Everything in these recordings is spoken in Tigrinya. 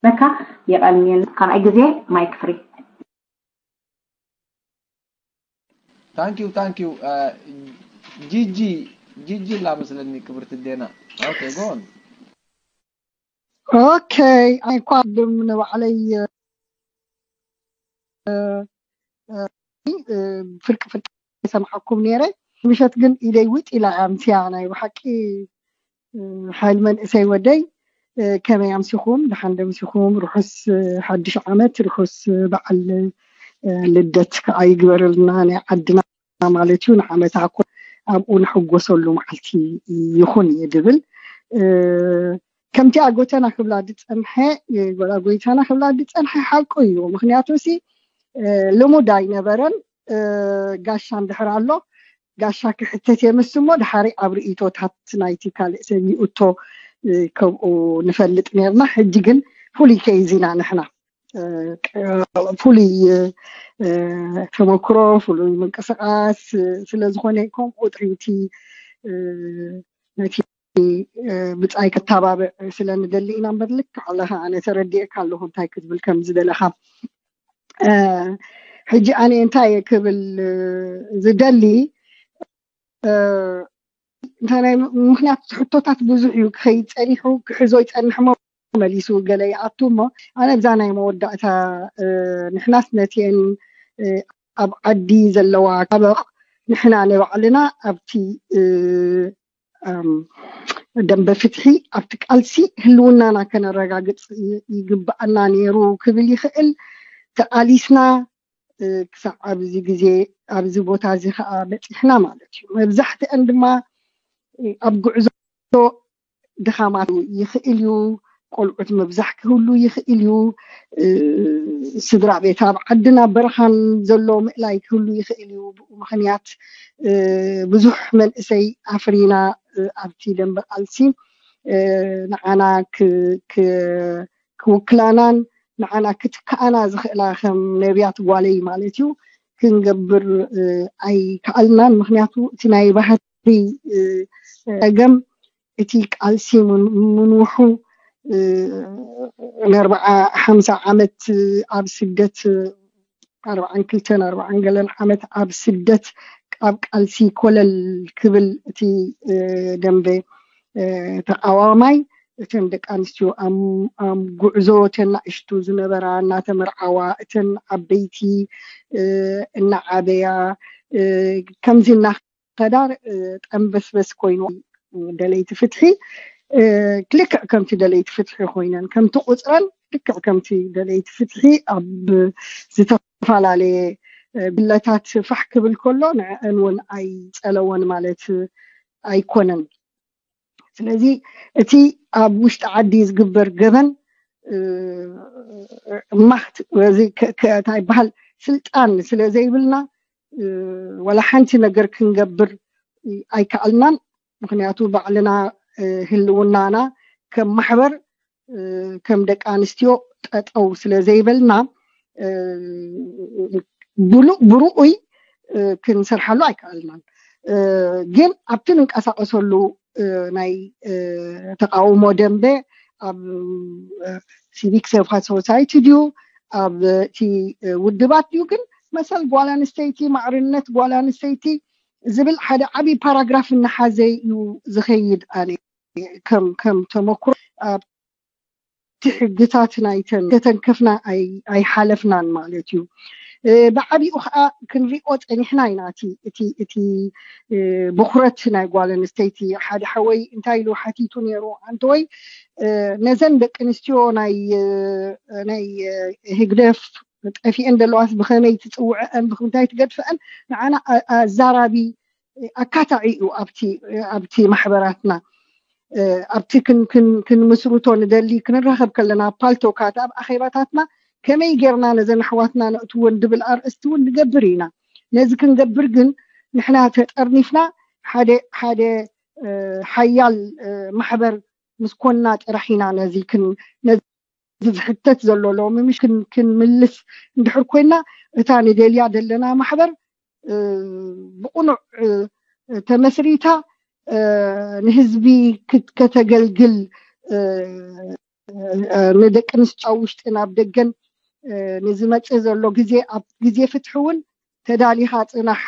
ነካ የቐንየልና። ካልኣይ ግዜ ማይክ ፍሪ። Thank you, thank you. ጂጂ ጂጂ ላ መስለኒ ክብርቲ ዴና። Okay, go on. Okay, ኣይ እኳ ቅድም ንባዕለይ ፍርቂ ፍርቂ ሰምዓኩም ነይረ። ምሸት ግን ኢደይ ውጥ ኢላ ኣምስያ። ናይ ብሓቂ ሓይል መንእሰይ ወደይ፣ ከመይ ኣምሲኹም? ደሓን ደምሲኹም? ርሑስ ሓድሽ ዓመት፣ ርሑስ በዓል ልደት ከዓ ይግበረልና ናይ ዓድና ማለት እዩ። ንዓመታ እኮ ኣብኡ ንሕጎሰሉ መዓልቲ ይኹን እየ ድብል። ከምቲ ኣጎተና ክብላ ዝፀንሐ፣ ጎላ ጎይታና ክብላ ዝፀንሐ ሓቁ እዩ። ምክንያቱ ሲ ልሙድ ኣይነበረን። ጋሻ እንድሕር ኣሎ፣ ጋሻ ክሕተት የምስ እሞ ድሓሪ ኣብ ርእይቶታት ናይቲ ካልእ ሰብ ይእቶ ከምኡ ንፈልጥ ነርና። ሕጂ ግን ፍሉይ ከይዚና ንሕና ፍሉይ ተመክሮ፣ ፍሉይ ምንቅስቃስ ስለ ዝኾነ ከምኡ ጥሪቲ ነቲ ብጻይ ክተባብዕ ስለ ንደሊ ኢና እምበር ልክዕ ኣለኻ። ኣነ ተረዲእካ ኣለኹ እንታይ ክትብል ከም ዝደለኻ። ሕጂ ኣነ እንታይ ክብል ዝደሊ እንታይ ናይ ምክንያት ሕቶታት ብዙሕ እዩ ክኸይድ ጸኒሑ፣ ክሕዞ ይጸንሕ እሞ መሊሱ ገለ ይኣቱ እሞ ኣነ ብዛ ናይ መወዳእታ ንሕናስ ነቲአን ኣብ ዓዲ ዘለዋ ካበቕ ንሕና ንባዕልና ኣብቲ ደንበ ፍትሒ ኣብቲ ቃልሲ ህልውናና ከነረጋግፅ ይግብኣና ነይሩ ክብል ይኽእል። ተቃሊስና ክሳብ ኣብዚ ግዜ ኣብዚ ቦታ እዚ ከዓ በፂሕና ማለት እዩ። መብዛሕትአን ድማ ኣብ ጉዕዞ ድኻማት ይኽእል እዩ። ቆልዑት ምብዛሕ ክህሉ ይኽእል እዩ። ስድራ ቤት ኣብ ዓድን ኣብ በረኻን ዘሎ ምእላይ ክህሉ ይኽእል እዩ። ብኡ ምኽንያት ብዙሕ መንእሰይ ኣፍሪና ኣብቲ ደንበ ቃልሲ ንዓና ክውክላናን ንዓና ክትከኣና ዝኽእላ ከም ነቢያት ጓለይ ማለት እዩ ክንገብር ኣይከኣልናን። ምክንያቱ እቲ ናይ ባህሪ ጸገም እቲ ቃልሲ ምንውሑ ንኣርባዓ ሓምሳ ዓመት ኣብ ስደት ኣርባዓን ክልተን ኣርባዓን ገለን ዓመት ኣብ ስደት ኣብ ቃልሲ ኮለል ክብል እቲ ደንበ ተቃዋማይ እተን ደቂ ኣንስትዮ ኣብ ጉዕዞ እተን ናእሽቱ ዝነበራ እናተመርዓዋ እተን ዓበይቲ እናዓበያ ከምዚ እና ከዳር ጠንበስበስ ኮይኑ ደለይቲ ፍትሒ ልክዕ ከምቲ ደለይቲ ፍትሒ ኮይነን ከምቲ ቁፅረን ልክዕ ከምቲ ደለይቲ ፍትሒ ኣብ ዝተፈላለየ ብለታት ፋሕ ክብል ከሎ ንዕአን እውን ኣይፀለወን ማለት ኣይኮነን። ስለዚ እቲ ኣብ ውሽጢ ዓዲ ዝግበር ገበን ማክት እንታይ ይበሃል ስልጣን ስለ ዘይብልና ዋላ ሓንቲ ነገር ክንገብር ኣይከኣልናን። ምክንያቱ ባዕልና ህልውናና ከም ማሕበር ከም ደቂ ኣንስትዮ ጠጠው ስለ ዘይበልና ብርኡይ ክንሰርሓሉ ኣይከኣልናን። ግን ኣብቲ ንንቀሳቀሰሉ ናይ ተቃውሞ ደንበ ኣብ ሲቪክ ሶሳይቲ ድዩ ኣብ እቲ ውድባት ድዩ ግን መሰል ጓል ኣንስተይቲ ማዕርነት ጓል ኣንስተይቲ ዝብል ሓደ ዓብዪ ፓራግራፍ እናሓዘ እዩ ዝኸይድ። ኣነ ከም ከም ተመክሮ ኣብቲ ሕግታት ናይተን ከተንከፍና ኣይሓለፍናን ማለት እዩ። ብዓቢኡ ከዓ ክንሪኦ ፀኒሕና ኢና እቲ እቲ ብኩረት ናይ ጓል ኣንስተይቲ ሓደ ሓወይ እንታይ ኢሉ ሓቲቱ ነይሩ ኣንተ ወይ ነዘን ደቂ ኣንስትዮ ናይ ናይ ህግደፍ ጠፊአን ዘለዋስ ብኸመይ ትፅውዐአን ብክምንታይ ትገድፈአን ንዓና ኣዛራቢ ኣካታዒ እዩ ኣብቲ ኣብቲ ማሕበራትና ኣብቲ ክንምስርቶ ንደሊ ክንራኸብ ከለና ፓልቶካት ኣብ ኣኼባታትና ከመይ ጌርና ነዘን ኣሕዋትና ነእትወን ድብል ኣርእስቲ እውን ንገብር ኢና። ነዚ ክንገብር ግን ንሕና ተጠርኒፍና ሓደ ሓደ ሓያል ማሕበር ምስ ኮንና ጥራሕ ኢና ነዚ ዝሕተት ዘሎ ሎሚ ምሽ ክንምልስ እንድሕር ኮይና እታ ንደልያ ዘለና ማሕበር ብቁኑዕ ተመስሪታ ንህዝቢ ከተገልግል ንደቂ ኣንስትዮ ውሽጥን ኣብ ደገን ንዝመፅእ ዘሎ ግዜ ኣብ ግዜ ፍትሒ እውን ተዳሊኻ ፅናሕ።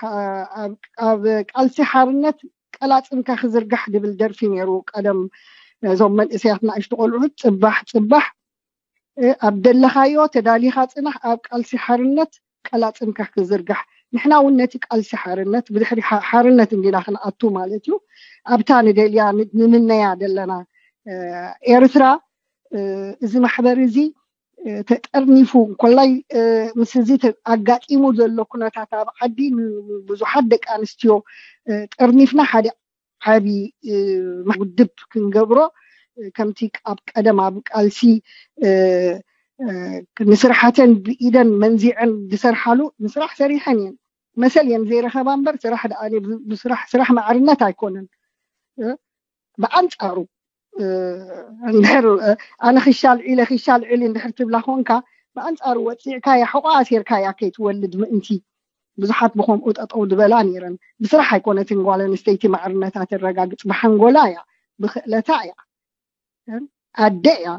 ኣብ ቃልሲ ሓርነት ቀላፅምካ ክዝርጋሕ ድብል ደርፊ ነይሩ ቀደም። ነዞም መንእሰያት ንኣሽቱ ቆልዑት ፅባሕ ፅባሕ ኣብ ደለኻዮ ተዳሊኻ ፅናሕ፣ ኣብ ቃልሲ ሓርነት ቀላፅምካ ክዝርጋሕ። ንሕና እውን ነቲ ቃልሲ ሓርነት ብድሕሪ ሓርነት እንዲና ክንኣቱ ማለት እዩ። ኣብታ ንደልያ ንምነያ ዘለና ኤርትራ እዚ ማሕበር እዚ ተጠርኒፉ እንኮላይ ምስ እዚ ኣጋጢሙ ዘሎ ኩነታት ኣብ ዓዲ ብዙሓት ደቂ ኣንስትዮ ጠርኒፍና ሓደ ዓቢ ውድብ ክንገብሮ ከምቲ ኣብ ቀደም ኣብ ቃልሲ ንስራሓተን ብኢደን መንዚዐን ዝሰርሓሉ ንስራሕ ሰሪሐን እየን። መሰል እየን ዘይረኸባ እምበር ስራሕ ደኣ ስራሕ ማዕርነት ኣይኮነን። ብኣንጻሩ እንድሕር ኣነ ክሻል ዒለ ክሻል ዒል እንድሕር ትብላ ኮንካ ብኣንጻሩ ወፂዕካያ ሕቆ ኣሲርካያ ከይትወልድ ምእንቲ ብዙሓት ብከምኡ ጠጠው ዝበላ ነይረን። ብስራሕ ኣይኮነትን ጓል ኣንስተይቲ ማዕርነታ ተረጋግፅ፣ ብሓንጎላ እያ፣ ብክእለታ እያ፣ ኣደ እያ፣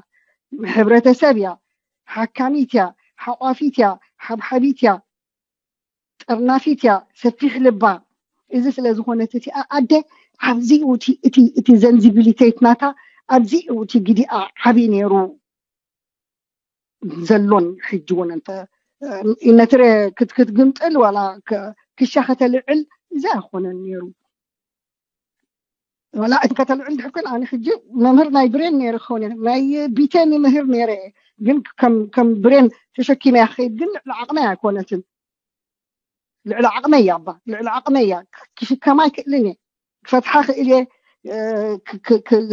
ሕብረተሰብ እያ፣ ሓካሚት እያ፣ ሓቋፊት እያ፣ ሓብሓቢት እያ፣ ጠርናፊት እያ፣ ሰፊሕ ልባ። እዚ ስለ ዝኾነት እቲኣ ኣደ ኣብዚኡ እቲ ዘንዚቢሊቴት ናታ ኣብዚኡ እቲ ግዲኣ ዓብይ ነይሩ። ዘሎን ሕጂ እውን እንተ ነቲ ክትግምጥል ዋላ ክሻ ከተልዕል እዚ ኣይኮነን ነይሩ። ዋላ እቲ ከተልዕል ድሕር ግን ኣነ ሕጂ መምህር ናይ ብሬን ነይረ ክኸውን እየ፣ ናይ ቢቴን ምህር ነይረ እየ። ግን ከም ብሬን ተሸኪመያ ክኸይድ ግን ልዕሊ ዓቕመይ ኣይኮነትን። ልዕሊ ዓቕመይ እያ እባ፣ ልዕሊ ዓቕመይ እያ። ክሽከማ ኣይክእልን እየ። ክፈትሓ ክእል እየ፣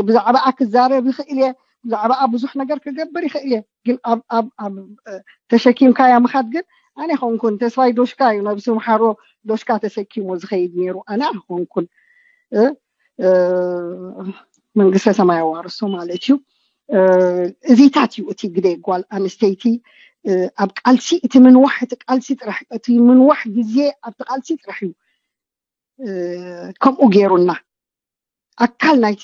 ብዛዕባኣ ክዛረብ ይኽእል እየ፣ ብዛዕባኣ ብዙሕ ነገር ክገብር ይኽእል እየ። ግን ኣብ ተሸኪምካያ ምኻድ ግን ኣነ ኣይኮንኩን። ተስፋይ ዶሽካ እዩ፣ ነብሱ ምሓሮ ዶሽካ ተሰኪሙ ዝኸይድ ነይሩ፣ ኣነ ኣይኮንኩን። መንግስተ ሰማይ ኣዋርሶ ማለት እዩ። እዚታት እዩ እቲ ግደ ጓል ኣንስተይቲ ኣብ ቃልሲ እቲ ምንዋሕ፣ እቲ ቃልሲ ጥራሕ፣ እቲ ምንዋሕ ግዜ ኣብቲ ቃልሲ ጥራሕ እዩ ከምኡ ገይሩና። ኣካል ናይቲ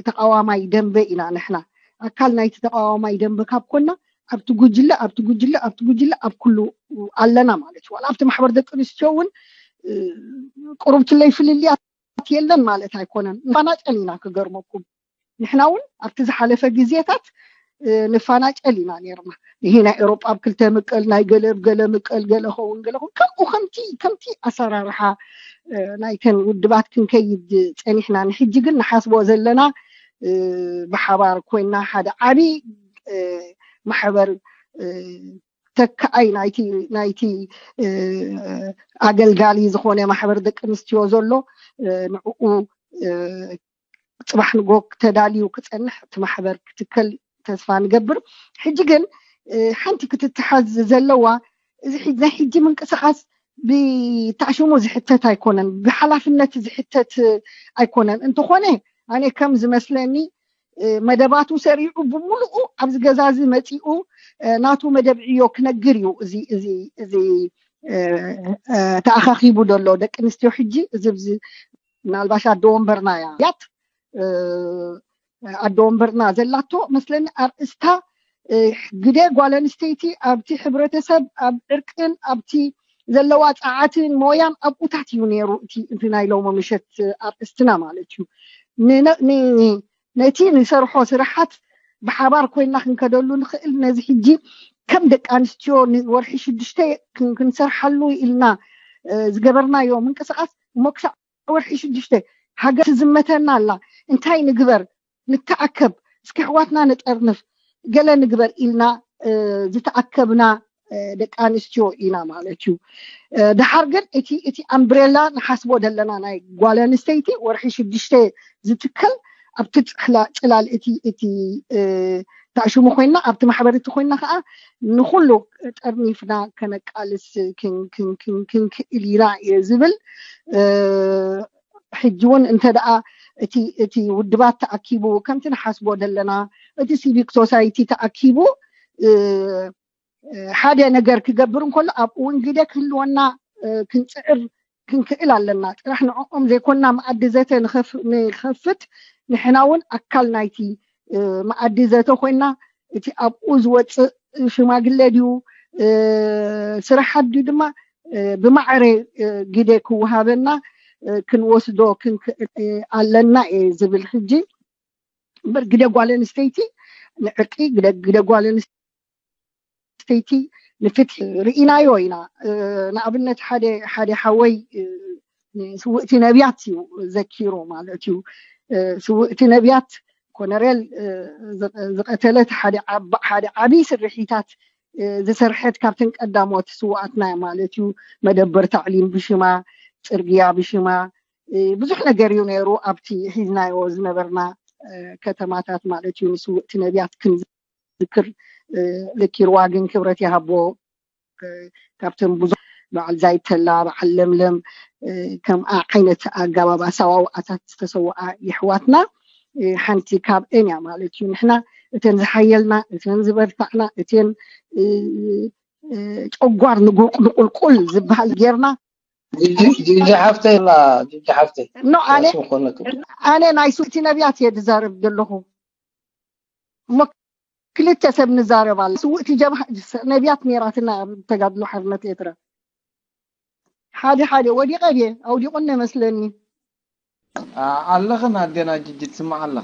ተቃዋማይ ደንበ ኢና ንሕና። ኣካል ናይቲ ተቃዋማይ ደንበ ካብ ኮና ኣብቲ ጉጅለ ኣብቲ ጉጅለ ኣብቲ ጉጅለ ኣብ ኩሉ ኣለና ማለት እዩ። ኣብቲ ማሕበር ደቂ ኣንስትዮ እውን ቁሩብትለይ ፍልልያት የለን ማለት ኣይኮነን። ንፋናጨል ኢና ክገርመኩም። ንሕና እውን ኣብቲ ዝሓለፈ ግዜታት ንፋናጨል ኢና ነርና። ይሄ ናይ ኤሮጳ ኣብ ክልተ ምቀል፣ ናይ ገለ ኣብ ገለ ምቀል፣ ገለ ኸውን ገለ ኸውን ከምኡ ከምቲ ከምቲ ኣሰራርሓ ናይተን ውድባት ክንከይድ ጸኒሕና። ንሕጂ ግን ንሓስቦ ዘለና ብሓባር ኮይና ሓደ ዓቢ ማሕበር ተካኣይ ናይቲ ናይቲ ኣገልጋሊ ዝኾነ ማሕበር ደቂ ኣንስትዮ ዘሎ ንዕኡ ጽባሕ ንጎ ተዳልዩ ክጸንሕ እቲ ማሕበር ክትከል ተስፋ ንገብር። ሕጂ ግን ሓንቲ ክትተሓዝ ዘለዋ እዚ ናይ ሕጂ ምንቅስቃስ ብታሽሙ ዝሕተት ኣይኮነን፣ ብሓላፍነት ዝሕተት ኣይኮነን። እንተኾነ ኣነ ከም ዝመስለኒ መደባቱ ሰሪዑ ብምሉኡ ኣብዚ ገዛ እዚ መፂኡ ናቱ መደብ ዕዮ ክነግር እዩ። እዚ እዚ እዚ ተኣኻኺቡ ዘሎ ደቂ ኣንስትዮ ሕጂ እዚ ምናልባሽ ኣደ ወንበርና እያ ያት ኣደ ወንበርና ዘላቶ መስለኒ ኣርእስታ ግደ ጓል ኣንስተይቲ ኣብቲ ሕብረተሰብ ኣብ ዕርቅን ኣብቲ ዘለዋ ፃዓትን ሞያን ኣብኡታት እዩ ነይሩ። እቲ ናይ ሎሚ ምሸት ኣርእስትና ማለት እዩ። ነቲ ንሰርሖ ስራሓት ብሓባር ኮይና ክንከደሉ ንኽእል። ነዚ ሕጂ ከም ደቂ ኣንስትዮ ንወርሒ ሽዱሽተ ክንሰርሓሉ ኢልና ዝገበርናዮ ምንቅስቃስ እሞ ክሳዕ ወርሒ ሽዱሽተ ሃገር ትዝመተና ኣላ። እንታይ ንግበር? ንተኣከብ፣ እስኪ ኣሕዋትና ንጠርንፍ፣ ገለ ንግበር ኢልና ዝተኣከብና ደቂ ኣንስትዮ ኢና ማለት እዩ። ድሓር ግን እቲ እቲ ኣምብሬላ ንሓስቦ ዘለና ናይ ጓል ኣንስተይቲ ወርሒ ሽዱሽተ ዝትከል ኣብቲ ፅላል እቲ እቲ ታሽሙ ኮይና ኣብቲ ማሕበር እቲ ኮይና ከዓ ንኩሉ ጠርኒፍና ከነቃልስ ክንክእል ኢና እየ ዝብል። ሕጂ እውን እንተ ደኣ እቲ እቲ ውድባት ተኣኪቡ ከምቲ ንሓስቦ ዘለና እቲ ሲቪክ ሶሳይቲ ተኣኪቡ ሓደ ነገር ክገብር እንከሎ ኣብኡ እውን ግደ ክህልወና ክንፅዕር ክንክእል ኣለና። ጥራሕ ንዕኦም ዘይኮና መኣዲ ዘተ ንኸፍት ንሕና እውን ኣካል ናይቲ መኣዲ ዘተ ኮይና እቲ ኣብኡ ዝወፅእ ሽማግለ ድዩ፣ ስራሓት ድዩ ድማ ብማዕረ ግደ ክወሃበና ክንወስዶ ክንክእል ኣለና እየ ዝብል። ሕጂ እምበር ግደ ጓል ኣንስተይቲ ንዕርቂ፣ ግደ ጓል ኣንስተይቲ ንፍትሒ ርኢናዮ ኢና። ንኣብነት ሓደ ሓደ ሓወይ ስውእቲ ነቢያት እዩ ዘኪሩ ማለት እዩ። ስውእቲ ነቢያት ኮነሬል ዝቐተለት ሓደ ዓቢ ስርሒታት ዝሰርሐት ካብተን ቀዳሞት ስውኣትና ማለት እዩ። መደበር ታዕሊም ብሽማ፣ ፅርግያ ብሽማ፣ ብዙሕ ነገር እዩ ነይሩ። ኣብቲ ሒዝናዮ ዝነበርና ከተማታት ማለት እዩ። ንስውእቲ ነቢያት ክንዝክር ዘኪርዋ ግን ክብረት ይሃቦ። ካብቶም ብዙ በዓል ዛይተላ፣ በዓል ለምለም ከምኣ ዓይነት ኣገባብ ኣሰዋውኣታት ዝተሰውኣ የሕዋትና ሓንቲ ካብአን እያ ማለት እዩ። ንሕና እተን ዝሓየልና፣ እተን ዝበርታዕና፣ እተን ጨጓር ንጉርቅ ንቁልቁል ዝበሃል ጌርና ጂጂ ሓፍተይ ላ ጂጂ ሓፍተይ ኖ ኣነ ኣነ ናይ ስውእቲ ነቢያት እየ ዝዛረብ ዘለኹ። እሞ ክልተ ሰብ ንዛረብ ኣለ። ስውእቲ ጀብሃ ነቢያት ነይራትና ኣብ ተጋድሎ ሓርነት ኤርትራ። ሓደ ሓደ ወዲቐ ድየ ኣውዲቑኒ መስለኒ። ኣለኽን ኣዴና ጅጂ ትስማዕ ኣላ።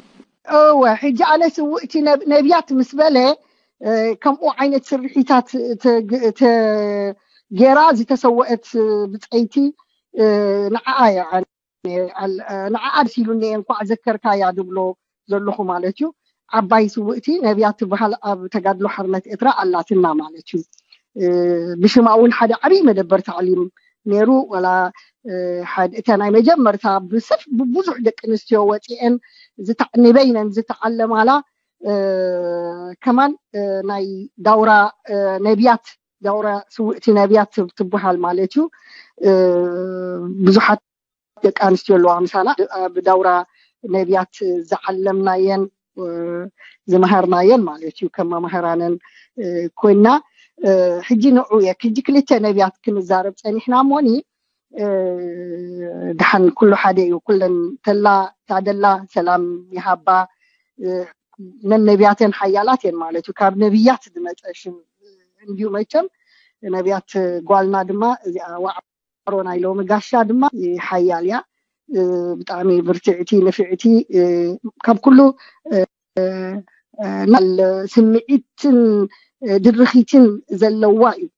እወ ሕጂ ኣነ ስውእቲ ነቢያት ምስ በለ ከምኡ ዓይነት ስርሒታት ጌራ ዝተሰወአት ብፀይቲ ንዓኣ እየ ንዓኣ ደስ ኢሉኒ እየ እንኳዕ ዘከርካያ ዝብሎ ዘለኹ ማለት እዩ። ዓባይ ስውእቲ ነቢያት ትበሃል ኣብ ተጋድሎ ሓርነት ኤርትራ ኣላትና ማለት እዩ። ብሽማ እውን ሓደ ዓብይ መደበር ታዕሊም ነይሩ። ወላ እታ ናይ መጀመርታ ብሰፍ ብብዙሕ ደቂ ኣንስትዮ ወፂአን ንበይነን ዝተዓለማላ ከማን ናይ ዳውራ ነቢያት ዳውራ ስውእቲ ነቢያት ትበሃል ማለት እዩ። ብዙሓት ደቂ ኣንስትዮ ኣለዋ ምሳና ኣብ ዳውራ ነቢያት ዝዓለምናየን ዝመሃርናየን ማለት እዩ። ከም መምሃራነን ኮይና ሕጂ ንዑ እየ ሕጂ ክልተ ነቢያት ክንዛረብ ፀኒሕና እሞኒ ድሓን ኩሉ ሓደ እዩ። ኩለን ተላ ታደላ ሰላም ይሃባ ነን ነቢያተን ሓያላት እየን ማለት እዩ። ካብ ነቢያት ዝመፀ ሽም እንዲዩ መቸም ነቢያት ጓልና ድማ እዚኣ ዋዕሮ ናይ ሎሚ ጋሻ ድማ ሓያል እያ። ብጣዕሚ ብርትዕቲ ንፍዕቲ ካብ ኩሉ ስምዒትን ድርኺትን ዘለዋ እዩ።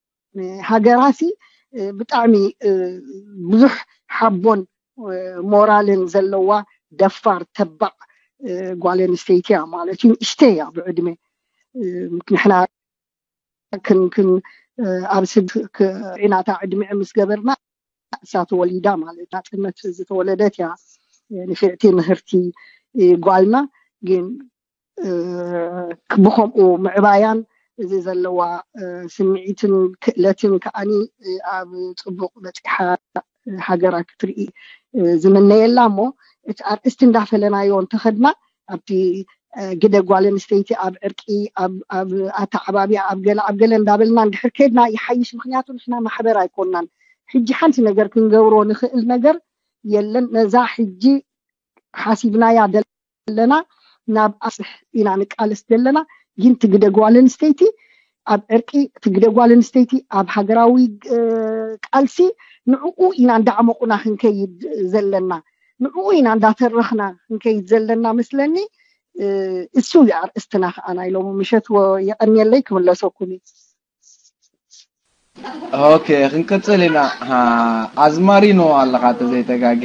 ሃገራሲ ብጣዕሚ ብዙሕ ሓቦን ሞራልን ዘለዋ ደፋር ተባዕ ጓል ኣንስተይቲ እያ ማለት እዩ። ንእሽተይ እያ ብዕድመ ንሕና ክንክን ኣብ ስድ ዒናታ ዕድሚዐ ምስ ገበርና እሳ ተወሊዳ ማለት ናፅነት ዝተወለደት እያ። ንፍዕቲ ምህርቲ ጓልና ግን ብከምኡ ምዕባያን እዚ ዘለዋ ስምዒትን ክእለትን ከዓኒ ኣብ ፅቡቕ በፂሓ ሃገራ ክትርኢ ዝምነየላ እሞ እቲ ኣርእስቲ እንዳፈለናዮ እንተኸድና ኣብቲ ግደ ጓል ኣንስተይቲ ኣብ ዕርቂ ኣብ ኣተዓባቢያ ኣብ ገለ ኣብ ገለ እንዳበልና እንድሕር ከድና ይሓይሽ። ምክንያቱ ንሕና ማሕበር ኣይኮናን። ሕጂ ሓንቲ ነገር ክንገብሮ ንኽእል ነገር የለን። ነዛ ሕጂ ሓሲብናያ ዘለና ናብ ኣስሕ ኢና ንቃለስ ዘለና። ግን ትግደ ጓል ኣንስተይቲ ኣብ ዕርቂ ትግደ ጓል ኣንስተይቲ ኣብ ሃገራዊ ቃልሲ ንዕኡ ኢና እንዳዕመቑና ክንከይድ ዘለና። ንዕኡ ኢና እንዳተረኽና ክንከይድ ዘለና መስለኒ። እሱ እዩ ኣርእስትና ከዓ ናይ ሎሚ ምሸት። የቐንየለይ ክምለሰኩም እዩ። ኦኬ ክንቅፅል ኢና። ኣዝማሪኖ ኣለኻ ተዘይተጋጌ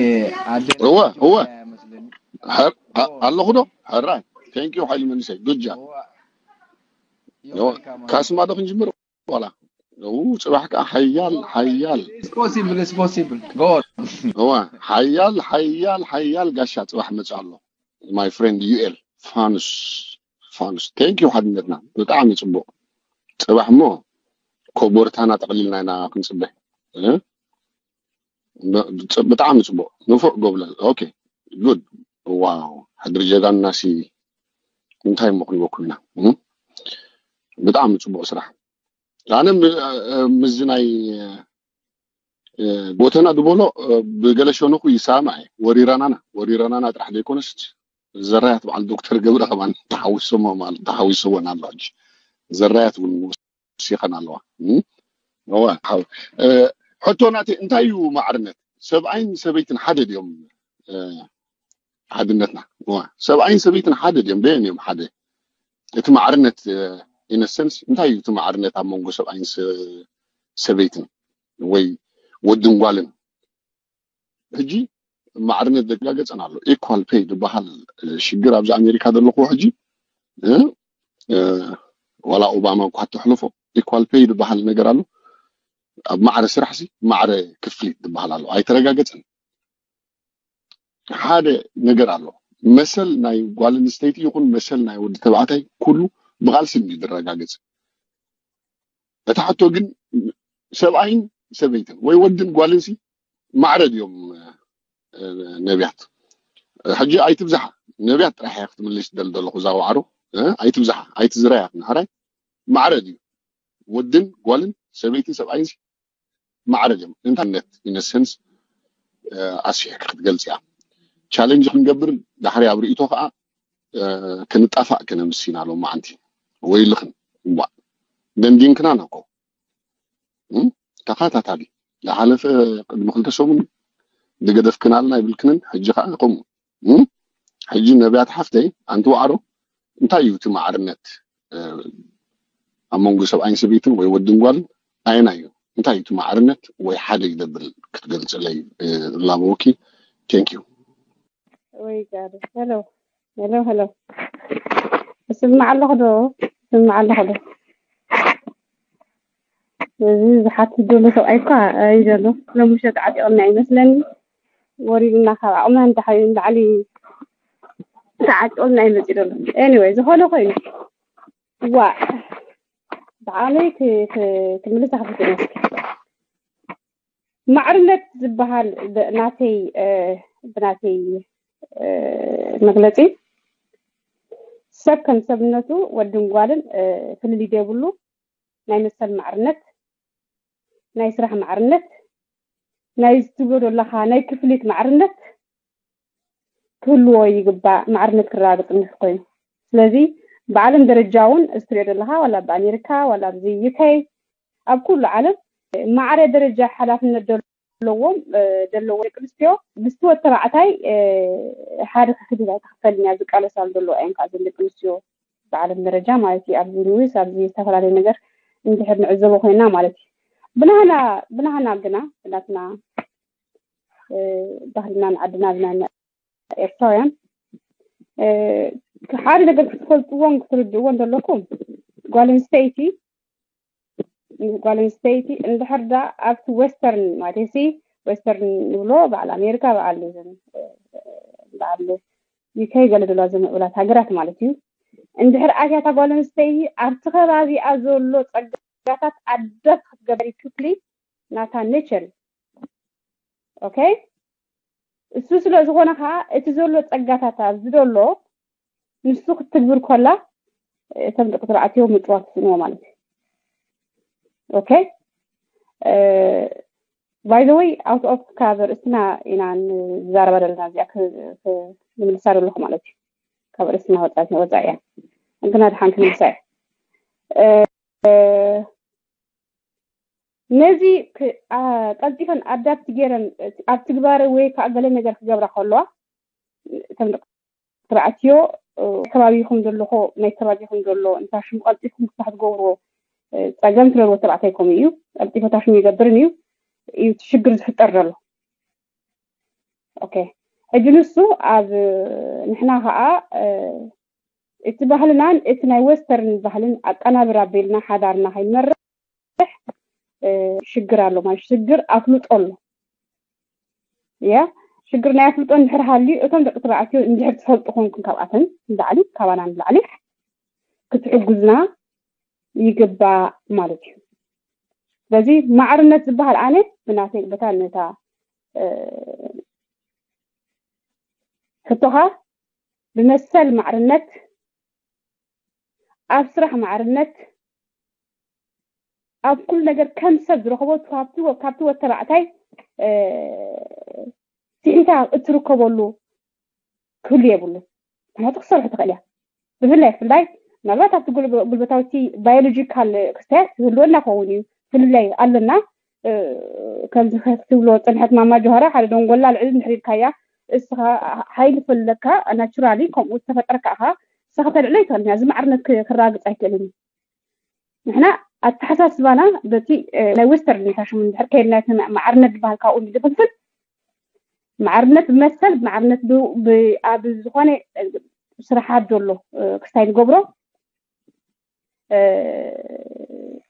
ኣደ እወ እወ ኣለኹ ዶ? ሕራይ thank you ሓይሊ መንሰይ good job። ካስማ ዶ ክንጅምር ዋላ? ጽባሕ ከዓ ሓያል ሓያል possible possible go on። እዋ ሓያል ሓያል ሓያል ጋሻ ጽባሕ መጽእ ኣሎ። My friend ዩኤል ፋኑስ ፋኑስ thank you ሓድነትና ብጣዕሚ ጽቡቕ። ጽባሕ እሞ ኮቦርታና ጠቕሊልና ኢና ክንጽበ። ብጣዕሚ ጽቡቕ ንፉዕ ጎብለል okay good። ዋው ሕድሪ ጀጋኑና ሲ እንታይ እሞ ክንበኩም ኢና። ብጣዕሚ ጽቡቕ ስራሕ። ኣነ ምዚ ናይ ጎተና ዝበሎ ብገለ ሸነኹ ይሰማማዕ እየ። ወሪራናና ወሪራናና ጥራሕ ዘይኮነስ ዘራያት በዓል ዶክተር ገብረ ከማን ተሓዊሶሞ ማለት ተሓዊስወን ኣሎ ሕጂ። ዘራያት እውን ወሲኸን ኣለዋ። እም? እዋ፣ ሓው-፣ እ፣ ሕቶ ናተይ እንታይ እዩ ማዕርነት? ሰብኣይን ሰበይትን ሓደ ድዮም? እ፣ ሓድነትና? እዋ፣ ሰብኣይን ሰበይትን ሓደ ድዮም? በየን እዮም ሓደ? እቲ ማዕርነት፣ እ፣ in a sense እንታይ እዩ እቲ ማዕርነት ኣብ መንጎ ሰብኣይን ሰ-፣ ሰበይትን ወይ ወድን ጓልን? ሕጂ ማዕርነት ዘጋገጸን ኣሎ። ኢኳል ፔይ ዝበሃል ሽግር ኣብዚ ኣሜሪካ ዘለኹዎ ሕጂ፣ እ፣ እ፣ ዋላ ኦባማ እኳ ተሕልፎ፣ ኢኳል ፔይ ዝበሃል ነገር ኣሎ። ኣብ ማዕረ ስራሕ ሲ ማዕረ ክፍሊት ዝበሃል ኣሎ። ኣይተረጋገጸን። ሓደ ነገር ኣሎ። መሰል ናይ ጓል ኣንስተይቲ ይኹን መሰል ናይ ወዲ ተባዕታይ ኩሉ ብቓልሲ እዩ ዝረጋገጽ። እታ ሕቶ ግን ሰብኣይን ሰበይትን ወይ ወድን ጓልን ሲ ማዕረ ድዮም፣ እ፣ ነቢያት? ሕጂ ኣይትብዛሓ። ነቢያት ጥራሕ እያ ክትምልሽ ደል ዘለኹ እዛ ዋዕሮ፣ እ፣ ኣይትብዛሓ፣ ኣይትዝረያ። ንሕራይ ማዕረ ድዩ? ወድን ጓልን ሰበይትን ሰብኣይን ሲ ማዕረ ድዮም? ኢንተርነት ኢነሰንስ፣ እ፣ ኣስፊሕካ ክትገልጽ እያ። ቻሌንጅ ክንገብር ዳሕሪ ኣብ ርእይቶ ከዓ፣ እ፣ ክንጣፋእ ክነምስ ኢና ሎማዓንቲ። ወይልኽን፣ እዋእ፣ ደንዲንክና ነኮ። እም? ተኸታታሊ ዝሓለፈ ቅድሚ ክልተ ሰሙን ዝገደፍክናልና ኣይብልክንን፣ ሕጂ ከዓ ከምኡ። እም? ሕጂ ነቢያት ሓፍተይ፣ ኣንቲ ዋዕሮ፣ እንታይ እዩ እቲ ማዕርነት፣ እ፣ ኣብ መንጎ ሰብኣይን ሰበይትን ወይ ወድን ጓልን ኣየናይ እዩ? እንታይ እዩ እቲ ማዕርነት ወይ ሓደ እዩ ዘብል ክትገልጽለይ፣ እ፣ እላበወኪ። ቴንክ ዩ። ወይ ጋድ። ሄሎ፣ ሄሎ፣ ሄሎ። እስምዕ ኣለኹ ዶ? እስምዕ ኣለኹ ዶ? እዚ ዝሓትት ዘሎ ሰብኣይ እኳ እዩ ዘሎ። ሎሚ ምሸት ዓጢቕና ይመስለኒ። ወሪድና ካብ ዓቕምና ንላዕሊ ተዓጢቕና እዩ መፂኡ ዘሎ። ኤኒወይ፣ ዝኾነ ኮይኑ። ዋ፣ ብዓለይ ክ-፣ ክ-፣ ክምልሳ ክፍትን እየ። ማዕርነት ዝበሃል ብ-፣ ናተይ፣ እ፣ ብናተይ፣ እ፣ መግለፂ ሰብ ከም ሰብነቱ ወድን ጓልን፣ እ፣ ፍልልይ ዘይብሉ ናይ መሰል ማዕርነት፣ ናይ ስራሕ ማዕርነት፣ ናይ ትብሎ ዘለኻ ናይ ክፍሊት ማዕርነት ክህልዎ ይግባእ፣ ማዕርነት ክረጋግጽ ምስ ኮይኑ። ስለዚ ብዓለም ደረጃ እውን እዚ ትሪኦ ዘለኻ፣ ዋላ ኣብ ኣሜሪካ፣ ዋላ ኣብዚ ዩ ኬ፣ ኣብ ኩሉ ዓለም ማዕረ ደረጃ ሓላፍነት ዘለዎም፣ እ፣ ዘለዎ ደቂ ኣንስትዮ ምስቲ ወዲ ተባዕታይ፣ እ፣ ሓደ ክፍሊት ኣይትኽፈልን እያ ዝቃለሳሉ ዘለዋ እየን ከዓ እዘን ደቂ ኣንስትዮ ብዓለም ደረጃ ማለት እዩ። ኣብዚ ኒውስ፣ ኣብዚ ዝተፈላለየ ነገር እንድሕር ንዕዘቦ ኮይና ማለት እዩ። ብናህና፣ ብናህና ግና፣ ብናትና፣ እ፣ ባህልናን ዓድና፣ ብናና ኤርትራውያን፣ እ፣ ሓደ ነገር ክትፈልጥዎን ክትርድእዎን ዘለኩም፣ ጓል ኣንስተይቲ፣ ጓል ኣንስተይቲ እንድሕር ዳ ኣብቲ ዌስተርን ማለት ሲ፣ ዌስተርን ንብሎ በዓል ኣሜሪካ፣ በዓል እዘን፣ እ፣ በዓል ዩ ኬ፣ ገለ ዘለዋ ዘምዕብላት ሃገራት ማለት እዩ። እንድሕር ኣትያታ ጓል ኣንስተይቲ ኣብቲ ከባቢኣ ዘሎ ጸጋታት ኣዳፕት ክትገበር እዩ ክፍሊ ናታ ኔቸር። ኦኬ? እሱ ስለ ዝኾነ ከዓ እቲ ዘሎ ጸጋታት ኣብዚ ዘሎ ንሱ ክትትግብር ከላ እቶም ደቂ ተባዕትዮ ምጽዋት ይስእንዎ ማለት እዩ። ኦኬ? እ፣ by the way፣ out of ካብ ርእስና ኢና ንዛረባ ዘለና፣ እዚኣ ክ-፣ ክ-፣ ንምልሳ ዘለኹ ማለት እዩ። ካብ ርእስና ወጻኢ፣ ወጻኢ እያ። ግና ድሓን ክምልሳ እያ። እ፣ ነዚ ክ-፣ ኣ-፣ ቀልጢፈን ኣዳፕት ገይረን ኣብ ትግባረ ወይ ከዓ ገለ ነገር ክገብራ ከለዋ፣ እቶም ደቂ ተባዕትዮ፣ እ፣ ከባቢኹም ዘለኹ፣ ናይ ከባቢኹም ዘሎ እንታይ ሽሙ ቀልጢፍኩም ክሳዕ ትገብርዎ፣ እ፣ ጸገም ስለ ዘለዎ ተባዕታይ ከምኡ እዩ። ቀልጢፈ እታ ሽሙ ይገብርን እዩ፣ እዩ እቲ ሽግር ዝፍጠር ዘሎ። ኦኬ። ሕጂ ንሱ ኣብ፣ ንሕና ኸዓ፣ እ፣ እቲ ባህልናን እቲ ናይ ዌስተርን ባህልን ኣቀናብር ኣቢልና ሓዳርና ከይንመርሕ፣ እ፣ ሽግር ኣሎ ማለት ሽግር ኣፍልጦ ኣሎ። ያ፣ ሽግር ናይ ኣፍልጦ እንድሕር ሃልዩ፣ እቶም ደቂ ተባዕትዮ እንድሕር ትፈልጡ ኮንኩም ካብኣተን ንላዕሊ፣ ካባና ንላዕሊ ክትሕግዙና ይግባእ ማለት እዩ። ስለዚ ማዕርነት ዝበሃል ኣነ ብናተይ በታ ነታ፣ እ፣ ሕቶኻ ብመሰል ማዕርነት፣ ኣብ ስራሕ ማዕርነት፣ ኣብ ኩሉ ነገር ከም ሰብ ዝረኽቦ ካብቲ ወ-፣ ካብቲ ወተባዕታይ፣ እ፣ ስሒታ እትርከበሉ ክህሉ የብሉ። ምክንያቱ ክትሰርሑ ትኽእል እያ። ብፍላይ ብፍላይ ምናልባት ኣብቲ ጉልበታዊ ባዮሎጂካል ክስታያት ዝህልወና ክኸውን እዩ። ፍልላይ ኣለና። ከምዚ ክትብሎ ፅንሐት ማማ ጆሃራ ሓደ ደንጎላ ልዕሊ እንድሕር ኢልካያ፣ እስኻ ሓይሊ ፈለካ ናቹራሊ ከምኡ ዝተፈጠርካ ኢኻ። ንስኻ ከተልዕሎ ይትኽእል። እዚ ማዕርነት ክራግፅ ኣይክእልን እዩ። ንሕና ኣተሓሳስባና በቲ ናይ ዌስተርን ፋሽን እንድሕር ከይድና፣ እቲ ማዕርነት ዝበሃል ካብኡ ዝፍልፍል፣ ማዕርነት ብመሰል ማዕርነት ኣብ ዝኾነ ስራሓት ዘሎ ክስታይ ንገብሮ።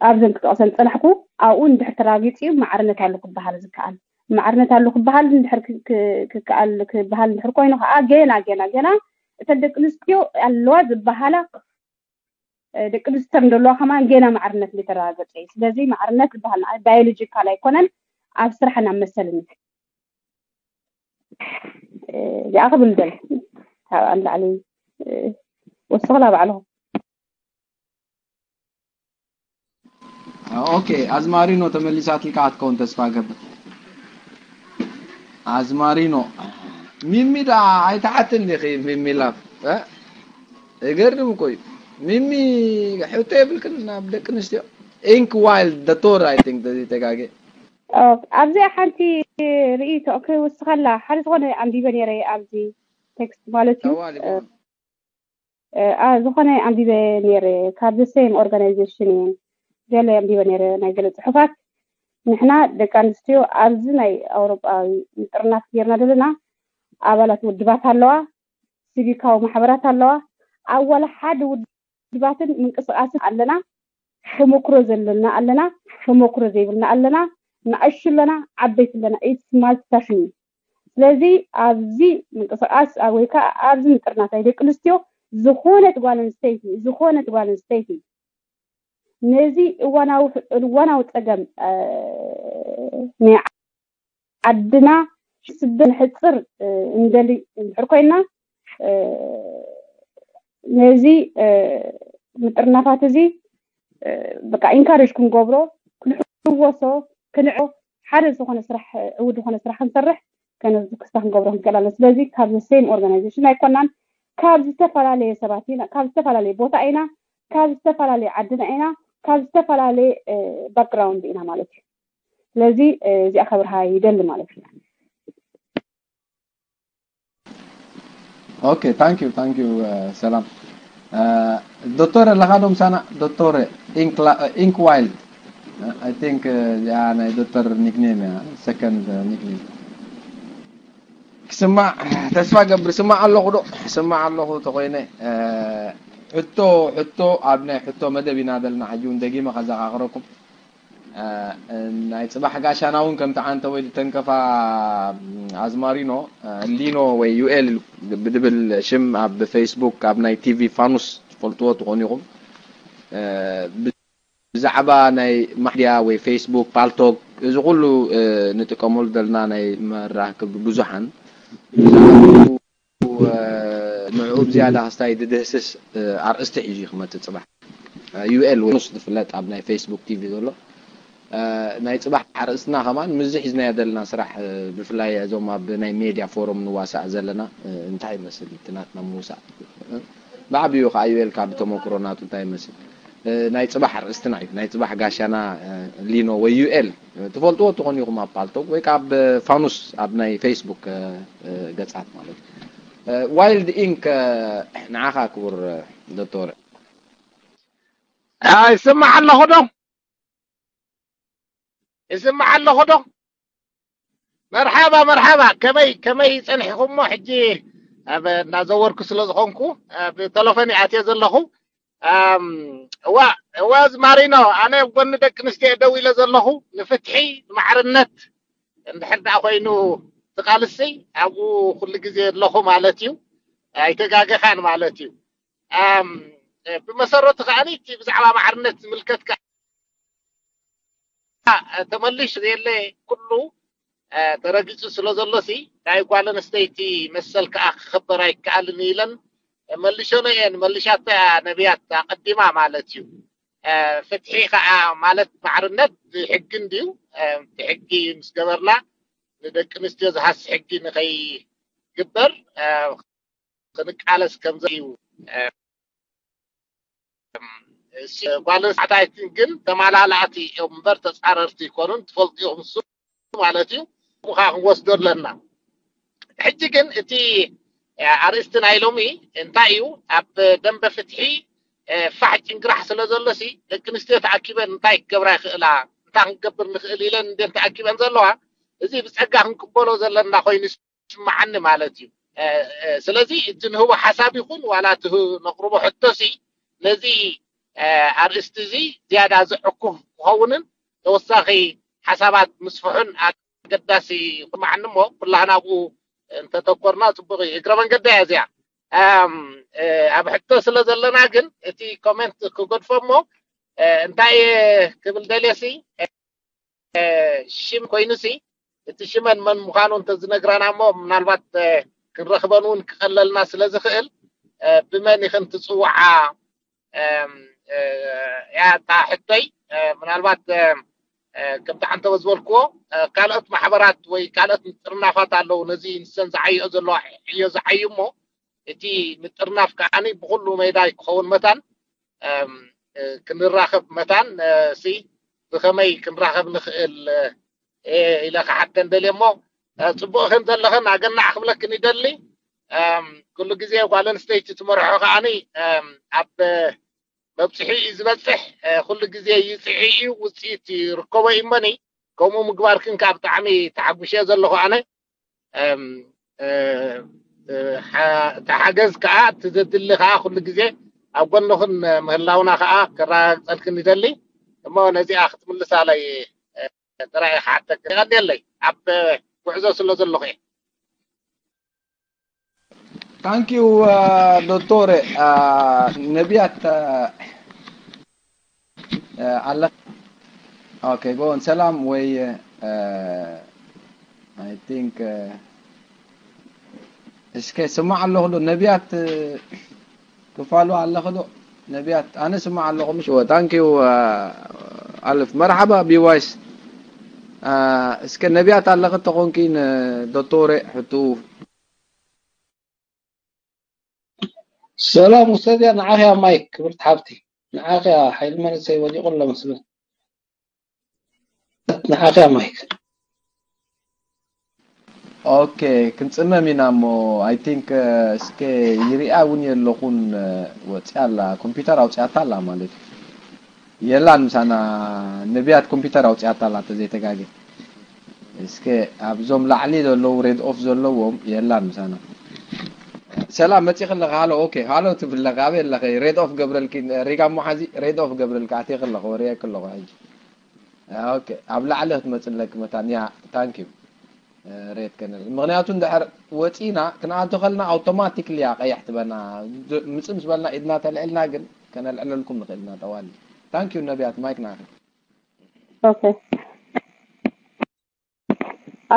ኣብዘን ክጠቕሰን ዝፀናሕኩ ኣብኡ እንድሕር ተራጊፁ እዩ ማዕርነት ኣሎ ክበሃል ዝከኣል። ማዕርነት ኣሎ ክበሃል እንድሕር ክከኣል ክበሃል እንድሕር ኮይኑ ከዓ ገና ገና ገና እተን ደቂ ኣንስትዮ ኣለዋ ዝበሃላ ደቂ ኣንስትዮ ዘለዋ ከማን ገና ማዕርነት ዘይተረጋገፀ እዩ። ስለዚ ማዕርነት ዝበሃል ባዮሎጂካል ኣይኮነን፣ ኣብ ስራሕን ኣብ መሰልን እዩ። እዚኣ ክብል ደለ ካብኣ ንላዕሊ ወስኽላ ባዕልኹም። ኦኬ፣ ኣዝማሪኖ ተመሊሳትልካ ክትከውን ተስፋ ገብር። ኣዝማሪኖ፣ ሚሚ ዳ ኣይተሓትን ዲኺ? ሚሚ ላፍ እገርም እኮ እዩ። ሚሚ ሕቶ የብልክን ናብ ደቂ ኣንስትዮ? ኢንክ ዋይልድ ዶቶር፣ ኣይ ቲንክ ተጋጌ። ኣብዚኣ ሓንቲ ርእይቶ ክውስኸላ፣ ሓደ ዝኾነ ኣንቢበ ነይረ ኣብዚ ቴክስት ማለት እዩ። ዝኾነ ኣንቢበ ነይረ ካብ the same organization እየን ገለ ኣንቢበ ነይረ ናይ ገለ ፅሑፋት። ንሕና ደቂ ኣንስትዮ ኣብዚ ናይ ኣውሮጳዊ ምጥርናፍ ጌርና ዘለና ኣባላት ውድባት ኣለዋ፣ ሲቪካዊ ማሕበራት ኣለዋ። ኣብ ዋላ ሓደ ውድባትን ምንቅስቃስን ኣለና፣ ተመክሮ ዘለና ኣለና፣ ተመክሮ ዘይብልና ኣለና፣ ንኣሹ ኣለና፣ ዓበይቲ ኣለና። ኢትስ ማልቲታሽን እዩ። ስለዚ ኣብዚ ምንቅስቃስ ወይ ከዓ ኣብዚ ምጥርናፍ ናይ ደቂ ኣንስትዮ ዝኾነት ጓል ኣንስተይቲ ዝኾነት ጓል ኣንስተይቲ ነዚ እዋናዊ እዋናዊ ፀገም ናይ ዓድና ስደት ንሕፅር እንደሊ እንድሕር ኮይና ነዚ ምጥርናፋት እዚ በቃ ኢንካሬጅ ክንገብሮ ክንሕወሶ ክንዕቦ ሓደ ዝኾነ ስራሕ ዕውድ ዝኾነ ስራሕ ክንሰርሕ ከነዚ ክስታ ክንገብሮ ክንክእል ኣለና። ስለዚ ካብ the same organization ኣይኮናን፣ ካብ ዝተፈላለየ ሰባት ኢና፣ ካብ ዝተፈላለየ ቦታ ኢና፣ ካብ ዝተፈላለየ ዓድና ኢና፣ ካብ ዝተፈላለየ ባክግራውንድ ኢና ማለት እዩ። ስለዚ እዚኣ ከብርሃ ይደሊ ማለት እዩ። ኦኬ፣ ታንክ ዩ ታንክ ዩ። ሰላም ዶክተር ኣለኻ ዶ ምሳና? ዶክተር ኢንክ ዋይልድ፣ ኣይ ቲንክ እዚኣ ናይ ዶክተር ኒክኔም እያ፣ ሰከንድ ኒክኔም። ክስማዕ ተስፋ ገብር። ስማዕ ኣለኹ ዶ? ስማዕ ኣለኹ ተኾይነ። ሕቶ ሕቶ ኣብ ናይ ሕቶ መደብ ኢና ዘለና። ሕጂ እውን ደጊመ ከዘኻኽረኩም፣ ናይ ፅባሕ ጋሻና እውን ከምቲ ዓንተ ወይ ዝተንከፋ ኣዝማሪኖ፣ ሊኖ ወይ ዩኤል ብድብል ሽም ኣብ ፌስቡክ ኣብ ናይ ቲቪ ፋኑስ ትፈልጥዎ ትኾኑ ኢኹም። ብዛዕባ ናይ ማድያ ወይ ፌስቡክ፣ ፓልቶክ፣ እዚ ኩሉ ንጥቀመሉ ዘለና ናይ መራክብ ብዙሓን ንዕኡ ብዝያዳ ክስታይ ድድህስስ ኣርእስቲ ሒዙ እዩ ክመፅእ ፅባሕ። ዩኤል ወይ ፋኑስ ዝፍለጥ ኣብ ናይ ፌስቡክ ቲቪ ዘሎ ናይ ፅባሕ ኣርእስትና ከማን ምዚ ሒዝናዮ ዘለና ስራሕ፣ ብፍላይ እዞም ኣብ ናይ ሜድያ ፎረም ንዋሳእ ዘለና እንታይ ይመስል እቲ ናትና ምውሳእ? ብዓብዩ ከዓ ዩኤል ካብ ተመክሮ ናቱ እንታይ ይመስል? ናይ ፅባሕ ኣርእስትና እዩ፣ ናይ ፅባሕ ጋሻና። ሊኖ ወይ ዩኤል ትፈልጥዎ ትኾኑ ኢኹም ኣብ ፓልቶክ ወይ ከዓ ኣብ ፋኑስ ኣብ ናይ ፌስቡክ ገፃት ማለት እዩ። ዋይልድ ኢንክ ንዓኻ ክቡር ዶክተር። ይስማዕ ኣለኹ ዶ? ይስማዕ ኣለኹ ዶ? መርሓባ መርሓባ፣ ከመይ ከመይ ጸኒሕኹሞ? ሕጂ ኣብ እናዘወርኩ ስለ ዝኾንኩ ብተለፎን እየ ኣትየ ዘለኹ። እዋ እዋ ዝማሪኖ፣ ኣነ ኣብ ጎኒ ደቂ ኣንስትዮ ደው ኢለ ዘለኹ፣ ንፍትሒ ንማዕርነት እንድሕር ደኣ ኮይኑ ትቃልሲ ኣብኡ ኩሉ ግዜ ኣለኹ ማለት እዩ። ኣይተጋገኻን ማለት እዩ። ብመሰረቱ ከዓኒ እቲ ብዛዕባ ማዕርነት ዝምልከት ተመሊሱ የለ ኩሉ ተረጊፁ ስለ ዘሎ ሲ ናይ ጓል ኣንስተይቲ መሰል ከዓ ክኽበር ኣይከኣልን ኢለን መሊሸኖ እየን። መሊሻቶ እያ ነቢያት ኣቐዲማ ማለት እዩ። ፍትሒ ከዓ ማለት ማዕርነት ብሕጊ እንድዩ። ብሕጊ ምስ ገበርና ንደቂ ኣንስትዮ ዝሃሲ ሕጊ ንኸይግበር ክንቃለስ ከም ዘዩ ጓል ኣንስተይቲ ግን ተማላላእቲ እዮም እምበር ተጻረርቲ ይኮኑን ትፈልጡ እዮም እሱ ማለት እዩ። ምኻ ክንወስዶ ኣለና። ሕጂ ግን እቲ ኣርእስቲ ናይ ሎሚ እንታይ እዩ? ኣብ ደንበ ፍትሒ ፋሕ ጭንግራሕ ስለ ዘሎ ሲ ደቂ ኣንስትዮ ተኣኪበን እንታይ ክገብራ ይኽእላ እንታይ ክንገብር ንኽእል ኢለን እንደ ተኣኪበን ዘለዋ እዚ ብፀጋ ክንቅበሎ ዘለና ኮይኑ ይስምዓኒ ማለት እዩ። ስለዚ እቲ ንህቦ ሓሳብ ይኹን ዋላ እቲ ነቕርቦ ሕቶ ሲ ነዚ ኣርእስቲ እዚ ዝያዳ ዝዕኩፍ ክኸውንን ተወሳኺ ሓሳባት ምስፍሑን ኣገዳሲ ይስምዓኒ እሞ ኩላህና ኣብኡ እንተተኮርና ፅቡቅ እዩ። እግረ መንገዳ እያ እዚኣ ኣብ ሕቶ ስለ ዘለና ግን እቲ ኮሜንት ክገድፎ እሞ እንታይ ክብል ደልየሲ ሽም ኮይኑሲ እቲ ሽመን መን ምዃኑ እንተዝነግራና እሞ ምናልባት ክንረኽበን እውን ክቐለልና ስለ ዝኽእል ብመን ኢኽን ትፅውዓ እያ እታ ሕቶይ። ምናልባት ከምቲ ዓንተወ ዝበልክዎ ካልኦት ማሕበራት ወይ ካልኦት ምጥርናፋት ኣለዉ ነዚ ንሰን ዝዓይኦ ዘለዋ ዕዮ ዝዓዩ እሞ እቲ ምጥርናፍ ከዓኒ ብኩሉ መይዳ ክኸውን መታን ክንራኸብ መታን ሲ ብኸመይ ክንራኸብ ንኽእል ኢለ ክሓተን ደልየ እሞ ፅቡቅ ከም ዘለኽን ኣገናዕ ክብለክን ይደሊ። ኩሉ ግዜ ጓል ኣንስተይቲ ትመርሖ ከዓኒ ኣብ መብፅሒ እዩ ዝበፅሕ። ኩሉ ግዜ ይፅዒ እዩ ውፅኢት ይርከቦ እዩ እመኒ። ከምኡ ምግባርክን ከዓ ብጣዕሚ ተሓጉሸ ዘለኹ ኣነ። ተሓገዝ ከዓ እቲ ዘድሊ ከዓ ኩሉ ግዜ ኣብ ጎንኹን ምህላውና ከዓ ክረጋግፀልክን ይደሊ። እሞ ነዚኣ ክትምልሳለይ ጥራይ ክሓተክ የቀንየለይ ኣብ ጉዕዞ ስለ ዘለኹ እየ። Thank you ዶክተር ነቢያት ኣለ። Okay go on ሰላም ወይ I think እስከ ስማዕ ኣለኹ ዶ ነቢያት ክፋሉ ኣለኹ ዶ ነቢያት ኣነ ስማዕ ኣለኹ ምሽ thank you ኣልፍ መርሓባ ቢዋይስ እስከ ነቢያት ኣለኺ ተኾንኪ ንዶክተር ሕቱ ሰላም ውሰድያ ንዓኺያ ማይክ ክብርቲ ሓብቲ ንዓኺያ ሓይሊ መንእሰይ ወዲቑ ኣሎ መስለኒ ንዓኺያ ማይክ ኦኬ ክንጽመም ኢና እሞ I think እስከ ይሪኣ እውን የለኹን ወፂኣ ኣላ ኮምፒውተር ኣውፅኣታ ኣላ ማለት እዩ የላን ምሳና ነቢያት ኮምፒውተር ኣውፅኣታ ኣላ ተዘይተጋገ እስከ ኣብዞም ላዕሊ ዘለዉ red off ዘለዎም የላን ምሳና ሰላም መፂ ከለካ ሃሎ ኦኬ ሃሎ ትብል ኣለካ ኣበይ ኣለካ red off ገብረልኪ ሪጋ እሞ ሓዚ red off ገብረልካ ኣትየ ከለኩ ወሪአ ከለኩ ሕጂ ኦኬ ኣብ ላዕሊ ክትመፅለኪ መታን ያ thank you ሬት ከነል ምክንያቱ እንድሕር ወፂና ክንኣቱ ከልና automatically ያ ቀያሕ ትበና ምፅእ ምስ በልና ኢድና ተልዕልና ግን ከነልዕለልኩም ንክእል ኢና ጠዋሊ thank you ነቢያት ማይክ ናኺ ኦኬ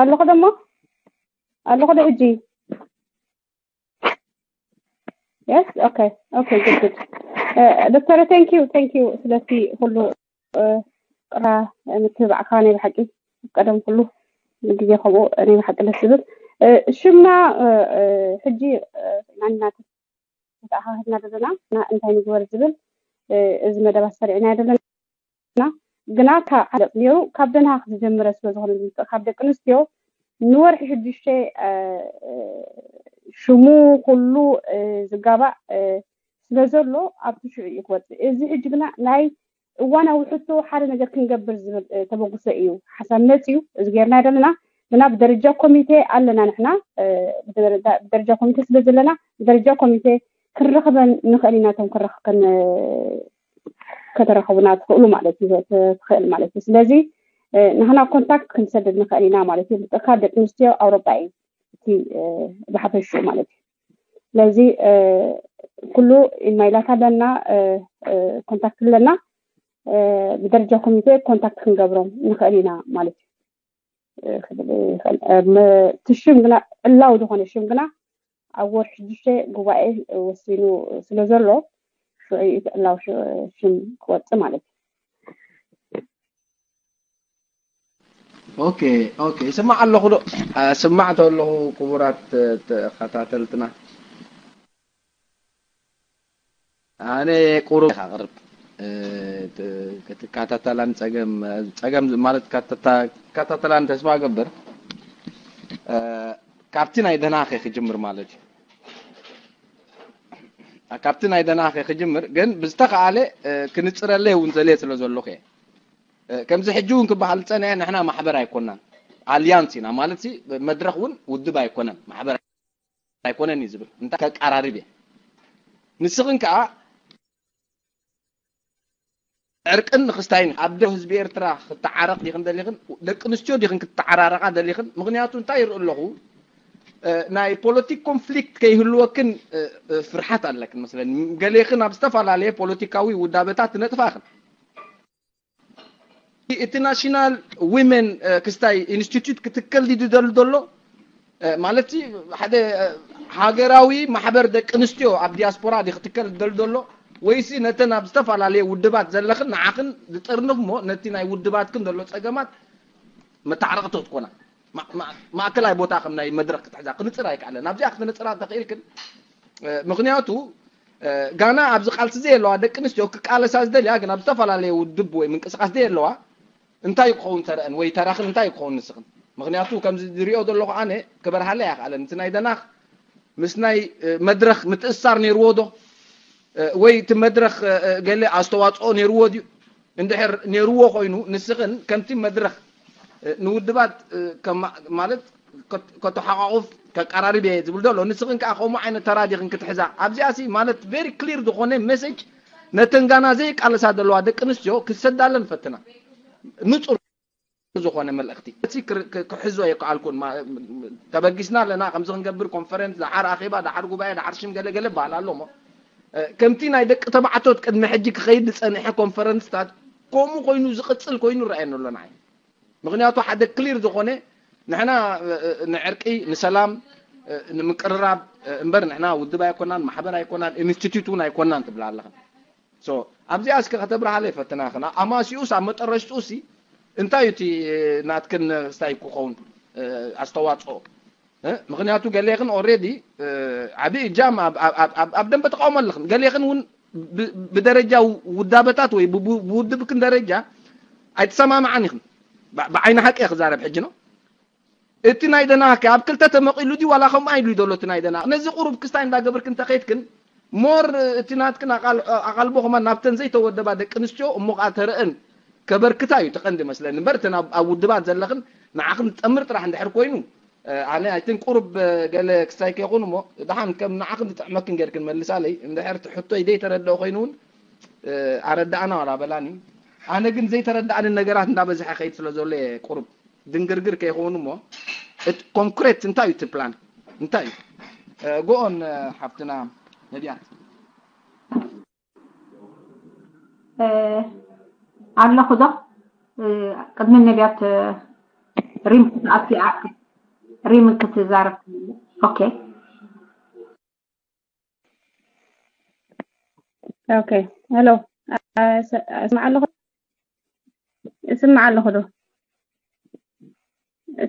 ኣለኹ ደሞ ኣለኹ ዶ ሕጂ yes okay okay good good ዶክተር thank you thank you ስለቲ ኩሉ ጥራ ምትብባዕካ ናይ ብሓቂ ቀደም ኩሉ ግዜ ከምኡ ናይ ብሓቂ ደስ ዝብል ሽምና ሕጂ ናና ተኣኻኺብና ዘለና እንታይ ንግበር ዝብል እዚ መደባት ሰሪዕና ዘለና ግና ካብ ዓለቕ ነይሩ ካብ ደንሃ ክዝጀምረ ስለ ዝኾነ ካብ ደቂ ኣንስትዮ ንወርሒ ሽዱሽተ ሽሙ ኩሉ ዝጋባእ ስለ ዘሎ ኣብቲ ሽዑ እዩ ክወፅእ እዚ ሕጂ ግና ናይ እዋናዊ ሕቶ ሓደ ነገር ክንገብር ዝብል ተበግሶ እዩ ሓሳብ መፅዩ እዚ ጌርና ዘለና ግና ብደረጃ ኮሚቴ ኣለና ንሕና ብደረጃ ኮሚቴ ስለ ዘለና ብደረጃ ኮሚቴ ክንረኽበን ንኽእል ኢና ቶም ከተራኽቡና ትኽእሉ ማለት እዩ ትኽእል ማለት እዩ ስለዚ ንሕና ኮንታክት ክንሰድድ ንኽእል ኢና ማለት እዩ ብጥርካብ ደቂ ኣንስትዮ ኣውሮጳ እዩ እቲ ብሓፈሽኡ ማለት እዩ ስለዚ ኩሉ ኢማይላት ኣለና ኮንታክት ኣለና ብደረጃ ኮሚቴ ኮንታክት ክንገብሮም ንኽእል ኢና ማለት እዩ እቲ ሽም ግና ዕላዊ ዝኾነ ሽም ግና ኣብ ወርሒ ሽዱሽተ ጉባኤ ወሲኑ ስለ ዘሎ ሽዑ እዩ እቲ ዕላዊ ሽም ክወፅእ ማለት እዩ ኦኬ ኦኬ ይስማዕ ኣለኹ ዶ ስማዕ ተለኹ ክቡራት ተኸታተልትና ኣነ ቁሩብ ከቕርብ ክትከታተላን ጸገም ጸገም ማለት ከከታተላን ተስፋ ገብር። ካብቲ ናይ ደናኸ ክጅምር ማለት እዩ። ካብቲ ናይ ደናኸ ክጅምር ግን ብዝተኸኣለ ክንጽረለ እውን ዘልየ ስለ ዘለኹ እየ። ከምዚ ሕጂ እውን ክበሃል ዝጸንዐ ንሕና ማሕበር ኣይኮናን፣ ኣልያንስ ኢና ማለት ሲ መድረኽ እውን ውድብ ኣይኮነን፣ ማሕበር ኣይኮነን እዩ ዝብል እንታይ ከቀራርብ እየ። ንስኽን ከዓ ዕርቅን ንኽስታይን ኣብ ዶ ህዝቢ ኤርትራ ክትዓረቕ ዲኽን ደሊኽን ደቂ ኣንስትዮ ዲኽን ክትዓራረቓ ደሊኽን? ምኽንያቱ እንታይ ይርኢ ኣለኹ ናይ ፖለቲክ ኮንፍሊክት ከይህልወክን ፍርሓት ኣለክን መስለኒ። ገሌኽን ኣብ ዝተፈላለየ ፖለቲካዊ ውዳበታት ትነጥፋኽን። እቲ ናሽናል ዊመን ክስታይ ኢንስቲትዩት ክትከል ድዩ ደል ዘሎ ማለት ሓደ ሃገራዊ ማሕበር ደቂ ኣንስትዮ ኣብ ዲያስፖራ ዲ ክትከል ደል ዘሎ ወይሲ ነተን ኣብ ዝተፈላለየ ውድባት ዘለኽን ንዓኽን ዝጥርንፍ እሞ ነቲ ናይ ውድባትክን ዘሎ ጸገማት መታዕረቕቲ ክትኮና ማእከላይ ቦታ ከም ናይ መድረክ ክትሕዛ ክንጽር ኣይከኣለን። ኣብዚኣ ክትንጽራ እንተኽኢልክን ምኽንያቱ ጋና ኣብዚ ቃልሲ ዘየለዋ ደቂ ኣንስትዮ ክቃለሳ ዝደልያ ግን ኣብ ዝተፈላለየ ውድብ ወይ ምንቅስቃስ ዘየለዋ እንታይ ክኸውን ተረአን ወይ ተራኽን እንታይ ክኸውን ንስኽን? ምኽንያቱ ከምዚ ዝሪኦ ዘለኹ ኣነ ክበርሃለ ኣይኽኣለን። እቲ ናይ ደናኽ ምስ ናይ መድረኽ ምትእሳር ነይርዎ ዶ ወይ እቲ መድረኽ ገለ ኣስተዋፅኦ ነይርዎ ድዩ? እንድሕር ነይርዎ ኮይኑ ንስኽን ከምቲ መድረኽ ንውድባት ማለት ከተሓቋቑፍ ከቀራርብ እየ ዝብል ዘሎ ንስኽን ከዓ ከምኡ ዓይነት ተራ ዲኽን ክትሕዛ ኣብዚኣ ሲ ማለት ቨሪ ክሊር ዝኾነ ሜሴጅ ነተን ጋና ዘይቃለሳ ዘለዋ ደቂ ኣንስትዮ ክሰዳለን ፈትና ንፁር ዝኾነ መልእኽቲ እቲ ክሕዞ የከኣልኩን ተበጊስና ኣለና ከምዚ ክንገብር ኮንፈረንስ ዳሓር ኣኼባ ዳሓር ጉባኤ ዳሓር ሽም ገለ ገለ በሃል ኣሎ ሞ ከምቲ ናይ ደቂ ተባዕቶት ቅድሚ ሕጂ ክኸይድ ዝፀንሐ ኮንፈረንስታት ከምኡ ኮይኑ ዝቕፅል ኮይኑ ረኣየኒ ኣሎ ንዓይ ምኽንያቱ ሓደ ክሊር ዝኾነ ንሕና ንዕርቂ ንሰላም ንምቅርራብ እምበር ንሕና ውድብ ኣይኮናን ማሕበር ኣይኮናን ኢንስቲትዩት እውን ኣይኮናን ትብላ ኣለኽን ኣብዚኣ እስከ ከተብርሃለ ይፈትና ክና ኣማሲኡስ ኣብ መጠረሽትኡ ሲ እንታይ እቲ ናትክን ስታይ ክኸውን ኣስተዋፅኦ ምክንያቱ ገሌኽን ኦሬዲ ዓብዪ እጃም ኣብ ደንበ ተቃውሞ ኣለኽን ገሌኽን እውን ብደረጃ ውዳበታት ወይ ብውድብክን ደረጃ ኣይተሰማምዓን ኢኽን ብዓይኒ ሓቂ ክዛረብ ሕጂ ነው እቲ ናይ ደናኸ ኣብ ክልተ ተመቒሉ ድዩ ዋላ ከምኡ ኢሉ እዩ ዘሎ እቲ ናይ ደናኸ ነዚ ቁሩብ ክስታይ እንዳገበርክ እንተኸይድክን ሞር እቲ ናትክን ኣቓልቦ ከማን ናብተን ዘይተወደባ ደቂ ኣንስትዮ እሞ ከዓ ተረአን ከበርክታ እዩ ተቐንዲ መስለኒ እምበር እተን ኣብ ውድባት ዘለኽን ንዓኽን ዝጠምር ጥራሕ እንድሕር ኮይኑ ኣነ ኣይትን ቁሩብ ገለ ክስታይ ከይኹን እሞ ድሓን ከም ንዓኽን ዝጥዕመክን ጌርክን መልሳለይ እንድሕር እቲ ሕቶይ ዘይተረድኦ ኮይኑ እውን ኣረዳእና ዋላ በላኒ ኣነ ግን ዘይተረዳእኒ ነገራት እንዳበዝሐ ከይድ ስለ ዘሎ እየ ቁሩብ ድንግርግር ከይኸውን እሞ እቲ ኮንክሬት እንታይ እዩ እቲ ፕላን እንታይ እዩ ጎኦን ሓፍትና ነቢያት ኣለኹ ዶ ቅድሚ ነቢያት ሪም ክትኣቲ ሪም ክትዛረብ ኦኬ ኦኬ ሄሎ እስማዕ ኣለኹ እስማዕ ኣለኹ ዶ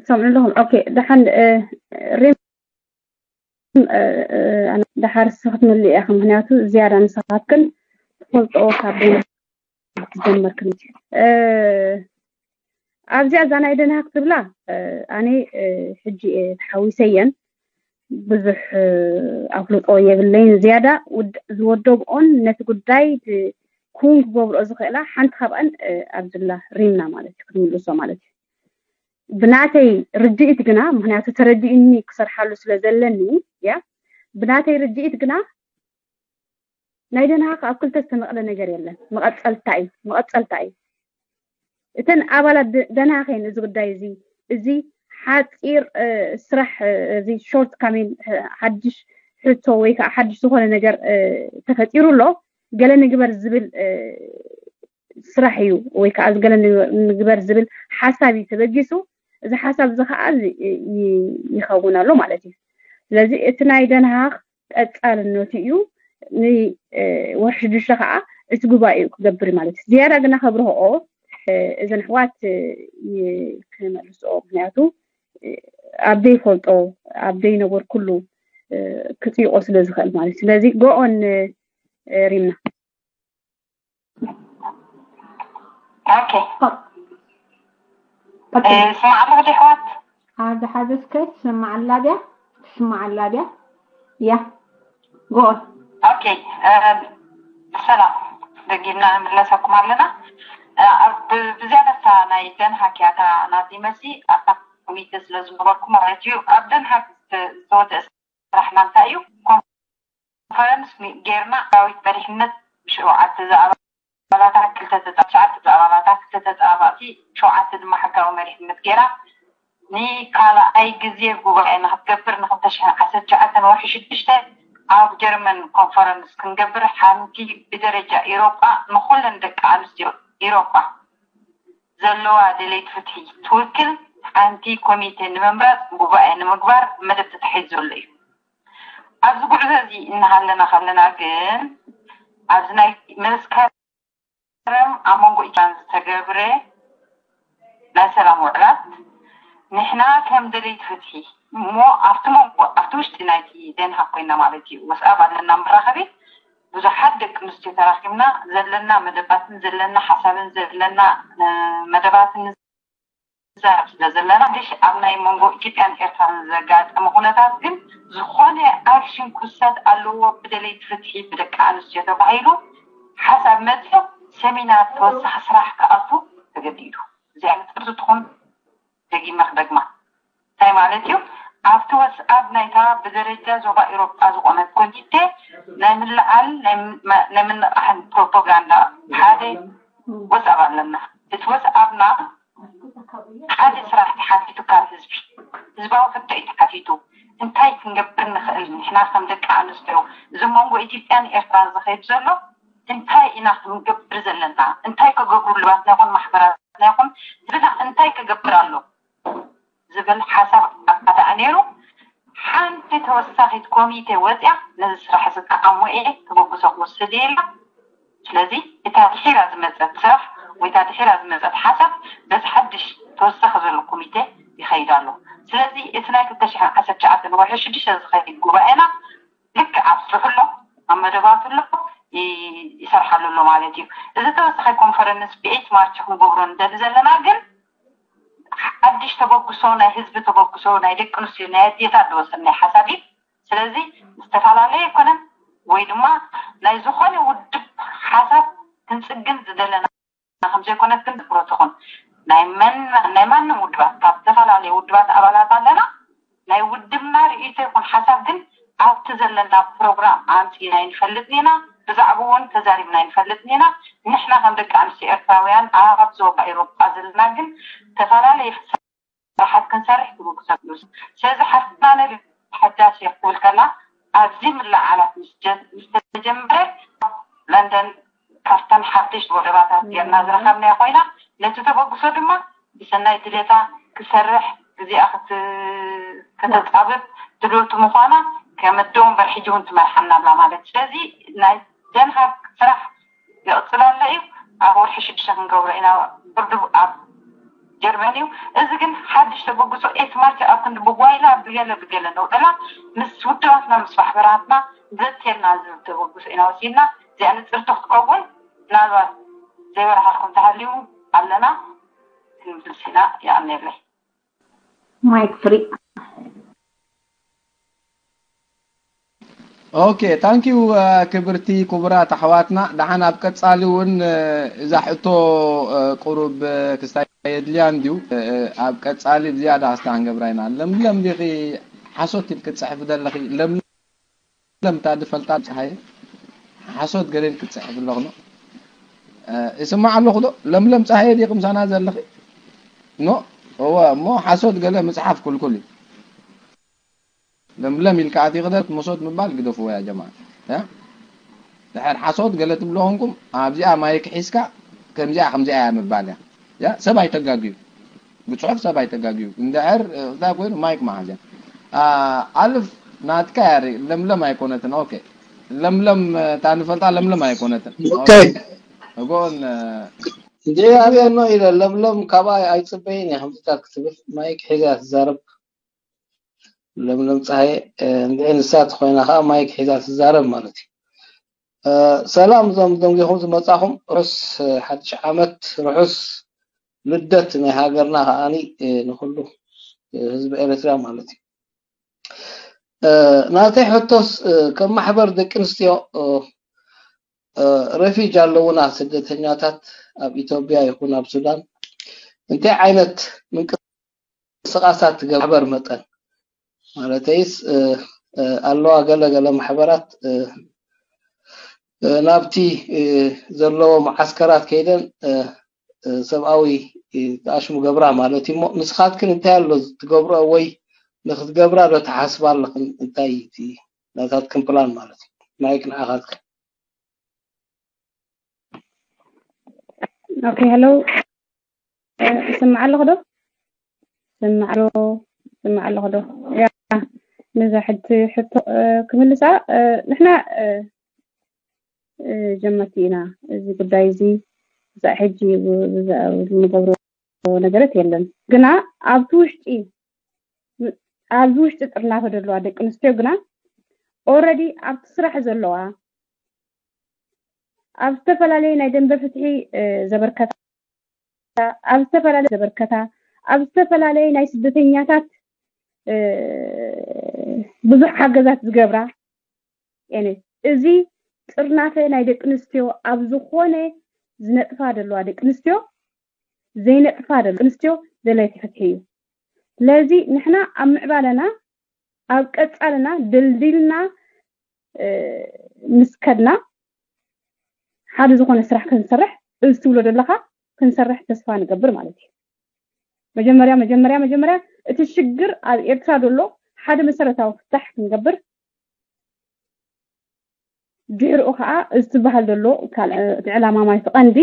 ትሰምዑ ኣለኹም ኦኬ ደሓን ሪም ደሓር ስኽት ምልእ ኢኻ ምክንያቱ ዝያዳ ንስኻትክን ትፈልጦ ካብ ትጀመርክን ኣብዚኣ እዛ ናይ ደንሃክ ትብላ ኣነ ሕጂ እየ ተሓዊሰየን ብዙሕ ኣፍልጦ የብለይን ዝያዳ ዝወደብኦን ነቲ ጉዳይ ኩን ክገብርኦ ዝኽእላ ሓንቲ ካብኣን ኣብዝላ ሪምና ማለት እዩ ክትምልሶ ማለት እዩ ብናተይ ርድኢት ግና ምክንያቱ ተረዲኡኒ ክሰርሓሉ ስለ ዘለኒ ያ ብናተይ ርድኢት ግና ናይ ደንሃክ ኣብ ክልተ ዝተመቕለ ነገር የለን መቐፀልታ እዩ መቐፀልታ እዩ እተን ኣባላት ደንሃክ እየን እዚ ጉዳይ እዚ እዚ ሓፂር ስራሕ እዚ ሾርት ካሚን ሓድሽ ሕቶ ወይ ከዓ ሓድሽ ዝኾነ ነገር ተፈጢሩ ኣሎ ገለ ንግበር ዝብል ስራሕ እዩ ወይ ከዓ ገለ ንግበር ዝብል ሓሳብ እዩ ተበጊሱ እዚ ሓሳብ እዚ ከዓ ይኸውን ኣሎ ማለት እዩ ስለዚ እቲ ናይ ደንሃክ ቀፃልነቱ እዩ ንወርሒ ሽዱሽተ ከዓ እቲ ጉባኤ እዩ ክገብር ማለት እዩ ዝያዳ ግና ከብርህኦ እዘን ኣሕዋት ክመልስኦ ምክንያቱ ኣብ ዘይፈልጦ ኣብ ዘይነበርኩሉ ክፅይቆ ስለ ዝኽእል ማለት እዩ ስለዚ ጎኦን እ፣ ሪምና። ኦኬ። እ፣ ስማዕ ኣለኹ ዶ ኣሕዋት? ሓደ ሓደ እስከ ትስማዕ ኣላ ድያ? ትስማዕ ኣላ ድያ? ያ። ጎል። ኦኬ። እ፣ ሰላም። ደጊምና ንምለሰኩም ኣለና። እ፣ ኣብ፣ ብዝያዳ እታ ናይ ደንሃክ እያ እታ ናትኒ መሲ ኣብታ ኮሚቴ ስለ ዝነበርኩ ማለት እዩ። ኣብ ደንሃክ ዝተ-፣ ዝተወደአ ስራሕና እንታይ እዩ? ኮንፈረንስ ሚ-፣ ጌርና ዳዊት መሪሕነት ብሸውዓተ ዝኣባላታ ክልተ ተጻ-፣ ትሽዓተ ዝኣባላታ ክልተ ተጻባእቲ ሸውዓተ ድማ ሕጋዊ መሪሕነት ጌራ ንካልኣይ ግዜ ጉባኤ ንክትገብር ንክልተ ሽሕን ዓሰርተ ትሽዓተን ወርሒ ሽዱሽተ ኣብ ጀርመን ኮንፈረንስ ክንገብር ሓንቲ ብደረጃ ኢሮጳ ንኩለን ደቂ ኣንስትዮ ኢሮጳ ዘለዋ ደለይቲ ፍትሒ ትውክል ሓንቲ ኮሚቴ ንምምራጽ ጉባኤ ንምግባር መደብ ተታሒዙ ዘሎ እዩ። ኣብዚ ጉዕዞ እዚ እናሃለና ከለና ግን ኣብዚ ናይ መስከረም ኣብ መንጎ ኢትዮጵያን ዝተገብረ ናይ ሰላም ውዕላት ንሕና ከም ደለይቲ ፍትሒ እሞ ኣብቲ መንጎ ኣብቲ ውሽጢ ናይቲ ደንሃክ ኮይና ማለት እዩ ወስኣብ ኣለና መራኸቢ ብዙሓት ደቂ ኣንስትዮ ተራኺብና ዘለና መደባትን ዘለና ሓሳብን ዘለና እ፣ መደባትን ንዛረብ ስለ ዘለና ሓድሽ ኣብ ናይ መንጎ ኢትዮጵያን ኤርትራን ዘጋጠመ ኩነታት ግን ዝኾነ ኣክሽን ክውሰድ ኣለዎ ብደለይቲ ፍትሒ ብደቂ ኣንስትዮ ተባሂሉ ሓሳብ መፅዮ ሰሚናር ተወሳኺ ስራሕ ክኣቱ ተገዲዱ። እዚኣ ንፅርዚ ትኹን ደጊመ ክደግማ እንታይ ማለት እዩ? ኣብቲ ወስኣብ ናይታ ብደረጃ ዞባ ኤሮጳ ዝኾነት ኮሚቴ ናይ ምልዓል ናይ ም- ናይ ምንቕሓን ፕሮፓጋንዳ ሓደ ወስኣብ ኣለና። እቲ ወስኣብና ሓደ ስራሕ ተሓቲቱ ካብ ህዝቢ ህዝባዊ ሕቶ እዩ ተሓቲቱ። እንታይ ክንገብር ንኽእል ንሕና ከም ደቂ ኣንስትዮ እዚ መንጎ ኢትዮጵያን ኤርትራን ዝኸይድ ዘሎ እንታይ ኢና ክንገብር ዘለና እንታይ ከገብሩ ልባትና ይኹን ማሕበራትና ይኹን ህዝብና እንታይ ክገብር ኣሎ ዝብል ሓሳብ ኣባዳኣ ነይሩ። ሓንቲ ተወሳኺት ኮሚቴ ወፅያ ነዚ ስራሕ እዚ ከዓ ሞኤ ተበግሶ ክወስድ የላ። ስለዚ እታ ድሒራ ዝመፀት ስራሕ ወይ እታ ድሒራ ዝመፀት ሓሳብ በዚ ሓድሽ ተወሳኺ ዘሎ ኮሚቴ ይኸይድ ኣሎ። ስለዚ እቲ ናይ ክልተ ሽሕን ዓሰርተ ትሽዓተን ወርሒ ሽዱሽተ ዝኸይድ ጉባኤና ልክዕ ኣብ ስርሑ ኣሎ፣ ኣብ መደባቱ ኣሎ፣ ይ- ይሰርሓሉ ኣሎ ማለት እዩ። እዚ ተወሳኺ ኮንፈረንስ ብኤይት ማርች ክንገብሮ ንደሊ ዘለና ግን ሓድሽ ተበግሶ ናይ ህዝቢ ተበግሶ ናይ ደቂ ኣንስትዮ ናይ ኣዴታት ዝወሰድናይ ሓሳብ እዩ። ስለዚ ዝተፈላለየ ኣይኮነን ወይ ድማ ናይ ዝኾነ ውድብ ሓሳብ ክንፅግን ዝደለና ከም ዘይኮነት ግን ትኩረት ትኹን ናይ መን ናይ ማንም ውድባት ካብ ዝተፈላለየ ውድባት ኣባላት ኣለና ናይ ውድብና ርእይቶ ይኹን ሓሳብ ግን ኣብቲ ዘለና ፕሮግራም ኣምፂና ኣይንፈልጥን ኢና ብዛዕባ እውን ተዛሪብና ኣይንፈልጥን ኢና ንሕና ከም ደቂ ኣንስትዮ ኤርትራውያን ኣብ ዞባ ኤሮጳ ዘለና ግን ዝተፈላለየ ስራሓት ክንሰርሕ ትብሉ ክሰብሉስ ስለዚ ሓፍትና ነቢ ሓዳሽ እየ ክትብል ከላ ኣብዚ ምልዓላት ምስ ጀ- ምስ ተጀመረ ለንደን ካብተን ሓደሽቲ ወደባታት ጌርና ዝረኸብናዮ ኮይና ነቲ ተበግሶ ድማ ብሰናይ ድሌታ ክሰርሕ ግዜኣ ክት- ከተጻብብ ድልውቲ ምዃና ከመደ ወንበር ሕጂ እውን ትመርሓና ኣላ ማለት ስለዚ ናይ ደንሃግ ስራሕ ይቕፅል ኣሎ እዩ ኣብ ወርሒ ሽዱሽተ ክንገብሮ ኢና ብርዱ ኣብ ጀርመን እዩ እዚ ግን ሓድሽ ተበግሶ ኤት ማርች ኣብ ክንዲ ብጓይላ ብገለ ብገለ ነውዕላ ምስ ውድባትና ምስ ማሕበራትና ዘትየልና ዝብል ተበግሶ ኢና ወሲድና እዚኣ ንፅርቲ ክትከውን ምናልባት ዘይበርሃልኩም ተሃልዩ ኣለና ክንምልስ ኢና ይኣምነለይ ማይክ ፍሪ ኦኬ ታንኪዩ ክብርቲ ክቡራት ኣሕዋትና ደሓን ኣብ ቀፃሊ እውን እዛ ሕቶ ቁሩብ ክስታይ የድልያ እንድዩ ኣብ ቀፃሊ ብዝያዳ ክስታ ክንገብራ ኢና ለምለም ዲኺ ሓሶት ኢልክ ትፅሕፊ ዘለኺ ለምለም እታ ድፈልጣ ፀሃየ ሓሶት ገለ ኢልክ ትፅሕፊ ኣለኹ ዶ ይስማዕ ኣለኹ ዶ ለምለም ፀሃየ ዲኺ ምሳና ዘለኺ ኖ እወ እሞ ሓሶት ገለ ምፅሓፍ ክልኩል እዩ ለምለም ኢልካ ኣቲኽደት መሶት ምባል ግደፍዎ ያ ጀማዓ ያ ድሕር ሓሶት ገለ ትብሎ ኾንኩም ኣብዚኣ ማይክ ሒዝካ ከምዚኣ ከምዚኣ እያ ምባል እያ ያ ሰብ ኣይተጋግዩ ብፅሑፍ ሰብ ኣይተጋግዩ እንድሕር እንታይ ኮይኑ ማይክ መሓዝ እያ ኣልፍ ናትካ ያሪ ለምለም ኣይኮነትን ኦኬ ለምለም እታ ንፈልጣ ለምለም ኣይኮነትን Okay እጎን እንዴ ኣበየ ኖ ኢለ ለምለም ካባይ ኣይፅበይን እየ ከምዚታት ክትብል ማይክ ሒዛ ትዛረብ ለምለም ፀሃየ እንድዒ ንሳ ተኮይና ከዓ ማይክ ሒዛ ትዛረብ ማለት እዩ ሰላም እዞም ደንጊኹም ዝመጻኹም፣ ርሑስ ሓድሽ ዓመት፣ ርሑስ ልደት ናይ ሃገርና ከዓኒ ንኹሉ ህዝቢ ኤርትራ ማለት እዩ። ናተይ ሕቶስ፣ ከም ማሕበር ደቂ ኣንስትዮ፣ ረፊጅ ኣለውና፣ ስደተኛታት ኣብ ኢትዮጵያ ይኹን ኣብ ሱዳን እንታይ ዓይነት ምንቅስቃሳት ትገብር መጠን፣ ማለተይስ ኣለዋ ገለ ገለ ማሕበራት ናብቲ ዘለዎ መዓስከራት ከይደን ሰብኣዊ ተኣሽሙ ገብራ ማለት እዩ። ንስኻትክን እንታይ ኣሎ ትገብርኦ ወይ ንክትገብራ ዶ ትሓስባ ኣለኽን? እንታይ እቲ ናታትክን ፕላን ማለት እዩ? ማይክ ንዓኻትክን። Okay, hello. ስምዕ ኣለኹ ዶ? ስምዕ ኣሎ፣ ስምዕ ኣለኹ ዶ? ያ፣ ነዛ ሕጂ ሕቶ ክምልሳ፣ ንሕና ጀመርቲ ኢና። እዚ ጉዳይ እዚ ክሳዕ ሕጂ ንገብሮ ነገረት የለን። ግና ኣብቲ ውሽጢ፣ ኣብዚ ውሽጢ ጥርናፈ ዘለዋ ደቂ ኣንስትዮ ግና already ኣብቲ ስራሕ ዘለዋ፣ ኣብ ዝተፈላለየ ናይ ደንበ ፍትሒ ዘበርከታ፣ ኣብ ዝተፈላለየ ዘበርከታ፣ ኣብ ዝተፈላለየ ናይ ስደተኛታት ብዙሕ ሓገዛት ዝገብራ፣ እዚ ጥርናፈ ናይ ደቂ ኣንስትዮ ኣብ ዝኾነ ዝነጥፋ ዘለዋ ደቂ ኣንስትዮ፣ ዘይነጥፋ ደቂ ኣንስትዮ ደለይቲ ፍትሒ እዩ። ስለዚ ንሕና ኣብ ምዕባለና፣ ኣብ ቀጻልና ደልዲልና ምስ ከድና፣ ሓደ ዝኾነ ስራሕ ክንሰርሕ፣ እዚ ትብሎ ዘለኻ ክንሰርሕ ተስፋ ንገብር ማለት እዩ። መጀመርያ መጀመርያ መጀመርያ እቲ ሽግር ኣብ ኤርትራ ዘሎ ሓደ መሰረታዊ ፍታሕ ክንገብር፣ ድሕሪኡ ከዓ እዚ ዝበሃል ዘሎ ካልእ እቲ ዕላማ ማለት ቀንዲ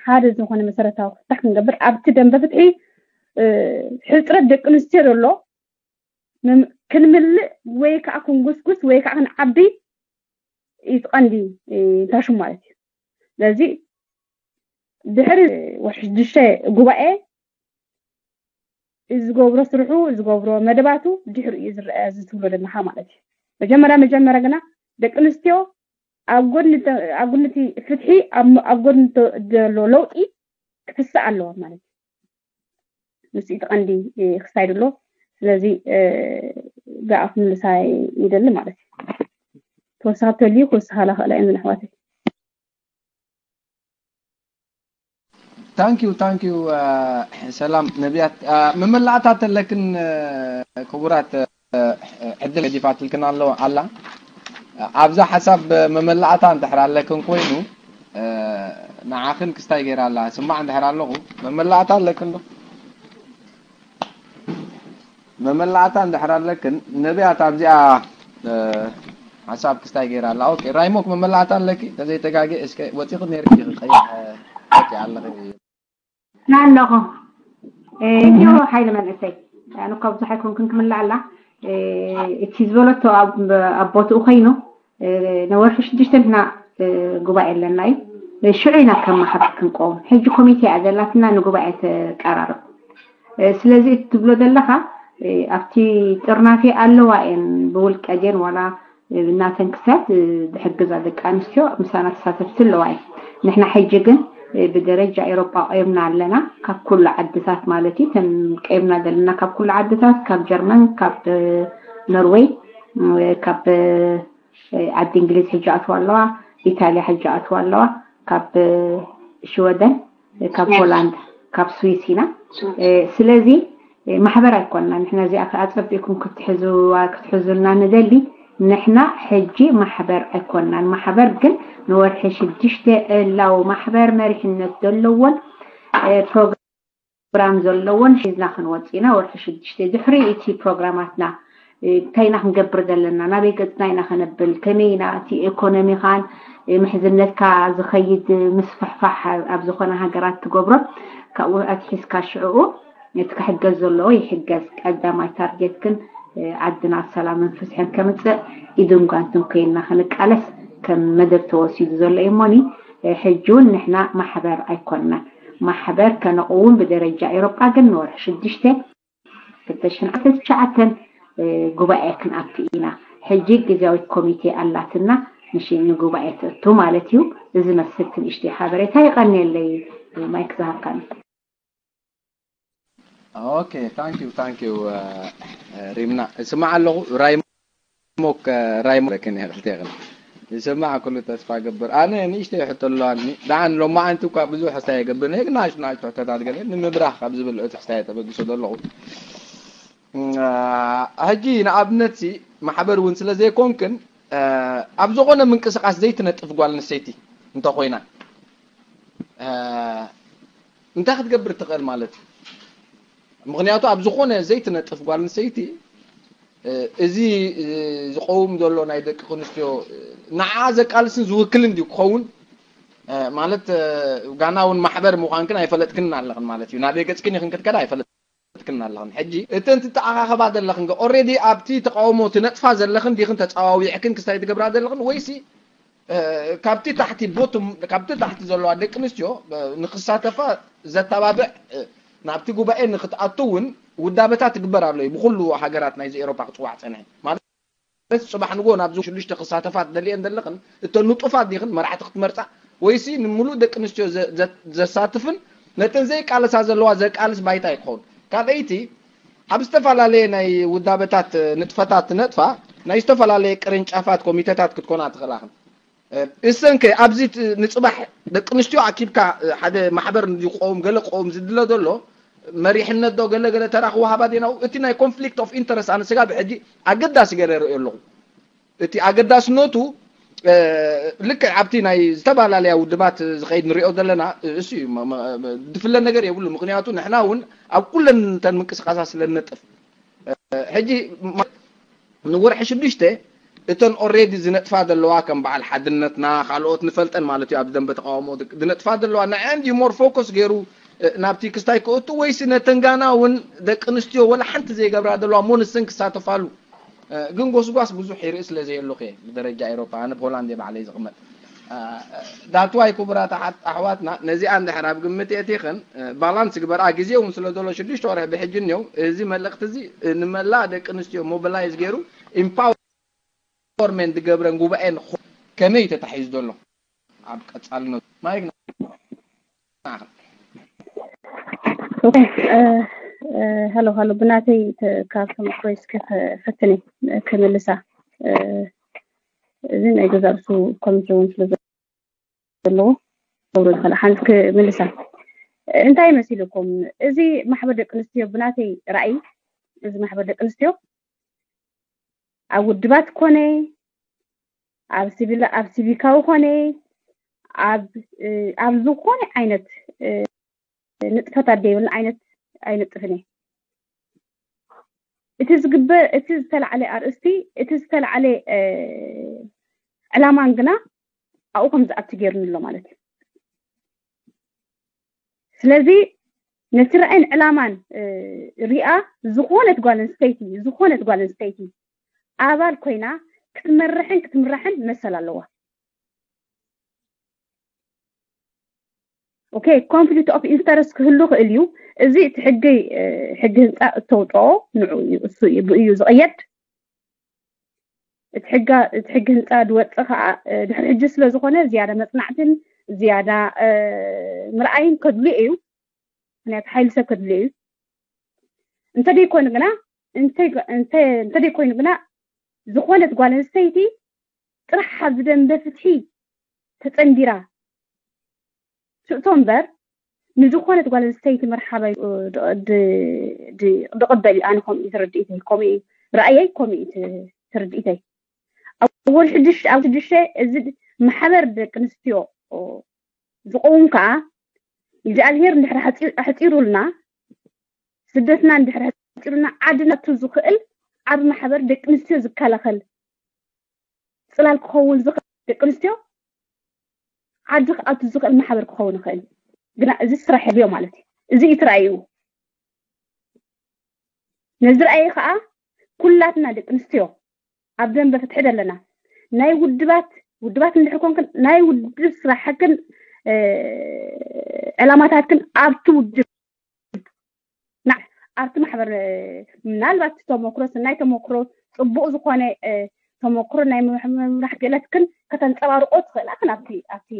ሓደ ዝኾነ መሰረታዊ ፍታሕ ክንገብር፣ ኣብቲ ደንበ ፍትሒ ሕፅረት ደቂ ኣንስትዮ ዘሎ ክንምልእ ወይ ከዓ ክንጉስጉስ ወይ ከዓ ክንዓቢ እዩ ቀንዲ ታሽሙ ማለት እዩ። ስለዚ ድሕሪ ወርሒ ሽዱሽተ ጉባኤ ዝገብሮ ስርሑ ዝገብሮ መደባቱ ድሕሪ እዩ ዝረአ እዚ ትብሎ ዘለኻ ማለት እዩ። መጀመርያ መጀመርያ ግና ደቂ ኣንስትዮ ኣብ ጎድኒ ኣብ ጎድኒ እቲ ፍትሒ ኣብ ጎድኒ ዘሎ ለውጢ ክትስእ ኣለዋ ማለት እዩ። ንሱ እቲ ቀንዲ ክሳይድ ኣሎ። ስለዚ ብኣ ክምልሳ ይደሊ ማለት እዩ። ተወሳኺ ተልዩ ክወስኻ ላኽእላ እየን ኣሕዋተይ። Thank you, thank you. ሰላም ነቢያት፣ መመላእታት ኣለክን ክቡራት፣ ዕድል ገዲፋትልክን ኣሎ ኣላ። ኣብዛ ሓሳብ መመላእታ እንድሕር ኣለክን ኮይኑ፣ ንዓኽን ክስታይ ገይራ ኣላ ስማዕ እንድሕር ኣለኹ፣ መመላእታ ኣለክን ዶ? መመላእታ እንድሕር ኣለክን ነቢያት ኣብዚኣ ሓሳብ ክስታይ ገይራ ኣላ። ኦኬ ራይሞክ መመላእታ ኣለኪ ተዘይተጋጌ እስከ ወፂኺ ነይርኪ ቀይሕ ኦኬ ኣለኺ ኣለኹ። እዮ ሓይለ መንእሰይ ኣነ እኳ ብዙሕ ኣይኮንኩን ክምልእ ኣላ እቲ ዝበለቶ ኣብ ቦትኡ ኮይኑ ንወርሒ ሽዱሽተ ንሕና ጉባኤ ኣለና እዩ። ሽዑ ኢና ከም ማሕበር ክንቆም። ሕጂ ኮሚቴ እያ ዘላትና ንጉባኤ ተቀራርብ። ስለዚ እቲ ትብሎ ዘለኻ ኣብቲ ጥርናፌ ኣለዋ እየን ብውልቀ ድየን ዋላ ናተን ክሳት ዝሕግዛ ደቂ ኣንስትዮ ምሳና ተሳተፍቲ ኣለዋ እየን። ንሕና ሕጂ ግን ብደረጃ ኤሮጳ ቆይምና ኣለና። ካብ ኩሉ ዓድታት ማለት እዩ ተን ቀይምና ዘለና ካብ ኩሉ ዓድታት ካብ ጀርመን ካብ ኖርወይ ካብ ዓዲ እንግሊዝ ሕጂ ኣትዋ ኣለዋ፣ ኢታልያ ሕጂ ኣትዋ ኣለዋ፣ ካብ ሽወደን፣ ካብ ሆላንድ፣ ካብ ስዊስ ኢና። ስለዚ ማሕበር ኣይኮንና ንሕና እዚኣ ኣፀቢእኩም ክትሕዝዋ ክትሕዙልና ንደሊ። ንሕና ሕጂ ማሕበር ኣይኮንናን። ማሕበር ግን ንወርሒ ሽዱሽተ ዕላዊ ማሕበር መሪሕነት ዘለዎን ፕሮግራም ፕሮግራም ዘለዎን ሒዝና ክንወፅእ ኢና። ወርሒ ሽዱሽተ ድሕሪ እቲ ፕሮግራማትና እንታይ ኢና ክንገብር ዘለና፣ ናበይ ገፅና ኢና ከነብል፣ ከመይ ኢና እቲ ኢኮኖሚኻን ምሕዝነትካ ዝኸይድ ምስፍሕፋሕ ኣብ ዝኾነ ሃገራት ትገብሮ፣ ካብኡ ኣትሒዝካ ሽዕኡ እቲ ክሕገዝ ዘለዎ ይሕገዝ። ቀዳማይ ታርጌት ግን ዓድና ሰላምን ፍትሕን ከምፅእ ኢድን ጓንትን ኮይንና ክንቃለስ ከም መደብ ተወሲዱ ዘሎ እዩ እሞኒ ሕጂ እውን ንሕና ማሕበር ኣይኮንናን። ማሕበር ከነቕውም ብደረጃ ኤሮጳ ግን ንወርሒ ሽዱሽተ ክልተ ሽሕን ዓሰርተ ትሽዓተን ጉባኤ ክንኣቱ ኢና። ሕጂ ግዝያዊት ኮሚቴ ኣላትና። ንሽ ንጉባኤ ትእቱ ማለት እዩ። እዚ መስልቲ ንእሽተይ ሓበሬታ። ይቐንየለይ። ማይክ ዝሃብካኒ። Okay, thank you, thank you, ሪምና። እስማዕ ኣለኹ። ራይሞክ ራይሞ ለክን ያክልቴክን ይስማዕ ኩሉ ተስፋ ገብር። ኣነ ንእሽተይ ሕቶ ኣለዋኒ። ደሓን ሎማዓንቲ እኳ ብዙሕ ሕስታ የገብር፣ ንህግ ናሽ ናሽ ሕቶታት ገለ ንምብራህ ካብ ዝብል እቲ ሕስታ ተበግሶ ዘለኹ። ሕጂ ንኣብነት ሲ ማሕበር እውን ስለ ዘይኮንክን ኣብ ዝኾነ ምንቅስቃስ ዘይትነጥፍ ጓል ኣንስተይቲ እንተኮይና እንታይ ክትገብር ትኽእል ማለት እዩ? ምክንያቱ ኣብ ዝኾነ ዘይትነጥፍ ጓል ኣንስተይቲ እዚ ዝቀውም ዘሎ ናይ ደቂ ኣንስትዮ ንዓ ዘቃልስን ዝውክልን ድዩ ክኸውን? ማለት ጋና እውን ማሕበር ምዃንክን ኣይፈለጥክን ኣለኽን ማለት እዩ። ናበይ ገጽክን ኢኽን ክትከዳ ኣይፈለጥክን ኣለኽን። ሕጂ እተን ትተዓኻኸባ ዘለኽን already ኣብቲ ተቃውሞ ትነጥፋ ዘለኽን ዲኽን ተጻዋዊዕክን ክስታይ ትገብራ ዘለኽን ወይሲ ካብቲ ታሕቲ ቦትም ካብቲ ታሕቲ ዘለዋ ደቂ ኣንስትዮ ንክሳተፋ ዘተባብዕ ናብቲ ጉባኤ ንክትኣቱ እውን ውዳበታት ትግበር ኣሎ እዩ። ብኩሉ ሃገራት ናይዚ ኤሮፓ ክፅዋዕ ፀንሐ ማለት ጽባሕ ንጎ ናብዚ ሽዱሽተ ክሳተፋት ደልየን ዘለኽን እተን ንጡፋት ዲኽን መራሕቲ ክትመርፃ ወይሲ ንምሉእ ደቂ ኣንስትዮ ዘሳትፍን ነተን ዘይቃለሳ ዘለዋ ዘቃልስ ባይታ ይክኸውን። ካልኣይቲ ኣብ ዝተፈላለየ ናይ ውዳበታት ንጥፈታት ትነጥፋ ናይ ዝተፈላለየ ቅርንጫፋት ኮሚተታት ክትኮና ትኽእላ። እሰንከ ኣብዚ ንፅባሕ ደቂ ኣንስትዮ ኣኪብካ ሓደ ማሕበር ዝቆም ገለ ቆም ዝድለ ዘሎ መሪሕነት ዶ ገለ ገለ ተራ ክወሃባ ዲናው እቲ ናይ conflict of interest ኣነ ስጋ ብሕጂ ኣገዳሲ ገለ ርእዮ ኣለኹ። እቲ ኣገዳስነቱ ልክዕ ኣብቲ ናይ ዝተፈላለያ ውድባት ዝኸይድ ንሪኦ ዘለና እሱ እዩ። ድፍለ ነገር የብሉ። ምክንያቱ ንሕና እውን ኣብ ኩለን ተን ምንቅስቃሳት ስለ ንነጥፍ ሕጂ ንወርሒ ሽዱሽተ እተን already ዝነጥፋ ዘለዋ ከም በዓል ሓድነትና ካልኦት ንፈልጠን ማለት እዩ ኣብ ደንበ ተቃውሞ ዝነጥፋ ዘለዋ ንዐን ድዩ more focus ገይሩ ናብቲ ክስታይ ክእቱ ወይሲ ነተን ጋና እውን ደቂ ኣንስትዮ ወላ ሓንቲ ዘይገብራ ዘለዋ እሞ ንሰን ክሳተፋሉ ግን ጎስጓስ ብዙሕ ይርኢ ስለ ዘየሉኸ ብደረጃ ኤሮፓ ኣነ ፖላንድ ባዕለይ ዝቕመጥ ዳትዋይ ክቡራት ኣሓዋትና ነዚኣ እንድሕር ኣብ ግምት የእቲኽን ባላንስ ግበርኣ ግዜ እውን ስለ ዘሎ ሽዱሽተ ወርሒ ብሕጂ እኒው እዚ መልእክቲ እዚ ንመላእ ደቂ ኣንስትዮ ሞቢላይዝ ገይሩ ኢምፓወርመንት ዝገብረን ጉባኤ ንኾ ከመይ እዩ ተታሒዙ ዘሎ ኣብ ቀጻልነቱ ማይክ ሀሎ ሀሎ ብናተይ ካብ ተመክሮይ እስከ ፈትነ ክምልሳ እዚ ናይ ገዛ ርእሱ ኮሚቴ እውን ስለ ዘለዎ ገብሮ ዝኽእል ሓንቲ ክምልሳ እንታይ መሲልኩም እዚ ማሕበር ደቂ ኣንስትዮ ብናተይ ራእይ እዚ ማሕበር ደቂ ኣንስትዮ ኣብ ውድባት ኮነ ኣብ ሲቪል ኣብ ሲቪካዊ ኮነ ኣብ ኣብ ዝኾነ ዓይነት ንጥፈታት ደይብልና ዓይነት ኣይነጥፍን እየ እቲ ዝግበር እቲ ዝተላዕለ ኣርእስቲ እቲ ዝተላዕለ ዕላማን ግና ኣብኡ ከም ዝኣቲ ገይሩኒ ኣሎ ማለት እዩ ስለዚ ነቲ ራእይን ዕላማን ሪኣ ዝኾነት ጓል ኣንስተይቲ ዝኾነት ጓል ኣንስተይቲ ኣባል ኮይና ክትመርሕን ክትምራሕን መሰል ኣለዋ okay conflict of interest ክህሉ ክእል እዩ እዚ እቲ ሕጊ ሕጊ ህንፃ እተውፅኦ ንዑ እዩ እሱ እዩ ብእዩ ዝቕየድ እቲ ሕጋ እቲ ሕጊ ህንፃ ዝወፀ ከዓ ድሕሪ ሕጂ ስለ ዝኾነ ዝያዳ መፅናዕትን ዝያዳ ምርኣይን ከድልዩ እዩ ምክንያቱ ሓይሊ ሰብ ከድልዩ እዩ እንተደይኮይኑ ግና እንተደይኮይኑ ግና ዝኾነት ጓል ኣንስተይቲ ጥራሕ ኣብዚ ደንበ ፍትሒ ተፀንቢራ ትእቶ እምበር ንዝኾነት ጓል ኣንስተይቲ መርሓባ ድቕበል እዩ ኣነ ከምኡ ትርድኢተይ ከምኡ ራእየይ ከምኡ ትርድኢተይ ኣብ ወር ሽዱሽተ ኣብ ሽዱሽተ እዚ ማሕበር ደቂ ኣንስትዮ ዝኸውን ከዓ እግዚኣብሔር እንድሕር ኣሕፂሩልና ስደትና እንድሕር ኣሕፂሩልና ዓዲ ናቱ ዝኽእል ዓብ ማሕበር ደቂ ኣንስትዮ ዝከላኸል ፅላል ክኸውን ዝኽእል ደቂ ኣንስትዮ ዓዲ ክኣቱ ዝኽእል ማሕበር ክኸውን ይኽእል ግና እዚ ስራሕ የብዮ ማለት እዩ እዚ እዩ ትራእዩ ነዚ ራእዩ ከዓ ኩላትና ደቂ ኣንስትዮ ኣብ ደንበ ፍትሒ ዘለና ናይ ውድባት ውድባት እንድሕር ኮንክን ናይ ውድብ ስራሕክን ዕላማታትክን ኣብቲ ውድብ ኣብቲ ማሕበር ምናልባት ተመክሮ ስናይ ተመክሮ ፅቡቅ ዝኾነ ተመክሮ ናይ ምምራሕ ክእለትክን ከተንፀባርቆ ትኽእላ ክን ኣብቲ ኣብቲ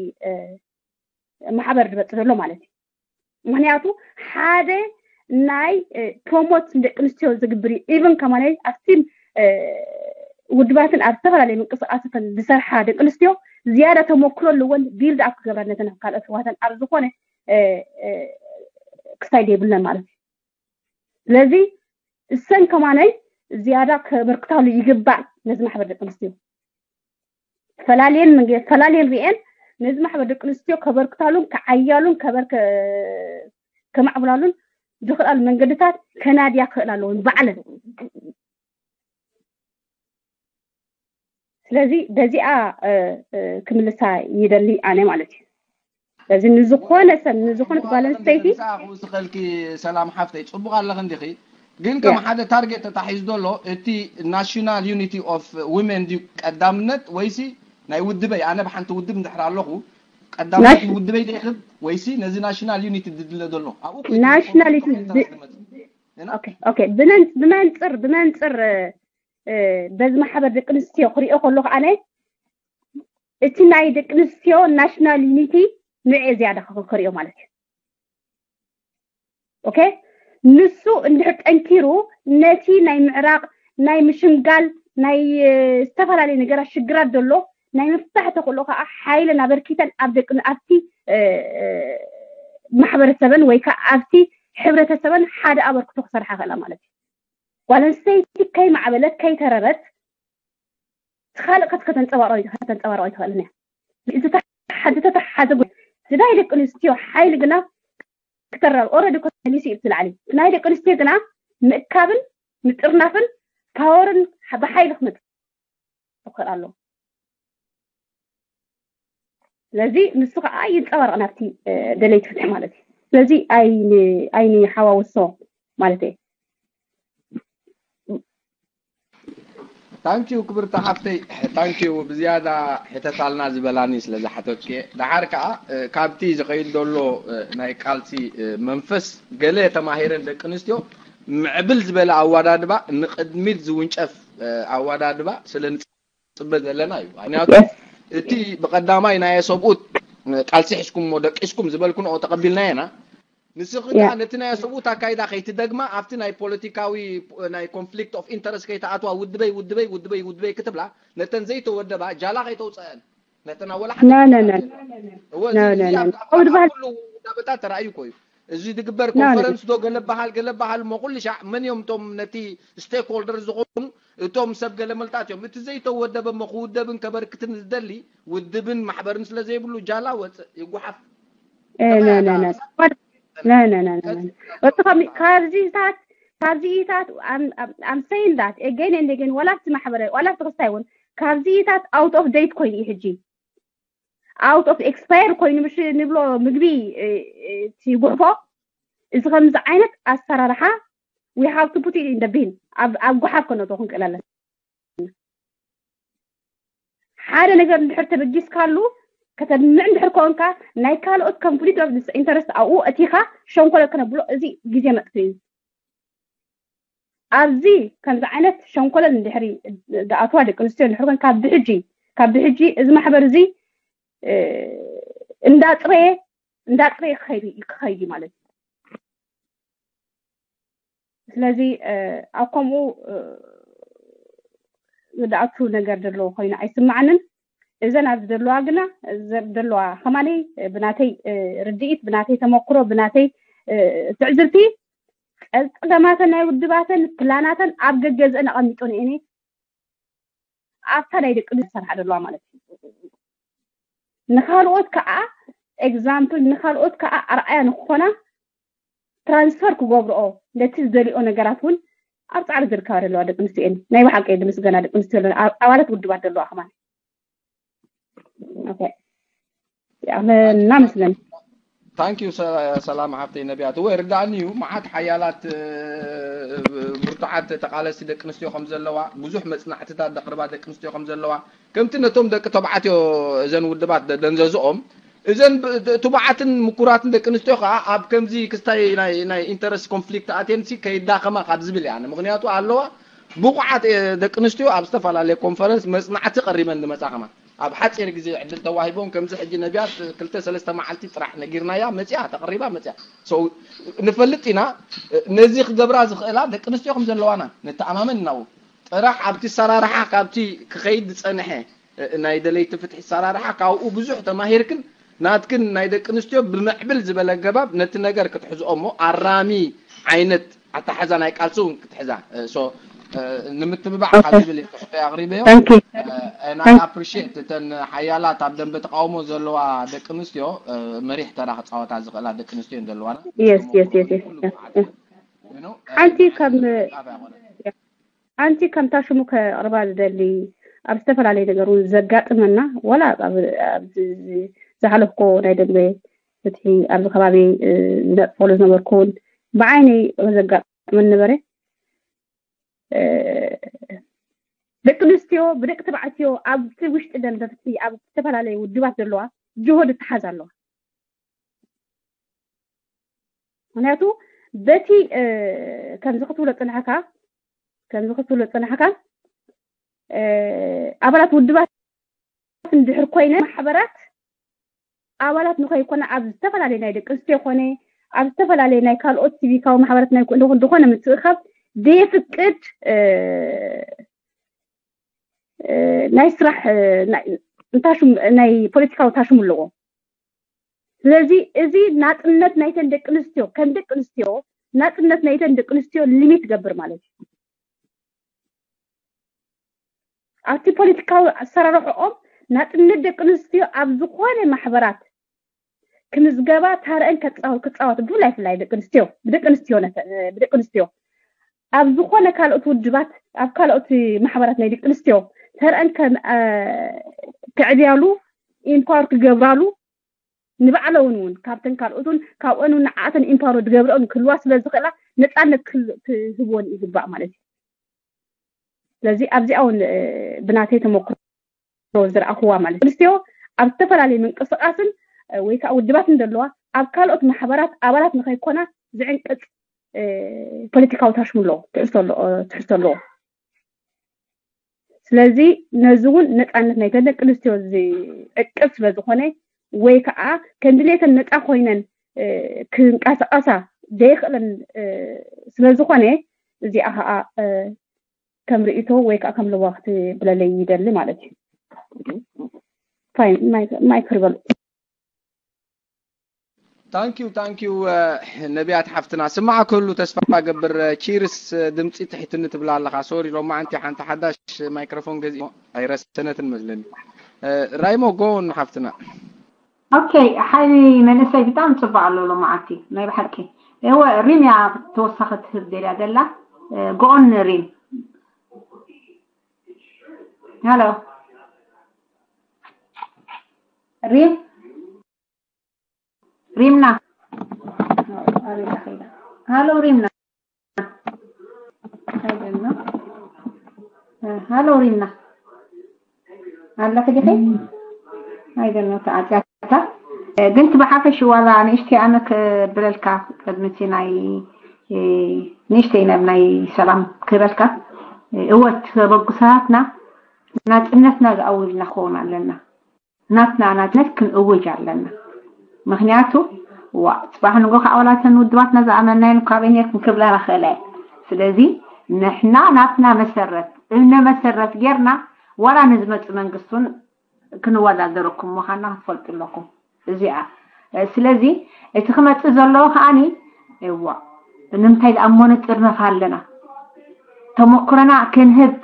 ማሕበር ዝመፅእ ዘሎ ማለት እዩ። ምክንያቱ ሓደ ናይ ፕሮሞት ንደቂ ኣንስትዮ ዝግብር እዩ። ኢቨን ከማን ኣብቲ ውድባትን ኣብ ዝተፈላለዩ ምንቅስቃሳትን ዝሰርሓ ደቂ ኣንስትዮ ዝያዳ ተመክሮ ኣለወን፣ ቢልድ ኣፕ ክገብራ ነተን ካልኦት ህዋተን ኣብ ዝኾነ ክሳይድ የብለን ማለት እዩ። ስለዚ እሰን ከማነይ ዝያዳ ከበርክታሉ ይግባእ ነዚ ማሕበር ደቂ ኣንስትዮ። ፈላልየን መንገ- ፈላልየን ሪኤን ነዚ ማሕበር ደቂ ኣንስትዮ ከበርክታሉን ከዓያሉን ከበርከ ከማዕብላሉን ዝኽእላሉ መንገድታት ከናድያ ክኽእላ ኣለወን ባዕለን። ስለዚ በዚኣ ክምልሳ ይደሊ ኣነ ማለት እዩ። ስለዚ ንዝኾነ ሰብ ንዝኾነት ጓል ኣንስተይቲ ክውስኸልኪ ሰላም ሓፍተይ፣ ፅቡቅ ኣለኽ እንዲኺ። ግን ከም ሓደ ታርጌት ተታሒዙ ዘሎ እቲ ናሽናል ዩኒቲ ኦፍ ዊሜን ድዩ ቀዳምነት ወይሲ ናይ ውድበይ? ኣነ ብሓንቲ ውድብ እንድሕር ኣለኹ ቀዳምነት ውድበይ ደይኽብ ወይሲ ነዚ ናሽናል ዩኒቲ ድድለ ዘሎ ኣብኡ ናሽናሊቲ ብመንፅር ብመንፅር ብመንፅር በዚ ማሕበር ደቂ ኣንስትዮ ክሪኦ ከለኹ ኣነ እቲ ናይ ደቂ ኣንስትዮ ናሽናል ዩኒቲ ንዕ ዝያዳ ክሪኦ ማለት እዩ። ኦኬ፣ ንሱ እንድሕር ጠንኪሩ ነቲ ናይ ምዕራቕ ናይ ምሽምጋል ናይ ዝተፈላለዩ ነገራት ሽግራት ዘሎ ናይ ምፍታሕ ተኽእሎ ከዓ ሓይለን ኣበርኪተን ኣብ ደቂ ኣብቲ ማሕበረሰበን ወይ ከዓ ኣብቲ ሕብረተሰበን ሓደ ኣበርክቶ ክሰርሓ ክእላ ማለት እዩ። ጓል ኣንስተይቲ ከይማዕበለት ከይተረረት ካልእ ከት ከተንፀባርቆ ከተንፀባርቆ ኣይትኽእልን እያ። ዝተሓሓዘ ጉዳይ ናይ ደቂ ኣንስትዮ ሓይሊ ግና ክተረብ ኦረዲ ኮሊሲ እዩ ትልዓሊ ናይ ደቂ ኣንስትዮ ግና ምእካብን ምጥርናፍን ፓወርን ብሓይሊ ክመፅእ ይኽእል ኣሎ። ስለዚ ንሱ ከዓ ይንፀባረቕ ናብቲ ደለይቲ ፍትሒ ማለት እዩ። ስለዚ ኣይንሓዋውሶ ማለት እየ። ታንኪዩ ክብርቲ ሓፍተይ፣ ታንኪዩ ብዝያዳ ሕተታልና ዝበላኒ ስለ ዝሓተትኪ። ደሓር ከዓ ካብቲ ዝኸይድ ዘሎ ናይ ቃልሲ መንፈስ ገለ ተማሂረን ደቂ ኣንስትዮ ምዕብል ዝበለ ኣወዳድባ፣ ንቅድሚት ዝውንጨፍ ኣወዳድባ ስለ ንፅበ ዘለና እዩ። ምክንያቱ እቲ ብቀዳማይ ናይ ሰብኡት ቃልሲ ሒዝኩም ደቂስኩም ዝበልኩንኦ ተቀቢልናዮ ኢና። ንስኺ ከዓ ነቲ ናይ ሰብኡት ኣካይዳ ከይትደግማ ኣብቲ ናይ ፖለቲካዊ ናይ ኮንፍሊክት ኦፍ ኢንተረስት ከይትኣትዋ ውድበይ ውድበይ ውድበይ ውድበይ ክትብላ ነተን ዘይተወደባ ጃላ ከይተውፀአን ነተን ኣወላ ኩሉ ውዳበታት ተራእዩ እኮ እዩ። እዚ ዝግበር ኮንፈረንስ ዶ ገለ በሃል ገለ በሃል እሞ ኩሉ ሻዕ መን እዮም እቶም ነቲ ስቴክ ሆልደር ዝኾኑ እቶም ሰብ ገለ መልጣት እዮም። እቲ ዘይተወደበ እሞ ክውደብን ከበርክትን ዝደሊ ውድብን ማሕበርን ስለ ዘይብሉ ጃላ ወፅእ ይጓሓፍ። ካብዚታት ካብዚታት I'm saying that again and again ዋላ ኣብቲ ማሕበረ ዋላ ኣብቲ ክስታይ እውን ካብዚታት out of date ኮይኑ እዩ ሕጂ። Out of expire ኮይኑ ምሽ ንብሎ ምግቢ እቲ ጉሕፎ እዚ ከምዚ ዓይነት ኣሰራርሓ we have to put it in the bin ኣብ ጉሓፍ ከነቶ ክንክእል ኣለና። ሓደ ነገር እንድሕር ተበጊስካሉ ከተድምዕ እንድሕር ኮንካ ናይ ካልኦት conflict of interest ኣብኡ እቲኻ ሸንኮለ ክነብሎ እዚ ግዜ መጥፍኢ እዩ። ኣብዚ ከምዚ ዓይነት ሸንኮለል እንድሕሪ ዝኣትዋ ደቂ ኣንስትዮ እንድሕር ኮን ካብ ብሕጂ ካብ ብሕጂ እዚ ማሕበር እዚ እንዳጥረየ እንዳጥረየ ክኸይድ ክኸይድ ማለት እዩ። ስለዚ ኣብ ከምኡ ዝኣቱ ነገር ዘለዎ ኮይኑ ኣይስማዓንን። እዘን ኣብዚ ዘለዋ ግና ዘለዋ ከማነይ ብናተይ ርድኢት ብናተይ ተመክሮ ብናተይ ትዕዝብቲ ፀገማተን ናይ ውድባተን ፕላናተን ኣብ ገገዝአን ኣቐሚጦን እኔ ኣብታ ናይ ደቂ ኣንስትዮ ዝሰርሓ ዘለዋ ማለት እዩ። ንኻልኦት ከዓ ኤግዛምፕል ንኻልኦት ከዓ ኣርኣያ ንክኾና ትራንስፈር ክገብርኦ ነቲ ዝደልኦ ነገራት እውን ኣብ ፃዕሪ ዝርከባ ዘለዋ ደቂ ኣንስትዮ እየን። ናይ ብሓቂ ድምስገና ደቂ ኣንስትዮ ኣለና ኣባላት ውድባት ዘለዋ ከማን እናመስለን ታንኪዩ ሰላም ሓፍተይ ነቢያት። እወ ርዳእኒ እዩ። መዓት ሓያላት ብርቱዓት ተቃለስቲ ደቂ ኣንስትዮ ከም ዘለዋ፣ ብዙሕ መጽናዕትታት ዘቅርባ ደቂ ኣንስትዮ ከም ዘለዋ፣ ከምቲ ነቶም ደቂ ተባዕትዮ እዘን ውድባት ደንዘዝኦም እዘን ትቡዓትን ምኩራትን ደቂ ኣንስትዮ ከዓ ኣብ ከምዚ ክስታይ ናይ ኢንተረስት ኮንፍሊክት ኣትየንሲ ከይዳኸማ ካብ ዝብል እያ። ምክንያቱ ኣለዋ ብቑዓት ደቂ ኣንስትዮ ኣብ ዝተፈላለየ ኮንፈረንስ መፅናዕቲ ቀሪበን ዝመፃ ከማን ኣብ ሓፂር ግዜ ዕድል ተዋሂቦም ከምዚ ሕጂ ነቢያት ክልተ ሰለስተ መዓልቲ ጥራሕ ነጊርናያ መፅያ ተቐሪባ መፅያ ንፈልጥ ኢና። ነዚ ክገብራ ዝኽእላ ደቂ ኣንስትዮ ከም ዘለዋና ንተኣማመን እናው ጥራሕ ኣብቲ ኣሰራርሓ ካብቲ ክኸይድ ዝፀንሐ ናይ ደለይቲ ፍትሒ ኣሰራርሓ ካብኡ ብዙሕ ተማሂርክን ናትክን ናይ ደቂ ኣንስትዮ ብምዕብል ዝበለ ኣገባብ ነቲ ነገር ክትሕዝኦ እሞ ኣራሚ ዓይነት ኣተሓዛ ናይ ቃልሲ እውን ክትሕዛ ንምትብባዕ ካብ ዝብል ትሕቶ ኣቕሪበዮ። I appreciate እተን ሓያላት ኣብ ደንበ ተቃውሞ ዘለዋ ደቂ ኣንስትዮ መሪሕ ተራ ክፃወታ ዝኽእላ ደቂ ኣንስትዮ ዘለዋና ሓንቲ ከም ሓንቲ ከምታ ሽሙ ከቕርባ ዝደሊ ኣብ ዝተፈላለየ ነገር እውን ዘጋጥመና ዋላ ዝሓለፍኮ ናይ ደንበ ፍትሒ ኣብዚ ከባቢ ዝነጥፈሉ ዝነበርኩ እውን ብዓይነይ ዘጋጥመን ነበረ። ደቂ ኣንስትዮ ብደቂ ተባዕትዮ ኣብቲ ውሽጢ ደንበ ፍትሒ ኣብ ዝተፈላለየ ውድባት ዘለዋ ጅሆ ዝተሓዝ ኣለዋ። ምክንያቱ በቲ ከምዚ ክትብሎ ፅንሕካ ከምዚ ክትብሎ ፅንሕካ ኣባላት ውድባት እንድሕር ኮይነ ማሕበራት ኣባላት ንኸይኮነ ኣብ ዝተፈላለየ ናይ ደቂ ኣንስትዮ ኮነ ኣብ ዝተፈላለየ ናይ ካልኦት ሲቪካዊ ማሕበራት ናይ ዝኾነ ምትእኻብ ደየፍቅድ ናይ ስራሕ እንታይ ናይ ፖለቲካዊ ታሽሙ ኣለዎ። ስለዚ እዚ ናፅነት ናይተን ደቂ ኣንስትዮ ከም ደቂ ኣንስትዮ ናፅነት ናይተን ደቂ ኣንስትዮ ሊሚት ገብር ማለት እዩ። ኣብቲ ፖለቲካዊ ኣሰራርሕኦም ናፅነት ደቂ ኣንስትዮ ኣብ ዝኾነ ማሕበራት ክምዝገባ ታረአን ክፃወት ብፍላይ ፍላይ ደቂ ኣንስትዮ ብደቂ ኣንስትዮ ብደቂ ኣንስትዮ ኣብ ዝኾነ ካልኦት ውድባት ኣብ ካልኦት ማሕበራት ናይ ደቂ ኣንስትዮ ተረአን ክዕብያሉ ኢምፓወር ክገብራሉ ንባዕለውን እውን ካብተን ካልኦትን ካብአን እውን ንዓኣተን ኢምፓወር ዝገብረኦን ክህልዋ ስለ ዝኽእላ ነፃነት ክህልወን ይግባእ ማለት እዩ። ስለዚ ኣብዚኣ እውን ብናተይ ተመክሮ ዝረኣኽዋ ማለት ኣንስትዮ ኣብ ዝተፈላለየ ምንቅስቃስን ወይ ከዓ ውድባት እንደለዋ ኣብ ካልኦት ማሕበራት ኣባላት ንኸይኮና ዝዕንቅፅ ፖለቲካዊ ታሽሙ ኣለዎ ትሕዝቶ ኣለዎ። ስለዚ ነዚ እውን ነፃነት ናይ ደቂ ኣንስትዮ ዝዕቅብ ስለዝኾነ ወይ ከዓ ከም ድሌተን ነፃ ኮይነን ክንቀሳቀሳ ዘይኽእለን ስለዝኾነ እዚኣ ከዓ ከም ርእይቶ ወይ ከዓ ከም ለዋክቲ ብለለይ ይደሊ ማለት እዩ። ማይክ ርበሉ። ታንኪዩ ታንኪዩ ነቢያት ሓፍትና ስማዕ ክህሉ ተስፋ ገብር። ቺርስ ድምፂ ትሕትኒ ትብላ ኣለኻ። ሶሪ ሎማዓንቲ ሓንቲ ሓዳሽ ማይክሮፎን ገዚኦ ኣይረሰነትን መስለኒ። ራይሞ ጎን ሓፍትና። ኦኬ ሓይሊ መንእሰይ ብጣዕሚ ፅቡቅ ኣሎ ሎማዓንቲ ናይ ብሓቂ። እወ ሪም እያ ተወሳኺ ትህብ ደልያ ዘላ። ጎኦን ሪም። ሃሎ ሪም ሪምና ሃሎ ሪምና ሃሎ ሪምና ኣለኺ ዲኺ? ኣይደኖ ተዓጽያታ ግን እቲ ብሓፈሽ ዋላ ንእሽተይ ኣነ ክብለልካ ቅድሚ እቲ ናይ ንእሽተይ ናብ ናይ ሰላም ክበልካ እወ ተበጉሳትና ናጽነትና ዝኣውጅና ክኸውን ኣለና። ናትና ናጽነት ክንእውጅ ኣለና። ምክንያቱ ዋ ጽባሕ ንጎ ከዓ ዋላ እተን ውድባትና ዝኣመናየን እኳ ኣበይ ነርክን ክብላ ንኽእለ። ስለዚ ንሕና ናትና መሰረት እምነ መሰረት ጌርና ዋላ ንዝመጽእ መንግስቲ እውን ክንወዳደረኩም ምዃንና ክትፈልጡ ኣለኩም። እዚኣ ስለዚ እቲ ክመጽእ ዘለዎ ከዓኒ እዋ ንምንታይ ደኣ እሞ ንጥርነፍ ኣለና ተመክሮና ክንህብ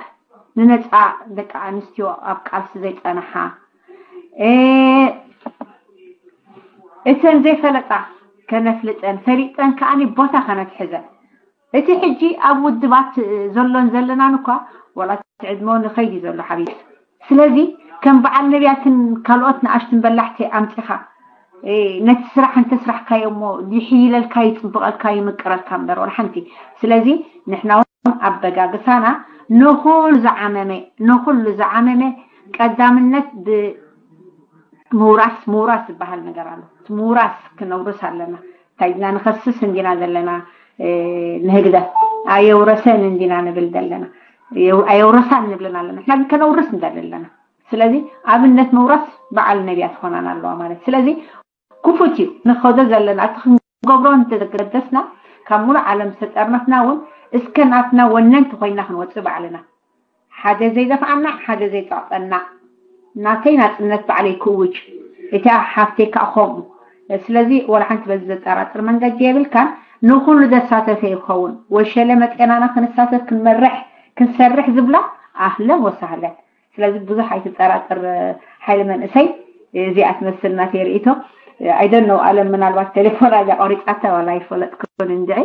ንነጻ ደቂ ኣንስትዮ ኣብ ቃልሲ ዘይጸንሓ እተን ዘይፈለጣ ከነፍልጠን ፈሊጠን ከዓኒ ቦታ ከነትሕዘን እቲ ሕጂ ኣብ ውድባት ዘሎን ዘለናን እኳ ዋላ እቲ ዕድመ ንኸይድ እዩ ዘሎ ሓቢቢ ስለዚ ከም በዓል ነቢያትን ካልኦት ንኣሽቱን በላሕቲ ኣምፂኻ ነቲ ስራሕ እንተስራሕካዮ እሞ ይሕይለልካ ይፅብቐልካ ይምቅረልካ እምበር ወላ ሓንቲ ስለዚ ንሕና እውን ኣበጋግሳና ንኹሉ ዝዓመመ ንኹሉ ዝዓመመ ቀዳምነት ብምውራስ ምውራስ ዝበሃል ነገር ኣሎ ምውራስ ክነውርስ ኣለና እንታይ ድና ንኸስስ እንዲና ዘለና ንህግደፍ ኣየውረሰን እንዲና ንብል ዘለና ኣየውረሳን ንብለን ኣለና። ንሕና ግን ከነውርስ ንደሊ ኣለና። ስለዚ ኣብነት ምውራስ በዓል ነቢያት ትኾናና ኣለዋ ማለት። ስለዚ ክፉት እዩ ንኸዶ ዘለና፣ እቲ ክንገብሮ እንተዘገደስና ካብ ሙሉእ ዓለም ዝተጠርነፍና እውን እስከ ናትና ወነንቲ ኮይና ክንወፅእ ባዕልና። ሓደ ዘይደፍኣና ሓደ ዘይፀቕጠና፣ ናተይ ናፅነት ባዕለይ ክእውጅ፣ እታ ሓፍተይ ከዓ ከምኡ። ስለዚ ወላ ሓንቲ በዚ ዘጠራጥር መንገዲ የብልካን። ንኩሉ ዘሳተፈ ይኸውን። ወሸለ መጤናና ክንሳተፍ ክንመርሕ ክንሰርሕ ዝብላ ኣህለን ወሳህለን። ስለዚ ብዙሕ ኣይትጠራጠር ሓይሊ መንእሰይ። እዚኣ ትመስል ናተይ ርእይቶ። ኣይደነው ኣለም ምናልባት ቴሌፎና እዚኣ ቆሪፃታ ዋላ ኣይፈለጥኩን እንድዒ።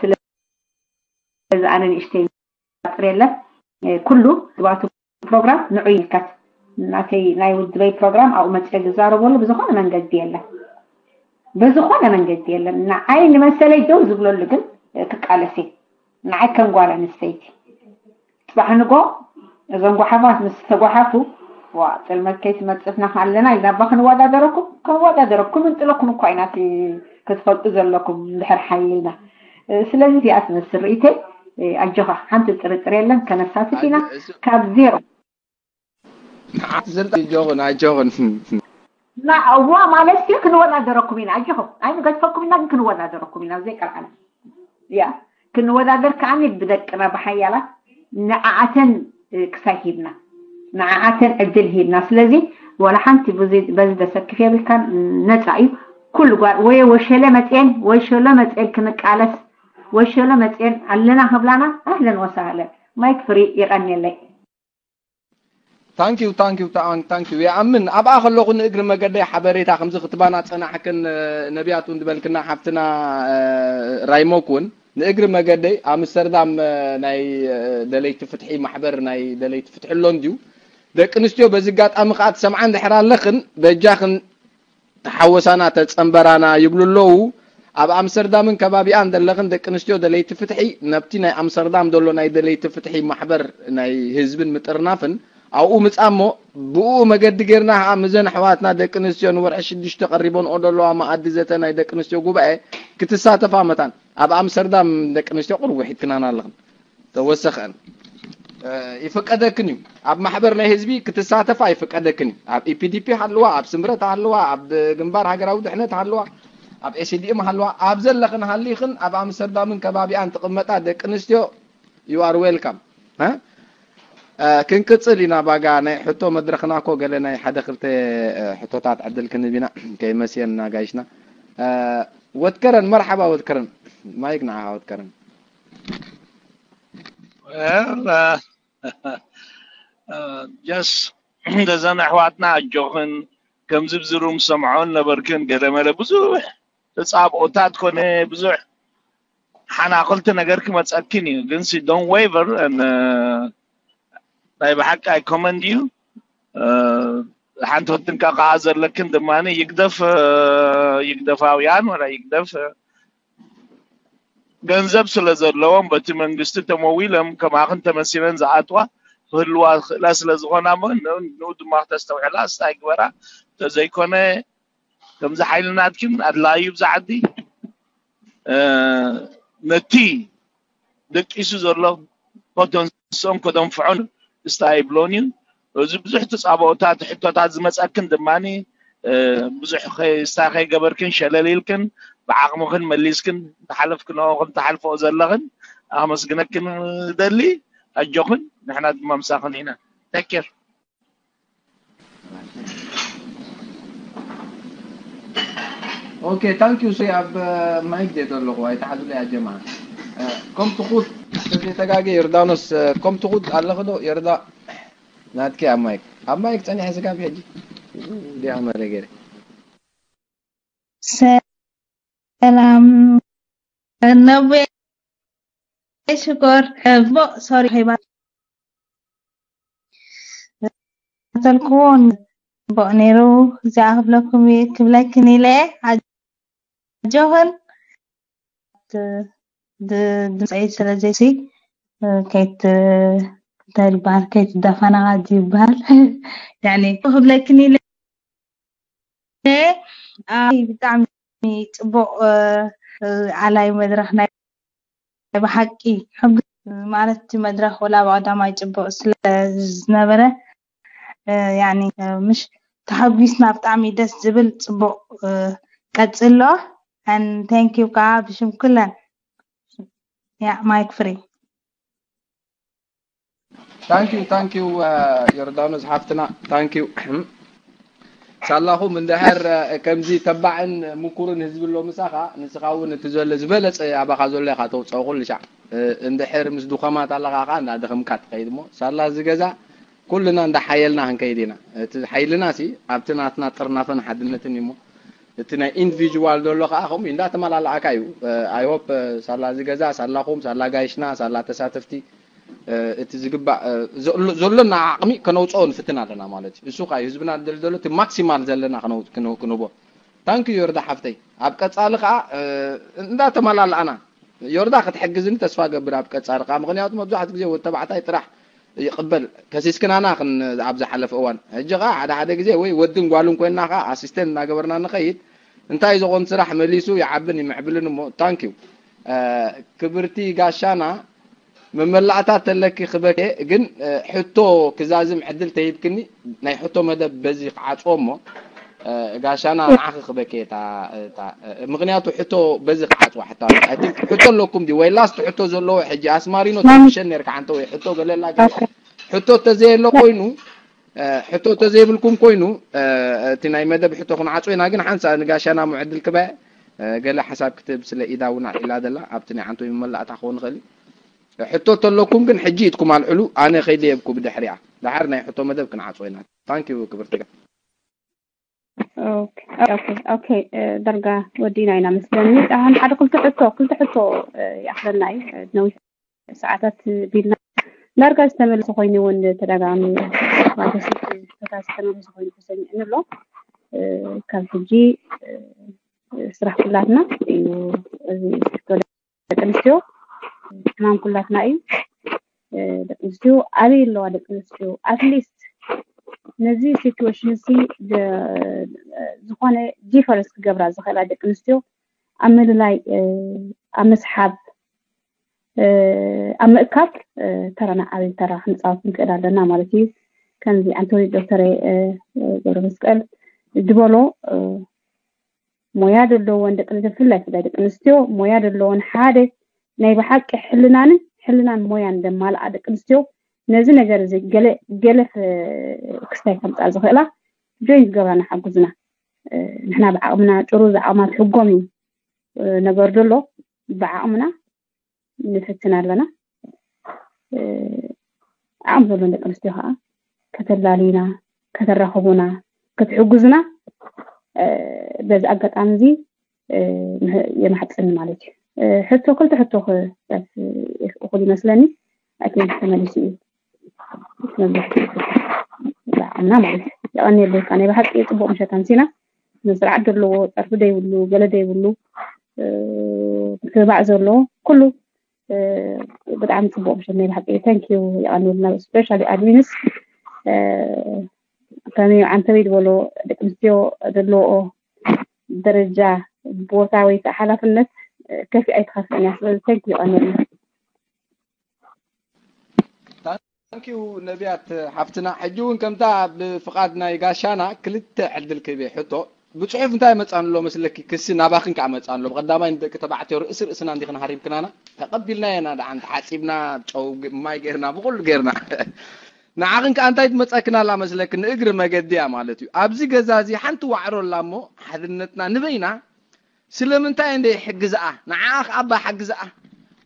ስለዚ ኣነ ንእሽተይ ጥር የለን። ኩሉ ዝባቱ ፕሮግራም ንዑ ይልከት። ናተይ ናይ ውድበይ ፕሮግራም ኣብኡ መፅኦ ዝዛረበሉ ብዝኾነ መንገዲ የለን። ብዝኾነ መንገዲ የለን። ንዓይ ንመሰለይ ደው ዝብለሉ ግን ክቃለስ እየ። ንዓይ ከም ጓል ኣንስተይቲ ፅባሕ ንጎ እዞም ጓሓፋት ምስ ተጓሓፉ ዋ ጥልመት ከይትመፅፍና ኣለና ኢልና እባ ክንወዳደረኩም ክንወዳደረኩም እንጥለኩም እኳ ኢና እቲ ክትፈልጡ ዘለኩም እንድሕር ሓይልና። ስለዚ እዚኣ ትመስል ርእይተይ። ኣጆኻ ሓንቲ ጥርጥር የለን ከነሳትፍ ኢና ካብ ዜሮ። ንዓት ዝርጥ ኣጆኽን ኣጆኽን እና እዋ ማለት ግን ክንወዳደረኩም ኢና ኣጆኹም ኣይንገድፈኩም ኢና ግን ክንወዳደረኩም ኢና ዘይቀልዓና። ያ ክንወዳደር ከዓኒ ብደቅና ብሓያላት ንዓዓተን ክሳይ ሂብና ንዓዓተን ዕድል ሂብና። ስለዚ ወላ ሓንቲ በዚ ዘሰክፍ የብልካን። ነፃ እዩ ኩሉ ጓል ወይ ወሸለ መፅኤን ወሸሎ መፅኤን ክንቃለስ ወሸሎ መፅኤን ኣለና ክብላና ኣህለን ወሳህለን። ማይክ ፍሪ ይቐንየለይ። ታንኪዩ ታንኪዩ ታንኪዩ ይኣምን ኣብኣ ከለኹ ንእግሪ መገደይ ሓበሬታ ከምዚ ክትባና ፀናሕክን ነቢያት እውን ዝበልክና ሓፍትና ራይሞክ እውን ንእግሪ መገደይ ኣምስተርዳም ናይ ደለይቲ ፍትሒ ማሕበር ናይ ደለይቲ ፍትሒ ኣሎ እንድዩ ደቂ ኣንስትዮ በዚ ኣጋጣሚ ከዓ ትሰምዓ እንድሕር ኣለኽን በጃኽን ተሓወሳና ተፀንበራና ይብሉ ኣለዉ። ኣብ ኣምስተርዳምን ከባቢኣን ዘለኽን ደቂ ኣንስትዮ ደለይቲ ፍትሒ ነብቲ ናይ ኣምስተርዳም ዘሎ ናይ ደለይቲ ፍትሒ ማሕበር ናይ ህዝብን ምጥርናፍን ኣብኡ ምፃ እሞ ብኡ መገዲ ጌርና ከዓ ምዘን ኣሕዋትና ደቂ ኣንስትዮ ንወርሒ ሽዱሽተ ቀሪቦንኦ ዘለዋ መኣዲ ዘተ ናይ ደቂ ኣንስትዮ ጉባኤ ክትሳተፋ መታን ኣብ ኣምስተርዳም ደቂ ኣንስትዮ ቅርብ ውሒድክናና ኣለኽን። ተወሰኸን ይፍቀደክን እዩ ኣብ ማሕበር ናይ ህዝቢ ክትሳተፋ ይፍቀደክን እዩ ኣብ ኢፒዲፒ ሃለዋ ኣብ ስምረት ሃለዋ ኣብ ግንባር ሃገራዊ ድሕነት ሃለዋ ኣብ ኤስዲኤም ሃለዋ ኣብ ዘለኽን ሃሊኽን ኣብ ኣምስተርዳምን ከባቢኣን ትቕመጣ ደቂ ኣንስትዮ you are welcome ክንቅፅል ኢና ባጋ ናይ ሕቶ መድረኽና ኮ ገለ ናይ ሓደ ክልተ ሕቶታት ዕድል ክንህብ ኢና ከይመስየና ጋይሽና ወትከረን መርሓባ ወትከረን ማይክ ንዓኻ ወትከረን ጀስ እንደዘን ኣሕዋትና ኣጆኽን ከምዚ ብዝሩም ሰምዖን ነበርክን ገለመለ ብዙሕ ተፃብኦታት ኮነ ብዙሕ ሓናኽልቲ ነገር ክመፀክን እዩ ግን don't waver ናይ ብሓቂ I commend you ሓንቲ ክትጥንቀቃ ዘለክን ድማ ይግደፍ ይግደፋውያን ወላ ይግደፍ ገንዘብ ስለ ዘለዎም በቲ መንግስቲ ተመዊሎም ከማኽን ተመሲለን ዝኣትዋ ክህልዋ ዝኽእላ ስለ ዝኾና እሞ ንኡ ድማ ክተስተውዕላ ስታይ ግበራ እንተዘይኮነ ከምዚ ሓይሊ ናትክን ኣድላዩ ብዛ ዓዲ ነቲ ደቂሱ ዘሎ ኮተንሶም ከደንፍዖን ስታይ ይብሎን እዩ እዚ ብዙሕ ተፃባኦታት ሕቶታት ዝመፀክን ድማ ብዙሕ ስታይ ከይገበርክን ሸለል ኢልክን ብዓቕምኽን መሊስክን ዝሓለፍክንኦ ከም ትሓልፈኦ ዘለኽን ኣመስግነክን ደሊ ኣጆኽን ንሕና ድማ ምሳኽን ኢና ተኪር ኦኬ ታንክ ዩ ሶ ኣብ ማይክ ደ ዘለኹ ኣይተሓዙለይ ኣጀማ ከም ትኹት ተጋገ ዮርዳኖስ ከም ትኹት ኣለኽ ዶ ዮርዳ ናትኪ ኣብ ማይክ ኣብ ማይክ ጸኒሐ ስጋብ ሕጂ ዲኣ መረ ገይረ ሰላም ነቡየ ሽኮር ቦ ሶሪ ሄባ ተልኩዎ ቦ ነይሩ እዚኣ ክብለኩም ክብለክን ኢለ ኣጆኽን ድምፀይ ስለዘይሲ ከይት እንታይ ይበሃል ከይትደፈናቃ ይበሃል ያኒ ክብለክን ኢለ ብጣዕሚ ፅቡቅ ኣላይ መድረክ ናይ ብሓቂ ሕጉስ ማለት እቲ መድረኽ ወላ ብቐዳማይ ጽቡቕ ስለ ዝነበረ ያኒ ምሽ ተሓጒስና ብጣዕሚ ደስ ዝብል ጽቡቕ ቀጽሎ። And thank you ከዓ ብሽም ኩለን። ያ ማይክ ፍሪ። Thank you thank you ዮርዳኖስ ሓፍትና thank you። ሳላኹም እንድሕር ከምዚ ተባዕን ምኩርን ህዝቢ ኣሎ ምሳኻ ንስኻ እውን እቲ ዘሎ ዝበለፀ ኣባኻ ዘሎ ኢኻ ተውፅኦ ኩሉ ሻዕ። እንድሕር ምስ ድኾማት ኣለኻ ከዓ እንዳደኸምካ ትኸይድ እሞ ሳላ እዚ ገዛ ኩልና እንዳሓየልና ክንከይድ ኢና። እቲ ሓይልና ሲ ኣብቲ ናትና ጥርናፈን ሓድነትን እዩ እሞ እቲ ናይ ኢንዲቪጁዋል ዘሎ ከዓ ከምኡ እንዳተመላለኣካ እዩ። I hope ሳላ እዚ ገዛ ሳላኹም ሳላ ጋይሽና ሳላ ተሳተፍቲ እቲ ዝግባእ ዘሎና ዓቕሚ ከነውፅኦ ንፍትን ኣለና ማለት እዩ። እሱ ከዓ ህዝብና ደልደሎ እቲ ማክሲማል ዘለና ክንህቦ። ታንኪ ዮርዳ ሓፍተይ። ኣብ ቀፃሊ ከዓ እንዳተመላልኣና ዮርዳ ክትሕግዝኒ ተስፋ ገብር ኣብ ቀፃሊ ከዓ ምክንያቱ መብዛሕትኡ ግዜ ወዲ ተባዕታይ ጥራሕ ይቕበል ከሲስክናና ኣብ ዝሓለፈ እዋን ሕጂ ከዓ ሓደ ሓደ ግዜ ወይ ወድን ጓልን ኮይንና ከዓ ኣሲስተንት እናገበርና ንኸይድ እንታይ ዝኾን ስራሕ መሊሱ ይዓብን ይምዕብልን እሞ ታንኪዩ። ክብርቲ ጋሻና መመላእታ ተለኪ ክበኬ ግን ሕቶ ክዛዝም ዕድል ተሂብክኒ ናይ ሕቶ መደብ በዚ ክዓፅዎ እሞ ጋሻና ንዓኺ ክበኬ እታ ምክንያቱ ሕቶ በዚ ክዓፅዋ ሕታ ሕቶ ኣለኩም ዲ ወይ ላስት ሕቶ ዘለዎ ሕጂ ኣስማሪኖ ተሸን ነርካ ሓንተ ወይ ሕቶ ገለላ ሕቶ ተዘየሎ ኮይኑ ሕቶ ተዘይብልኩም ኮይኑ እቲ ናይ መደብ ሕቶ ክንዓፅዎ ኢና ግን ሓንሳ ንጋሻና ምዕድል ክበ ገለ ሓሳብ ክትብ ስለ ኢዳ እውን ኣልዒላ ዘላ ኣብቲ ናይ ዓንቶ መመላእታ ክኸውን ይኽእል እዩ። ሕቶ ተለኩም ግን ሕጂ ኢድኩም ኣልዕሉ ኣነ ከይደየብኩ ብድሕሪያ ድሓር ናይ ሕቶ መደብ ክንዓፅዎ ኢና። ታንኪዩ ክብርቲ ጋር ኦኬ ኦኬ ዳርጋ ወዲና ኢና መስለኒ። ኣሁን ሓደ ክልተ ሕቶ ክልተ ሕቶ ይኣኽለና እዩ ነዊሕ ሰዓታት ቢልና ዳርጋ ዝተመለሰ ኮይኑ እውን ተደጋሚ ዋገሲት ተታ ዝተመለሰ ኮይኑ ተሰሚዕኒ ኣሎ። ካብ ሕጂ ስራሕ ኩላትና እዩ። እዚ ደቂ ኣንስትዮ ሕማም ኩላትና እዩ። ደቂ ኣንስትዮ ኣበይ ኣለዋ? ደቂ ኣንስትዮ ኣትሊስት ነዚ ሲትዌሽን ሲ ዝኾነ ዲፈረንስ ክገብራ ዝኽእላ ደቂ ኣንስትዮ ኣብ ምልላይ ኣብ ምስሓብ ኣብ ምእካብ ተራና ዓብይ ተራ ክንፃወት ንክእል ኣለና ማለት እዩ። ከምዚ ኣንቶኒ ዶክተር ገብረ መስቀል ዝበሎ ሞያ ዘለወን ደቂ ኣንስትዮ ብፍላይ ብፍላይ ደቂ ኣንስትዮ ሞያ ዘለወን ሓደ ናይ ብሓቂ ሕልናንን ሕልናን ሞያን ዘማልኣ ደቂ ኣንስትዮ ነዚ ነገር እዚ ገለ ገለ ክስታይ ከምፃ ዝኽእላ ጆይን ክገብራ ንሓጉዝና። ንሕና ብዓቕምና ጭሩ ዝዓቕማ ትሕጎም እዩ ነገር ዘሎ ብዓቕምና ንፍትን ኣለና። ዓቕሚ ዘሎን ደቂ ኣንስትዮ ከዓ ከተላልዩና፣ ከተራኽቡና፣ ክትሕጉዝና በዚ ኣጋጣሚ እዚ የማሕፅን ማለት እዩ። ሕቶ ክልተ ሕቶ እኹል ይመስለኒ። ኣይ ቲንክ ተመሊሱ እዩ መብዛሕትኡ ዓቕምና ማለት እዩ። የቐንየለይ። ናይ ብሓቂ ፅቡቕ ምሸት ኣምሲና። ስርዓት ዘለዎ ፀርፊ ዘይብሉ ገለ ዘይብሉ ምትብባዕ ዘለዎ ኩሉ ብጣዕሚ ፅቡቅ ምሸት ናይ ብሓቂ thank you የቀንየልና። Specially ኣድሚንስ ከመይ ዓንተበይ ዝበሎ ደቂ ኣንስትዮ ዘለዎኦ ደረጃ ቦታ ወይ ከዓ ሓላፍነት ከፊ ኣይትኸፍእን እያ። ስለዚ thank you የቀንየልና። Thank you ነቢያት ሓፍትና። ሕጂ እውን ከምታ ብፍቓድ ናይ ጋሻና ክልተ ዕድል ክህብ እየ ሕቶ ብፅሑፍ እንታይ መፃን ኣሎ መስለኪ? ክሲ ናባኽን ከዓ መፃን ኣሎ። ብቐዳማይ ንደቂ ተባዕትዮ ርእሲ ርእስና እንዲኽን ሃሪምክናና ተቐቢልና ኢና። ደሓን ተሓፂብና ጨው ማይ ገይርና ብኩሉ ገይርና ንዓኽን ከዓ እንታይ ትመፀክና ኣላ መስለኪ? ንእግሪ መገዲ እያ ማለት እዩ። ኣብዚ ገዛ እዚ ሓንቲ ዋዕሮ ኣላ እሞ ሓድነትና ንበይና ስለምንታይ እንደ ይሕግዝኣ ንዓኣ ከኣ ኣባ ሓግዝኣ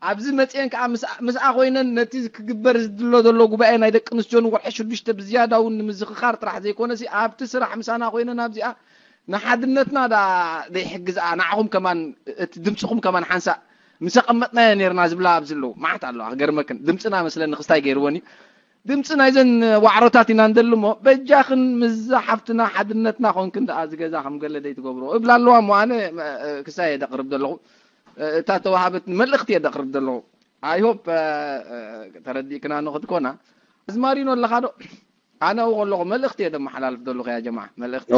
ኣብዚ መፅአን ከዓ ምስኣ ኮይነን ነቲ ክግበር ዝድሎ ዘሎ ጉባኤ ናይ ደቂ ኣንስትዮን ወርሒ ሽዱሽተ ብዝያዳ እውን ንምዝኽኻር ጥራሕ ዘይኮነሲ ኣብቲ ስራሕ ምሳና ኮይነን ኣብዚኣ ንሓድነትና ዳ ዘይሕግዝኣ ንዓኹም ከማን እቲ ድምፅኹም ከማን ሓንሳእ ምስ ኣቐመጥናዮ ነርና ዝብላ ኣብዚ ኣለዉ መዓት ኣለዋ ክገርመክን ድምፅና መስለኒ ክስታይ ገይርወን እዩ ድምፂ ናይዘን ዋዕሮታት ኢና ንደሊ እሞ በጃኽን ምስዛ ሓፍትና ሓድነትና ኮንክን ደኣ እዚ ገዛ ከም ገለ ደይትገብሮ እብላ ኣለዋ እሞ ኣነ ክሳይ እየ ደቕርብ ዘለኹ እታ ተዋሃበት መልእኽቲ እየ ደቕርብ ዘለኹ I hope ተረዲእክና ንኽትኮና ኣዝማሪኖ ኣለኻ ዶ ኣነ ኣብኡ ከለኹ መልእኽቲ እየ ደመሓላልፍ ዘለኹ ያ ጀማዓ መልእኽቲ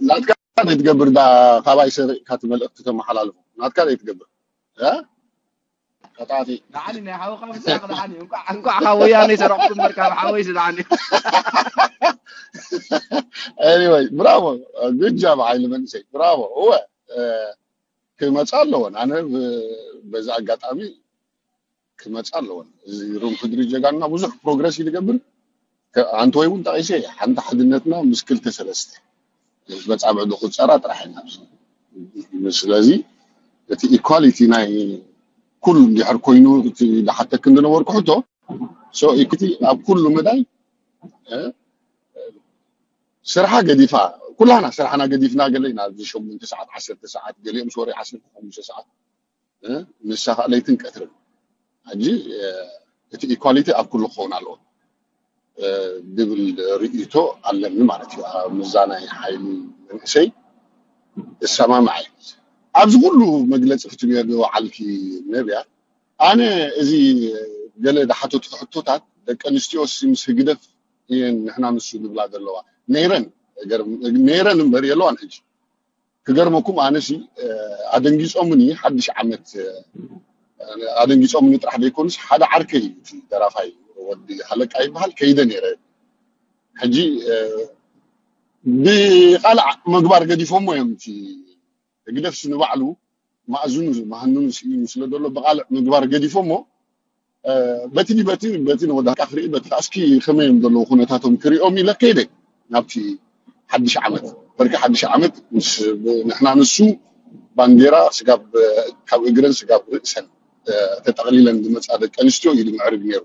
ናትካ ዘይትገብር ዳ ካባይ ሰሪቕካ እቲ መልእኽቲ ተመሓላልፎ ናትካ ዘይትገብር ቀጣፊ ደሓኒ ናይ ሓውኻ ምስራቕ ደሓኒ እንኳዕ እንኳዕ ካብ ወያነ ሰረቕኩ እምበር ካብ ሓወይስ ደሓኒ anyway bravo good job ሓይሊ መንእሰይ bravo እወ ክመፃ ኣለወን ኣነ በዚ ኣጋጣሚ ክመፃ ኣለወን እዚ ሩም ሕድሪ ጀጋና ብዙሕ ፕሮግረስ እዩ ዝገብር ኣንተ ወይ እውን ጠቂሰ ሓንቲ ሓድነትና ምስ ክልተ ሰለስተ መፃብዕ ዝቁፀራ ጥራሕ ኢና ስለዚ እቲ ኢኳሊቲ ናይ ኩሉ እንድሕር ኮይኑ ዝሓተክ እንደነበርኩ ሕቶ ኢኩቲ ኣብ ኩሉ መዳይ ስርሓ ገዲፋ ኩላና ስርሓና ገዲፍና ገለ ኢና ኣብዚ ሸሞንተ ሰዓት ዓሰርተ ሰዓት ገሊኦም ሶሪ ዓሰርተ ሓሙሽተ ሰዓት ምሳኻ ለይትን ቀትርን ሕጂ እቲ ኢኳሊቲ ኣብ ኩሉ ክኸውን ኣለዎ ዝብል ርእይቶ ኣለኒ ማለት እዩ። ኣብ ምዛናይ ሓይሊ መንእሰይ እሰማማዕ እዩ። ኣብዚ ኩሉ መግለፂ ክትብዮ ዝወዓልኪ ነብያ፣ ኣነ እዚ ገለ ዝሓተትኩ ሕቶታት ደቂ ኣንስትዮስ ምስ ህግደፍ እየን ንሕና ንሱ ዝብላ ዘለዋ ነይረን ነይረን እምበር የለዋን ሕጂ ክገርመኩም ኣነሲ ኣደንጊፆምኒ ሓድሽ ዓመት ኣደንጊፆምኒ ጥራሕ ዘይኮኑስ ሓደ ዓርከይ እዩ እቲ ደራፋይ ወዲ ሃለቃ ይበሃል ከይደ ነይረ ሕጂ ብቃልዕ ምግባር ገዲፎሞ እዮም እቲ ህግደፍሲ ንባዕሉ ማእዝኑ መሃንኑ ስኢኑ ስለ ዘሎ ብቃልዕ ምግባር ገዲፎሞ በቲ በቲ በቲ ንወዳካ ክርኢ በቲ እስኪ ከመይ እዮም ዘለዉ ኩነታቶም ክሪኦም ኢለ ከይደ ናብቲ ሓድሽ ዓመት በርኪ ሓድሽ ዓመት ንሕና ንሱ ባንዴራ ስጋብ ካብ እግረን ስጋብ ርእሰን ተጠቕሊለን ዝመፃ ደቂ ኣንስትዮ እዩ ዝምዕርግ ነይሩ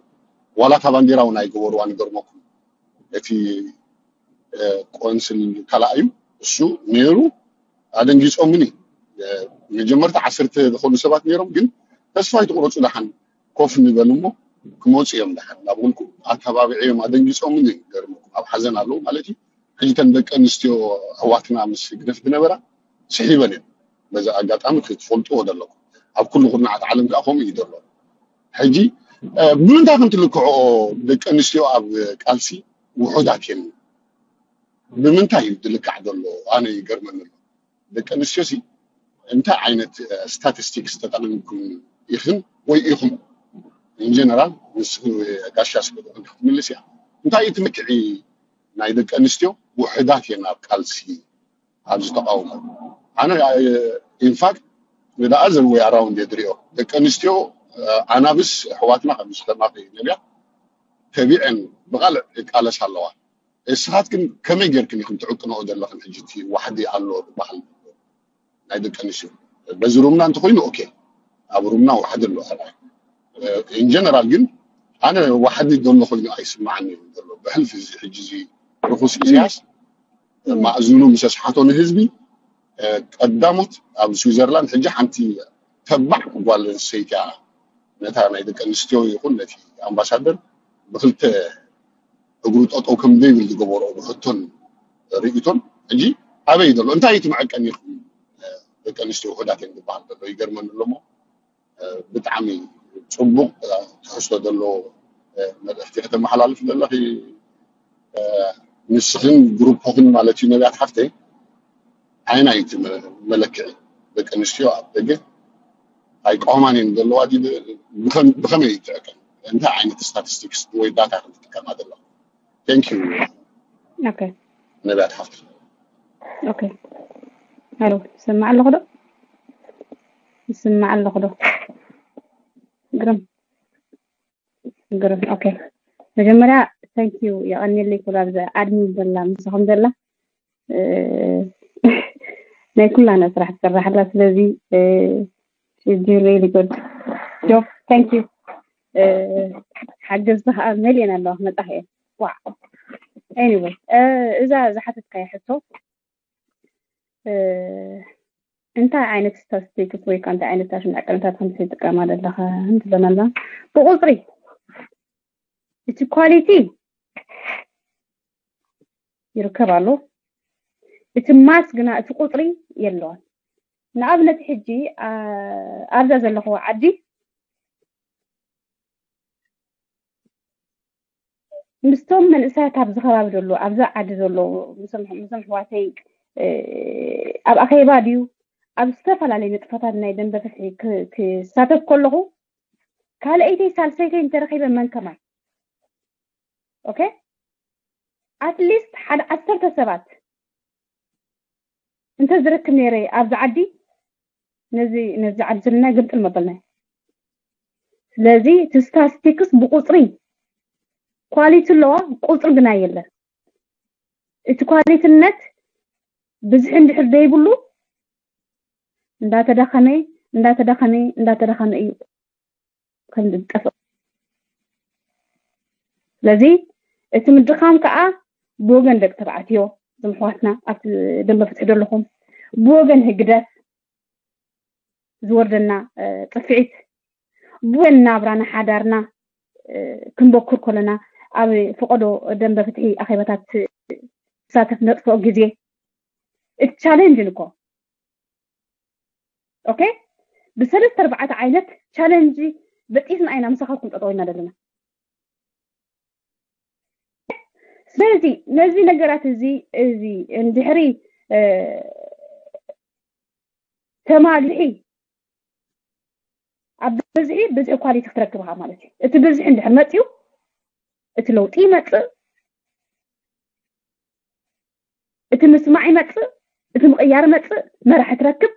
ዋላ እታ ባንዴራ እውን ኣይገበሩዋ ንገርመኩም እቲ ቆንስል ካልኣዩ እሱ ነይሩ ኣደንጊፆምኒ መጀመርታ ዓሰርተ ዝኾኑ ሰባት ነይሮም ግን ተስፋ ይትቁረፁ ደሓን ኮፍ ንበል እሞ ክመፁ እዮም ደሓን እናበልኩ ኣተባቢዐዮም ኣደንጊፆምኒ ገርመኩም ኣብ ሓዘን ኣለዉ ማለት እዩ ሕጂ ተን ደቂ ኣንስትዮ ኣሕዋትና ምስ ግደፍ ዝነበራ ስሒበን እዮም በዚ ኣጋጣሚ ክትፈልጥዎ ዘለኩም ኣብ ኩሉ ኩርናዓት ዓለም ከዓ ከምኡ እዩ ዘሎ ሕጂ ብምንታይ ከም ትልክዕኦ ደቂ ኣንስትዮ ኣብ ቃልሲ ውሑዳት የን ብምንታይ እዩ ዝልካዕ ዘሎ ኣነ ይገርመኒ ኣሎ ደቂ ኣንስትዮ ሲ እንታይ ዓይነት ስታቲስቲክስ ተጠቂምኩም ኢኽን ወይ ኢኹም ኢንጀነራል ምስ ጋሻ ስለ ክትምልስ እያ እንታይ እዩ ትምክዒ ናይ ደቂ ኣንስትዮ ውሕዳት የን ኣብ ቃልሲ ኣብዚ ተቃውሞ ኣነ ኢንፋክት ንደኣ ዘርወይ ኣራውንድ የድሪኦ ደቂ ኣንስትዮ ኣናብስ ኣሕዋትና ከም ዝከማኺ ነቢያ ተቢዐን ብቃልዕ ይቃለስ ኣለዋ እስኻትክን ከመይ ጌርክን ኢኹም ትዕቅንኦ ዘለኽን ሕጂ እቲ ዋሕዲ ኣሎ ዝበሃል ናይ ደቂ ኣንስትዮ በዚ ሩምና እንተኮይኑ ኦኬ ኣብ ሩምና ዋሕዲ ኣሎ ኢንጀነራል ግን ኣነ ዋሕዲ ዘሎ ኮይኑ ኣይስማዓኒ ዘሎ ብሕልፊ እዚ ሕጂ እዚ ርኩስ ኢሳያስ ማእዝኑ ምስ ኣስሓቶ ንህዝቢ ቀዳሞት ኣብ ስዊዘርላንድ ሕጂ ሓንቲ ተባዕ ጓል ኣንስተይቲ እያ ነታ ናይ ደቂ ኣንስትዮ ይኹን ነቲ ኣምባሳደር ብክልተ እግሩ ጠጠው ከም ዘይብል ዝገበሮ ብሕቶን ርእይቶን ሕጂ ኣበይ ዘሎ እንታይ እዩ ትምዕቀን ኢኹም ደቂ ኣንስትዮ ውሑዳት እዮም ዝበሃል ዘሎ ይገርመኒ ኣለሞ ብጣዕሚ ፅቡቅ ትሕዝቶ ዘለዎ መልእክቲ ከተመሓላልፍ ዘለኺ ንስኽን ግሩፕኽን ማለት እዩ ነቢያት ሓፍተይ ዓይና እዩ መለክዒ ደቂ ኣንስትዮ ኣብ ደገ ኣይቆማን እየን ዘለዋ ብከመይ ይትዕቀን እንታይ ዓይነት ስታቲስቲክስ ወይ ዳታ ክትጥቀማ ዘለዋ thank you okay ነቢያት ሓፍተይ okay hello ይሰማዕ ኣለኹ ዶ ይስማዕ ኣለኹ ዶ ግርም ግርም okay መጀመርያ thank you የቐንየለይ ኩላ ብዛ ኣድሚን ዘላ ምሳኹም ዘላ ናይ ኩላና ስራሕ ትሰርሕ ኣላ ስለዚ she's doing really good job thank you ሓገዝቲ ከዓ መሊአን ኣለዋ ክመፃ እየ ዋዕ anyway እዛ ዝሓተትካዮ ሕቶ እንታይ ዓይነት ስታስቲክስ ወይ ከዓ እንታይ ዓይነት ዳሽን ዕቅንታት ከም ትጥቀማ ዘለኻ እንትበና ብቁፅሪ እቲ ኳሊቲ ይርከብ ኣሎ እቲ ማስ ግና እቲ ቁፅሪ የለዋን ንኣብነት ሕጂ ኣብዛ ዘለኽዎ ዓዲ ምስቶም መንእሰያት ኣብዚ ከባቢ ዘሎ ኣብዛ ዓዲ ዘሎ ምስም ሕዋተይ ኣብ ኣኼባ ድዩ ኣብ ዝተፈላለዩ ንጥፈታት ናይ ደንበ ፍትሒ ክሳተፍ ከለኹ ካልኣይተይ ሳልሰይተይ እንተረኺበ መን ከማይ? ኦኬ፣ ኣትሊስት ሓደ ዓሰርተ ሰባት እንተዝረክብ ነይረ ኣብዚ ዓዲ፣ ነዚ ነዚ ዓዲ ዘለና ግምጥል መበልና። ስለዚ እቲ ስታስቲክስ ብቁፅሪ ኳሊቲ ኣለዋ፣ ቁፅሪ ግና የለን። እቲ ኳሊትነት ብዝሒ እንድሕር ዘይብሉ እንዳተዳኸመ እንዳተዳኸመ እንዳተዳኸመ እዩ ከም ዝጠፍእ። ስለዚ እቲ ምድኻም ከዓ ብወገን ደቂ ተባዕትዮ፣ እዞም ኣሕዋትና ኣብቲ ደንበ ፍትሒ ዘለኹም፣ ብወገን ህግደፍ ዝወርደና ጥፍዒት፣ ብወገን ናብራና ሓዳርና ክንበኩር ከለና፣ ኣብ ፈቐዶ ደንበ ፍትሒ ኣኼባታት ሳተፍ ነጥፍኦ ግዜ፣ እቲ ቻሌንጅ እኮ ኦኬ፣ ብሰለስተ ኣርባዕተ ዓይነት ቻለንጅ በጢስና ኢና ምሳኻትኩም ጠጠው ኢና ዘለና። ስለዚ ነዚ ነገራት እዚ እዚ እንድሕሪ ተማሊሒ ኣብ ብዝሒ ብዝሒ ኳሊቲ ክትረክብኻ ማለት እዩ። እቲ ብዝሒ እንድሕር መፅዩ እቲ ለውጢ ይመፅእ፣ እቲ ምስማዕ ይመፅእ፣ እቲ ምቕያር ይመፅእ፣ መራሒ ትረክብ፣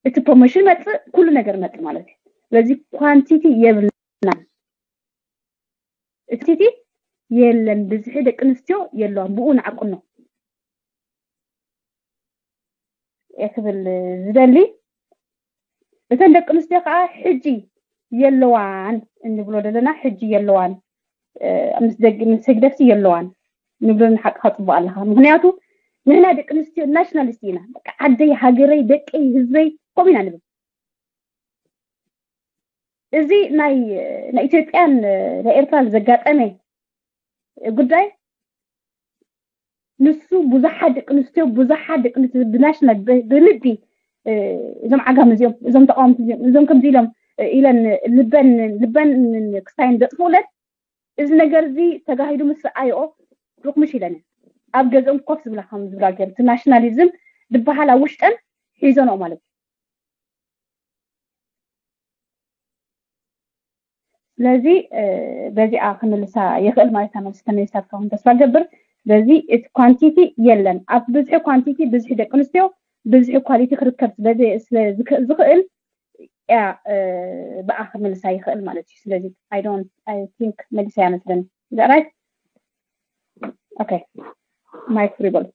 እቲ ፕሮሞሽን ይመፅእ፣ ኩሉ ነገር ይመፅእ ማለት እዩ። ስለዚ ኳንቲቲ የብልናን፣ እቲ የለን፣ ብዝሒ ደቂ ኣንስትዮ የለዋን። ብኡ ንዓቁኖ እየ ክብል ዝደሊ። እተን ደቂ ኣንስትዮ ከዓ ሕጂ የለዋን እንብሎ ዘለና፣ ሕጂ የለዋን። ምስ ደግ ምስ ህግደፍሲ የለዋን ንብሎ። ንሓቅኻ ፅቡቅ ኣለኻ። ምክንያቱ ንሕና ደቂ ኣንስትዮ ናሽናሊስት ኢና። በቃ ዓደይ፣ ሃገረይ፣ ደቀይ፣ ህዝበይ ከምኡ ኢና ንብል። እዚ ናይ ናይ ኢትዮጵያን ናይ ኤርትራን ዘጋጠመ ጉዳይ ንሱ ብዙሓት ደቂ ኣንስትዮ ብዙሓት ደቂ ኣንስትዮ ብናሽናል ብልቢ እዞም ዓጋም እዚኦም እዞም ተቃወምቲ እዚኦም እዞም ከምዚ ኢሎም ኢለን ልበን ልበን ክሳይን ዘጥፍኡለን እዚ ነገር እዚ ተጋሂዱ ምስ ረኣይኦ ሩክምሽ ኢለን ኣብ ገዝኦም ኮፍ ዝብላ ከም ዝብላ ገይሩ እቲ ናሽናሊዝም ዝበሃል ኣብ ውሽጠን ሒዞንኦ ማለት እዩ። ስለዚ በዚኣ ክምልሳ ይኽእል ማለት እያ። መልሲ ተመሊሳትካ እውን ተስፋ ገብር። ስለዚ እቲ ኳንቲቲ የለን፣ ኣብ ብዝሒ ኳንቲቲ ብዝሒ ደቂ ኣንስትዮ ብዝሒ ኳሊቲ ክርከብ ስለ ዝኽእል እያ ብኣ ክምልሳ ይኽእል ማለት እዩ። ስለዚ I don't I think መሊሰያ መስለኒ። Is that right? Okay, mic free በሉ።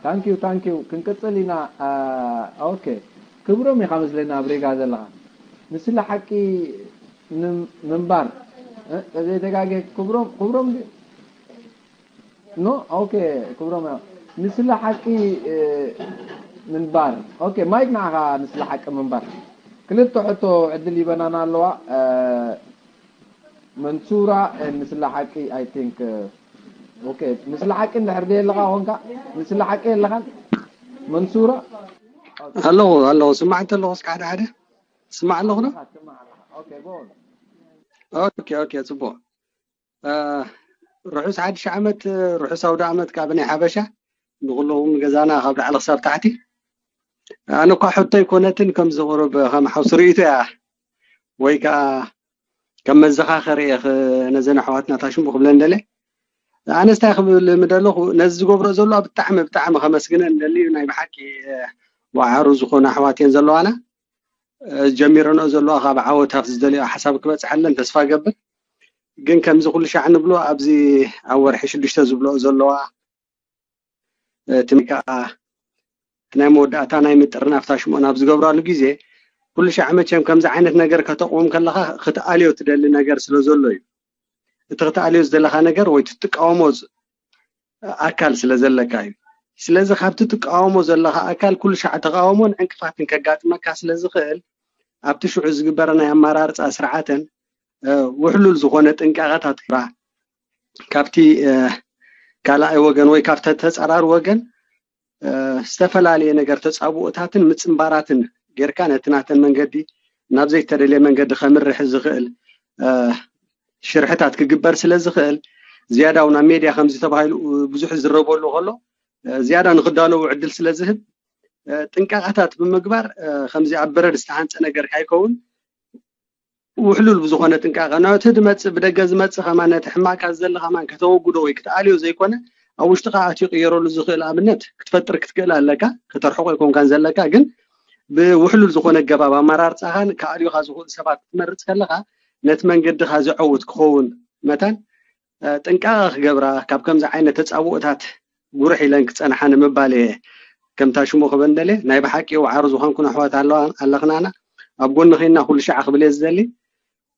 Thank you, thank you። ክንቅፅል ኢና። ኦኬ፣ ክብሮም ኢኻ መስለኒ ኣብ ሪጋ ዘለኻ። ንስለ ሓቂ ምንባር ተዘይተጋጌ ክብሮም ክብሮም ኖ ኦኬ ክብሮም ንስለ ሓቂ ምንባር። ኦኬ፣ ማይክ ንዓኻ። ንስለ ሓቂ ምንባር ክልተ ሕቶ ዕድል ይበናና ኣለዋ። መንሱራ ንስለ ሓቂ I think ኦኬ፣ ንስለ ሓቂ እንድሕር ደየለኻ ኾንካ ንስለ ሓቂ የለኻን መንሱራ። ኣለኹ ኣለኹ፣ ስማዕ እንተለኹ እስከ ሓደ ሓደ ስማዕ ኣለኹ ዶ? ኦኬ ኦኬ፣ ጽቡቕ። ርሑስ ሓድሽ ዓመት፣ ርሑስ ኣውደ ዓመት ካብ ናይ ሓበሻ ንኹሎም ገዛና ካብ ላዕሊ ክሳብ ታሕቲ። ኣነ እኳ ሕቶ ኣይኮነትን፣ ከም ዝቕርብ ከም ሓውሲ ርእይቶ እያ ወይ ከዓ ከም መዘኻኸሪ እየ ነዘን ኣሕዋትና ታሽሙ ክብለን ደለ። ኣነስ እንታይ ክብል ምደለኹ፣ ነዚ ዝገብሮ ዘለዋ ብጣዕሚ ብጣዕሚ ከመስግነን ደሊ። ናይ ብሓቂ ዋዓሩ ዝኾኑ ኣሕዋት እየን ዘለዋና። ጀሚረንኦ ዘለዋ ካብ ዓወት ኣብቲ ዝደልዮ ሓሳብ ክበፅሐለን ተስፋ ገብር። ግን ከምዚ ኩሉ ሻዕ ንብሎ ኣብዚ ኣብ ወርሒ ሽዱሽተ ዝብልኦ ዘለዋ እቲ ከዓ ናይ መወዳእታ ናይ ምጥርናፍ ታሽሞን ኣብ ዝገብራሉ ግዜ ኩሉ ሻዕ መቸም ከምዚ ዓይነት ነገር ከተቕውም ከለኻ ክትኣልዮ ትደሊ ነገር ስለ ዘሎ እዩ። እቲ ክትኣልዮ ዝደለኻ ነገር ወይ ትቃወሞ ኣካል ስለ ዘለካ እዩ። ስለዚ ካብቲ ትቃወሞ ዘለኻ ኣካል ኩሉ ሻዕ ተቃውሞን ዕንቅፋትን ከጋጥመካ ስለ ዝኽእል ኣብቲ ሽዑ ዝግበረ ናይ ኣመራርፃ ስርዓትን ውሕሉል ዝኾነ ጥንቃቐታት ክራ ካብቲ ካልኣይ ወገን ወይ ካብቲ ተፀራሪ ወገን ዝተፈላለየ ነገር ተፃብኦታትን ምፅንባራትን ጌርካ ነቲ ናተን መንገዲ ናብ ዘይተደልየ መንገዲ ከምርሕ ዝኽእል ሽርሕታት ክግበር ስለ ዝኽእል ዝያዳ እውን ኣብ ሜድያ ከምዚ ተባሂሉ ብዙሕ ዝረበሉ ከሎ ዝያዳ ንክዳለዉ ዕድል ስለ ዝህብ ጥንቃቐታት ብምግባር፣ ከምዚ ኣብ በረድ ዝተሃንፀ ነገር ካይከውን ውሕሉል ብዝኾነ ጥንቃቐ፣ ነቲ ዝመፅእ፣ ብደገ ዝመፅእ ከማን፣ ነቲ ሕማቃት ዘለ ከማን ከተወግዶ ወይ ክትኣልዮ ዘይኮነ፣ ኣብ ውሽጥኻ ኣትዩ ቅየረሉ ዝኽእል ኣብነት ክትፈጥር ክትክእል ኣለካ። ከተርሕቆ ኣይኮንካን ዘለካ፣ ግን ብውሕሉል ዝኾነ ኣገባብ ኣመራርፃኻን ክኣልዮኻ ዝኽእሉ ሰባት ክትመርፅ ከለኻ፣ ነቲ መንገድኻ ዘዐውት ክኸውን መታን ጥንቃቐ ክገብራ፣ ካብ ከምዚ ዓይነት ተፃብኦታት ጉርሕ ኢለን ክፀንሓ ንምባል እየ። ከምታ ሽሙ ክበንደለ ናይ ብሓቂ ዋዕሮ ዝኾንኩን ኣሕዋት ኣለዋ ኣለኽናና ኣብ ጎኒ ኸይና ኩሉ ሻዕ ክብል እየ ዝደሊ።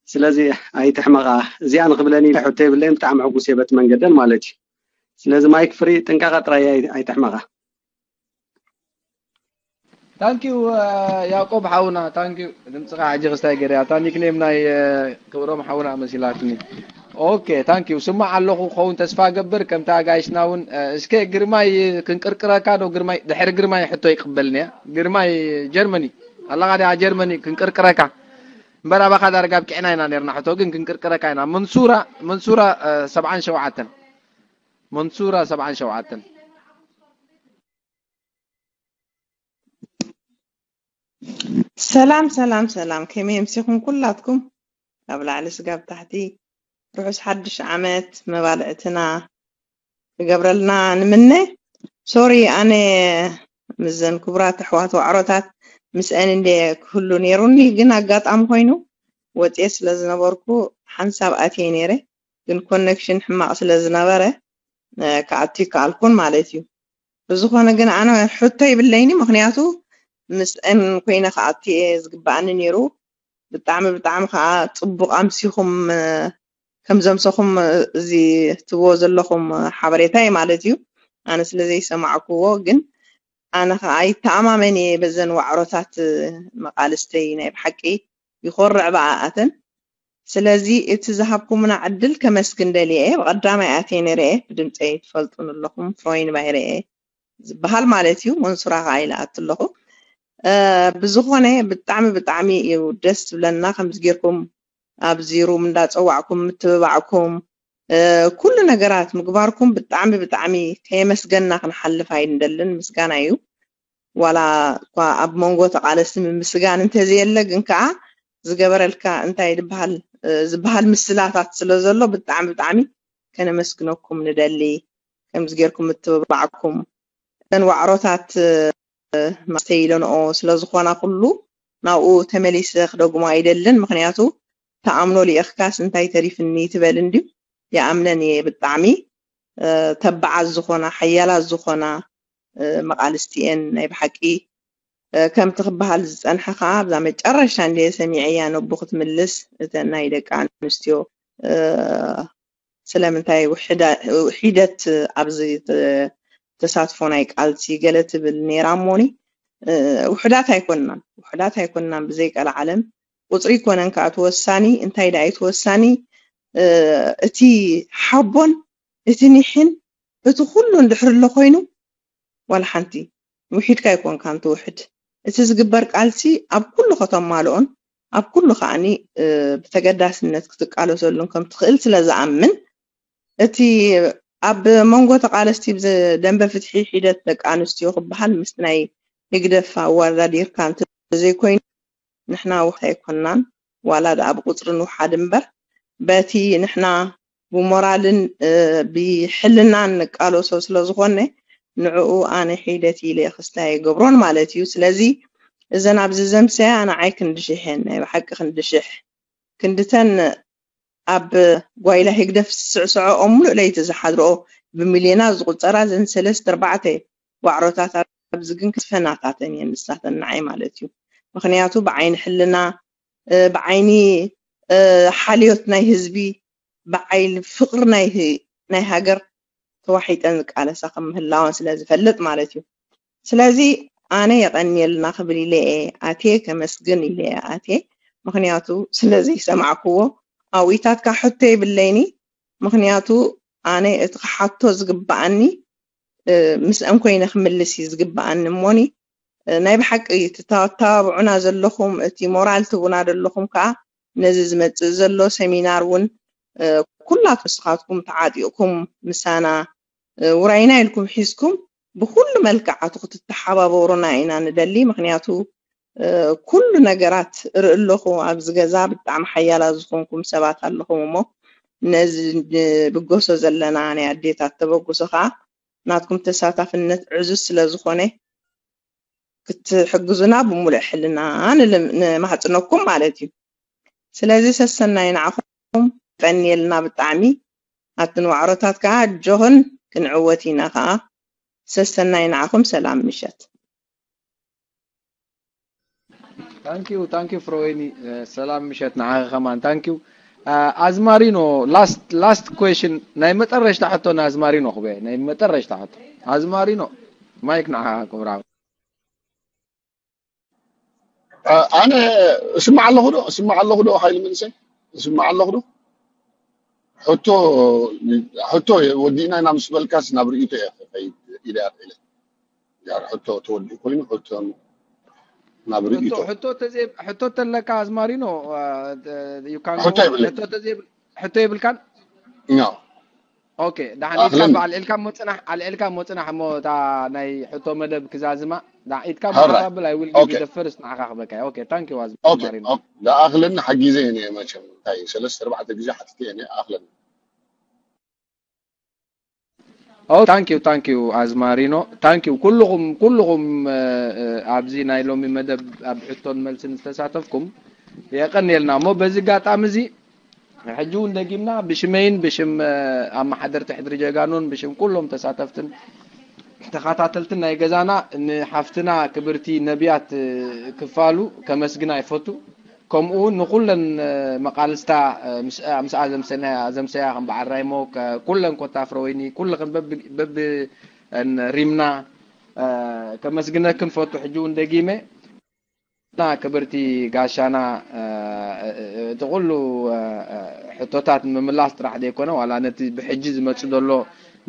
ስለዚ ኣይትሕመቓ፣ እዚኣ ንክብለኒ ሕቶ የብለይን። ብጣዕሚ ሕጉስ እየ በቲ መንገደን ማለት እዩ። ስለዚ ማይክ ፍሪ፣ ጥንቃቐ ጥራይ፣ ኣይ- ኣይትሕመቓ። ታንኪዩ ያቆብ ሓውና፣ ታንኪዩ። ድምፅኻ ሕጂ ክስታይ ገይረ፣ እታ ኒክኔም ናይ ክብሮም ሓውና መሲላትኒ። ኦኬ፣ ታንኪዩ። ስማዕ ኣለኹ ክኸውን ተስፋ ገብር። ከምታ ጋይስና እውን እስከ ግርማይ ክንቅርቅረካ ዶ? ግርማይ፣ ድሕሪ ግርማይ ሕቶ ይቅበልኒ እያ። ግርማይ ጀርመኒ ኣለኻ ድኣ? ጀርመኒ ክንቅርቅረካ እምበር ኣባኻ ዳርጋ ኣብቂዕና ኢና ነርና ሕቶ፣ ግን ክንቅርቅረካ ኢና። መንሱራ፣ መንሱራ ሰብዓን ሸውዓተን፣ መንሱራ ሰብዓን ሸውዓተን። ሰላም ሰላም ሰላም፣ ከመይ ኣምሲኹም ኩላትኩም? ካብ ላዕሊ ስጋብ ታሕቲ ርሑስ ሓድሽ ዓመት መባልዕትና ክገብረልና ንምነ። ሶሪ፣ ኣነ ምስዘን ክቡራት ኣሕዋት ዋዕሮታት ምስአን እንደ ክህሉ ነይሩኒ፣ ግን ኣጋጣሚ ኮይኑ ወፅየ ስለ ዝነበርኩ ሓንሳብ ኣትየ ነይረ። ግን ኮኔክሽን ሕማቕ ስለ ዝነበረ ክኣቱ ይከኣልኩን ማለት እዩ። ብዝኾነ ግን ኣነ ሕቶ ይብለይኒ፣ ምክንያቱ ምስአን ኮይነ ክኣቱ እየ ዝግበኣኒ ነይሩ። ብጣዕሚ ብጣዕሚ ከዓ ፅቡቕ ኣምሲኹም፣ ከም ዘምሰኹም እዚ ትብዎ ዘለኹም ሓበሬታ እዩ ማለት እዩ። ኣነ ስለ ዘይሰማዕኩዎ ግን ኣነ ከዓ ኣይተኣማመን እየ በዘን ዋዕሮታት መቃልስተይ ናይ ብሓቂ ይኾርዕ ብኣኣተን። ስለዚ እቲ ዝሃብኩምና ዕድል ከመስግን ደልየ እየ። ብቐዳማይ ኣትየ ነይረ እየ፣ ብድምፀይ ትፈልጡን ኣለኹም፣ ፍሮይን ባይረ እየ ዝበሃል ማለት እዩ። መንሱራ ከዓ ኢለ ኣት ኣለኹ። ብዝኾነ ብጣዕሚ ብጣዕሚ እዩ ደስ ዝብለና ከምዚ ጌርኩም ኣብዚ ሩም እንዳፀዋዕኩም ምትብባዕኩም ኩሉ ነገራት ምግባርኩም ብጣዕሚ ብጣዕሚ ከየመስገንና ክንሓልፍ ኣይንደልን። ምስጋና እዩ። ዋላ እኳ ኣብ መንጎ ተቓለስቲ ምምስጋን እንተዘየለ ግን ከዓ ዝገበረልካ እንታይ ዝበሃል ዝበሃል ምስላታት ስለ ዘሎ ብጣዕሚ ብጣዕሚ ከነመስግነኩም ንደሊ። ከምዚ ጌርኩም ምትብባዕኩም እተን ዋዕሮታት ማስተይ ኢለንኦ ስለ ዝኾና ኩሉ ናብኡ ተመሊሰ ክደግሞ ኣይደልን። ምክንያቱ ተኣምኖ ልኢኽካስ እንታይ ተሪፍኒ ትበል እንድዩ። ይኣምነን እየ ብጣዕሚ ተባዓት ዝኾና ሓያላት ዝኾና መቓልስቲ እየን ናይ ብሓቂ። ከምቲ ክበሃል ዝፀንሐ ከዓ ኣብዛ መጨረሻ እንደ ሰሚዐያ ነቡ ክትምልስ እተን ናይ ደቂ ኣንስትዮ ስለምንታይ ውሒደት ኣብዚ ተሳትፎ ናይ ቃልሲ ገለ ትብል ነይራ እሞኒ ውሕዳት ኣይኮንናን ውሕዳት ኣይኮንናን ብዘይ ቀልዓለም ቁፅሪ ይኮነን ከዓ ተወሳኒ እንታይ ደኣ ተወሳኒ እቲ ሓቦን እቲ ኒሕን እቲ ኩሉ እንድሕር ኣሎ ኮይኑ ዋላ ሓንቲ ውሒድካ ኣይኮንካን ትውሕድ እቲ ዝግበር ቃልሲ ኣብ ኩሉ ከተማልኦን ኣብ ኩሉ ከዓኒ ብተገዳስነት ክትቃለሰሉን ከም ትኽእል ስለ ዝኣምን እቲ ኣብ መንጎ ተቃለስቲ ደንበ ፍትሒ ሒደት ደቂ ኣንስትዮ ክበሃል ምስ ናይ ህግደፍ ኣወዳዲርካ እንተዘይኮይኑ ንሕና ውሕዳት ኣይኮናን ዋላ ደኣ ብቁፅሪ ንውሓድ እምበር በቲ ንሕና ብሞራልን ብሕልናን ንቃለሶ ስለ ዝኾነ ንዕኡ ኣነ ሒደት ኢለ ክስታይ ኣይገብሮን ማለት እዩ። ስለዚ እዘን ኣብዚ ዘምሰያ ንዓይ ክንዲ ሽሕ እየን ናይ ብሓቂ ክንዲ ሽሕ ክንድተን ኣብ ጓይላ ህግደፍ ዝስዕስዖኦ ሙሉእ ለይቲ ዝሓድርኦ ብሚልዮናት ዝቁፀራ እዘን ሰለስተ ኣርባዕተ ዋዕሮታት ኣብዚ ግን ክትፈናታተን እየን ንሳተን ንዓይ ማለት እዩ። ምክንያቱ ብዓይኒ ሕልና ብዓይኒ ሓልዮት ናይ ህዝቢ ብዓይኒ ፍቅሪ ናይ ናይ ሃገር ተዋሒጠን ዝቃለሳ ከም ምህላወን ስለ ዝፈልጥ ማለት እዩ። ስለዚ ኣነ የቐንየልና ክብል ኢለ እየ ኣትየ ከመስግን ኢለ እየ ኣትየ ምክንያቱ ስለ ዘይሰማዕክዎ ኣብኢታትካ ሕቶ የብለይኒ ምክንያቱ ኣነ እቲ ክሓቶ ዝግበኣኒ ምስአን ኮይነ ክምልስ እዩ ዝግበኣኒ እሞኒ ናይ ብሓቂ ትተባብዑና ዘለኹም እቲ ሞራል ትቡና ዘለኹም ከዓ ነዚ ዝመፅእ ዘሎ ሰሚናር እውን ኩላቱ ንስኻትኩም ተዓጢቕኩም ምሳና ውራይና ኢልኩም ሒዝኩም ብኩሉ መልክዓቱ ክትተሓባበሩና ኢና ንደሊ። ምክንያቱ ኩሉ ነገራት ርኢ ኣለኹ ኣብዚ ገዛ ብጣዕሚ ሓያላት ዝኾንኩም ሰባት ኣለኹም እሞ ነዚ ንብገሶ ዘለና ናይ ኣዴታት ተበግሶ ከዓ ናትኩም ተሳታፍነት ዕዙዝ ስለ ዝኾነ ክትሕግዙና ብሙሉእ ሕልና ንማሕፅነኩም ማለት እዩ። ስለዚ ሰሰናይ ንዓኹም፣ ቀንየልና ብጣዕሚ። ኣብቲ ንዋዕሮታት ከዓ ኣጆኽን ክንዕወት ኢና ከዓ። ሰሰናይ ንዓኹም፣ ሰላም ምሸት። Thank you, thank you ፍሮወይኒ። ሰላም ምሸት ንዓኺ ከማን። Thank you ኣዝማሪኖ። Last last question፣ ናይ መጠረሽታ ሕቶ ንኣዝማሪኖ ክበ ናይ መጠረሽታ ሕቶ። ኣዝማሪኖ፣ ማይክ ንዓኻ ክብራዊ። ኣነ እስማዕ ኣለኹ ዶ? እስማዕ ኣለኹ ዶ? ሃይለ መንሰይ፣ እስማዕ ኣለኹ ዶ? ሕቶ ሕቶ ወዲእና ኢና ምስ በልካስ ናብ ርእይቶ እየ ክኸይድ ኢለ ኣልዒለ። ያር ሕቶ ተወዲኡ ኮይኑ ሕቶ ናብ ርእይቶ። ሕቶ ተዘይ ሕቶ ተለካ ኣዝማሪኖ፣ you can ሕቶ go። የብለይ። ሕቶ ተዘይ ሕቶ የብልካን? ኖ። ኦኬ፣ ዳሓን ኢድካ ኣኽለን። ኣልዒልካ እሞ ፅናሕ፣ ኣልዒልካ እሞ ፅናሕ እሞ እታ ናይ ሕቶ መደብ ክዛዝማ። ዳ ኢድካ Alright. ብሓባብል፣ I will give you Okay. the first ንዓኻ ክበካ። ኦኬ፣ thank you ኣዝማሪኖ። ኦኬ፣ ዳኣኽለኒ ሓጊዘ እየ ነየ መቸም። እንታይ ሰለስተ ኣርባዕተ ግዜ ሓቲተ እየ ነየ ኣኽለኒ። Oh, thank you, thank you ኣዝማሪኖ። Thank you ኩልኹም፣ ኩልኹም ኣብዚ ናይ ሎሚ መደብ ኣብ ሕቶን መልስን ዝተሳተፍኩም የቐንየልና። እሞ በዚ ኣጋጣሚ እዚ ሕጂ እውን ደጊምና ብሽመይን ብሽም ኣመሓደርቲ ሕድሪ ጀጋኑን ብሽም ኩሎም ተሳተፍትን ተኸታተልትን ናይ ገዛና ንሓፍትና ክብርቲ ነቢያት ክፋሉ ከመስግና ይፈቱ። ከምኡ እውን ንኩለን መቃልስታ ምስኣ ዘምሰያ ከም በዓል ራይሞ፣ ኩለን ኮታ ፍረወይኒ፣ ኩልኽን በቢ ሪምና ከመስግነክን ፈቱ። ሕጂ እውን ደጊመ ና ክብርቲ ጋሻና፣ እቲ ኩሉ ሕቶታት ምምላስ ጥራሕ ዘይኮነ፣ ዋላ ነቲ ብሕጂ ዝመጽእ ዘሎ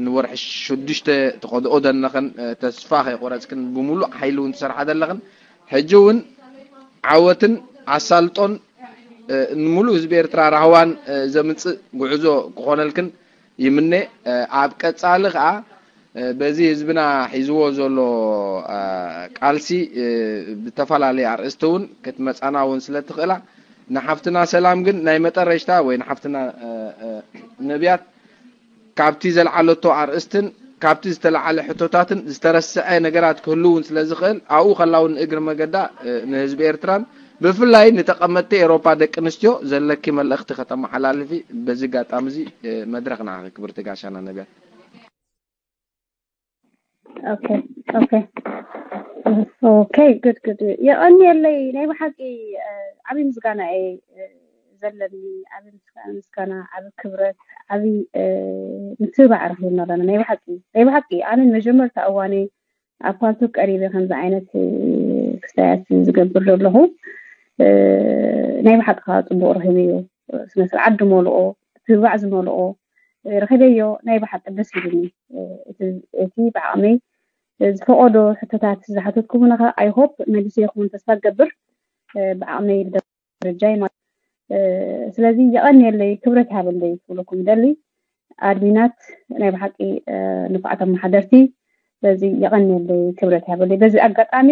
ንወርሒ ሽዱሽተ ትኸድኦ ዘለኽን ተስፋ ከይቆረጽክን ብምሉእ ሓይሊ እውን ትሰርሓ ዘለኽን፣ ሕጂ እውን ዓወትን ኣሳልጦን ንምሉእ ህዝቢ ኤርትራ ራህዋን ዘምጽእ ጉዕዞ ክኾነልክን ይምነ። ኣብ ቀጻሊ ከኣ በዚ ህዝብና ሒዝዎ ዘሎ ቃልሲ ብተፈላለየ ኣርእስቲ እውን ክትመጻና እውን ስለ ትኽእላ፣ ንሓፍትና ሰላም ግን ናይ መጠረሽታ ወይ ንሓፍትና ነብያት ካብቲ ዘልዓለቶ ኣርእስትን ካብቲ ዝተለዓለ ሕቶታትን ዝተረስዐ ነገራት ክህሉ እውን ስለ ዝኽእል፣ ኣብኡ ከላ እውን ንእግሪ መገዳ ንህዝቢ ኤርትራን ብፍላይ ንተቐመጥቲ ኤሮፓ ደቂ ኣንስትዮ ዘለኪ መልእኽቲ ከተመሓላልፊ በዚ ኣጋጣሚ እዚ መድረኽ ንዓኺ ክብርቲ ጋሻና ነብያት። ኦኬ ኦኬ ኦኬ፣ good good። የቐንየለይ፣ ናይ ብሓቂ ዓብዪ ምስጋና እየ ዘለኒ። ዓብዪ ምስጋና፣ ዓብዪ ክብረት፣ ዓብዪ ምትብባዕ ረኺብና ኣለና። ናይ ብሓቂ ናይ ብሓቂ ኣነ መጀመርታ እዋነይ ኣብ ፓልቶክ ቀሪበ ከምዚ ዓይነት ክስታያት ዝገብር ዘለኹ ናይ ብሓቂ ከዓ ፅቡቕ ረኺበዮ። ስነ ስርዓት ዝመልኦ፣ ምትብባዕ ዝመልኦ ረኺበዮ። ናይ ብሓቂ ደስ ኢሉኒ። እቲ ብዓቕመይ ዝፈቐዶ ሕቶታት ዝሓተትኩምኒ ከዓ I hope መሊሰ ይኸውን ተስፋ እገብር። ብዓቕመይ ደረጃይ ማለት። ስለዚ የቐንየለይ፣ ክብረት ይሃበለይ ክብለኩም ይደሊ። ኣድሚናት ናይ ብሓቂ ንፉዓት ኣመሓደርቲ፣ ስለዚ የቐንየለይ፣ ክብረት ይሃበለይ። በዚ ኣጋጣሚ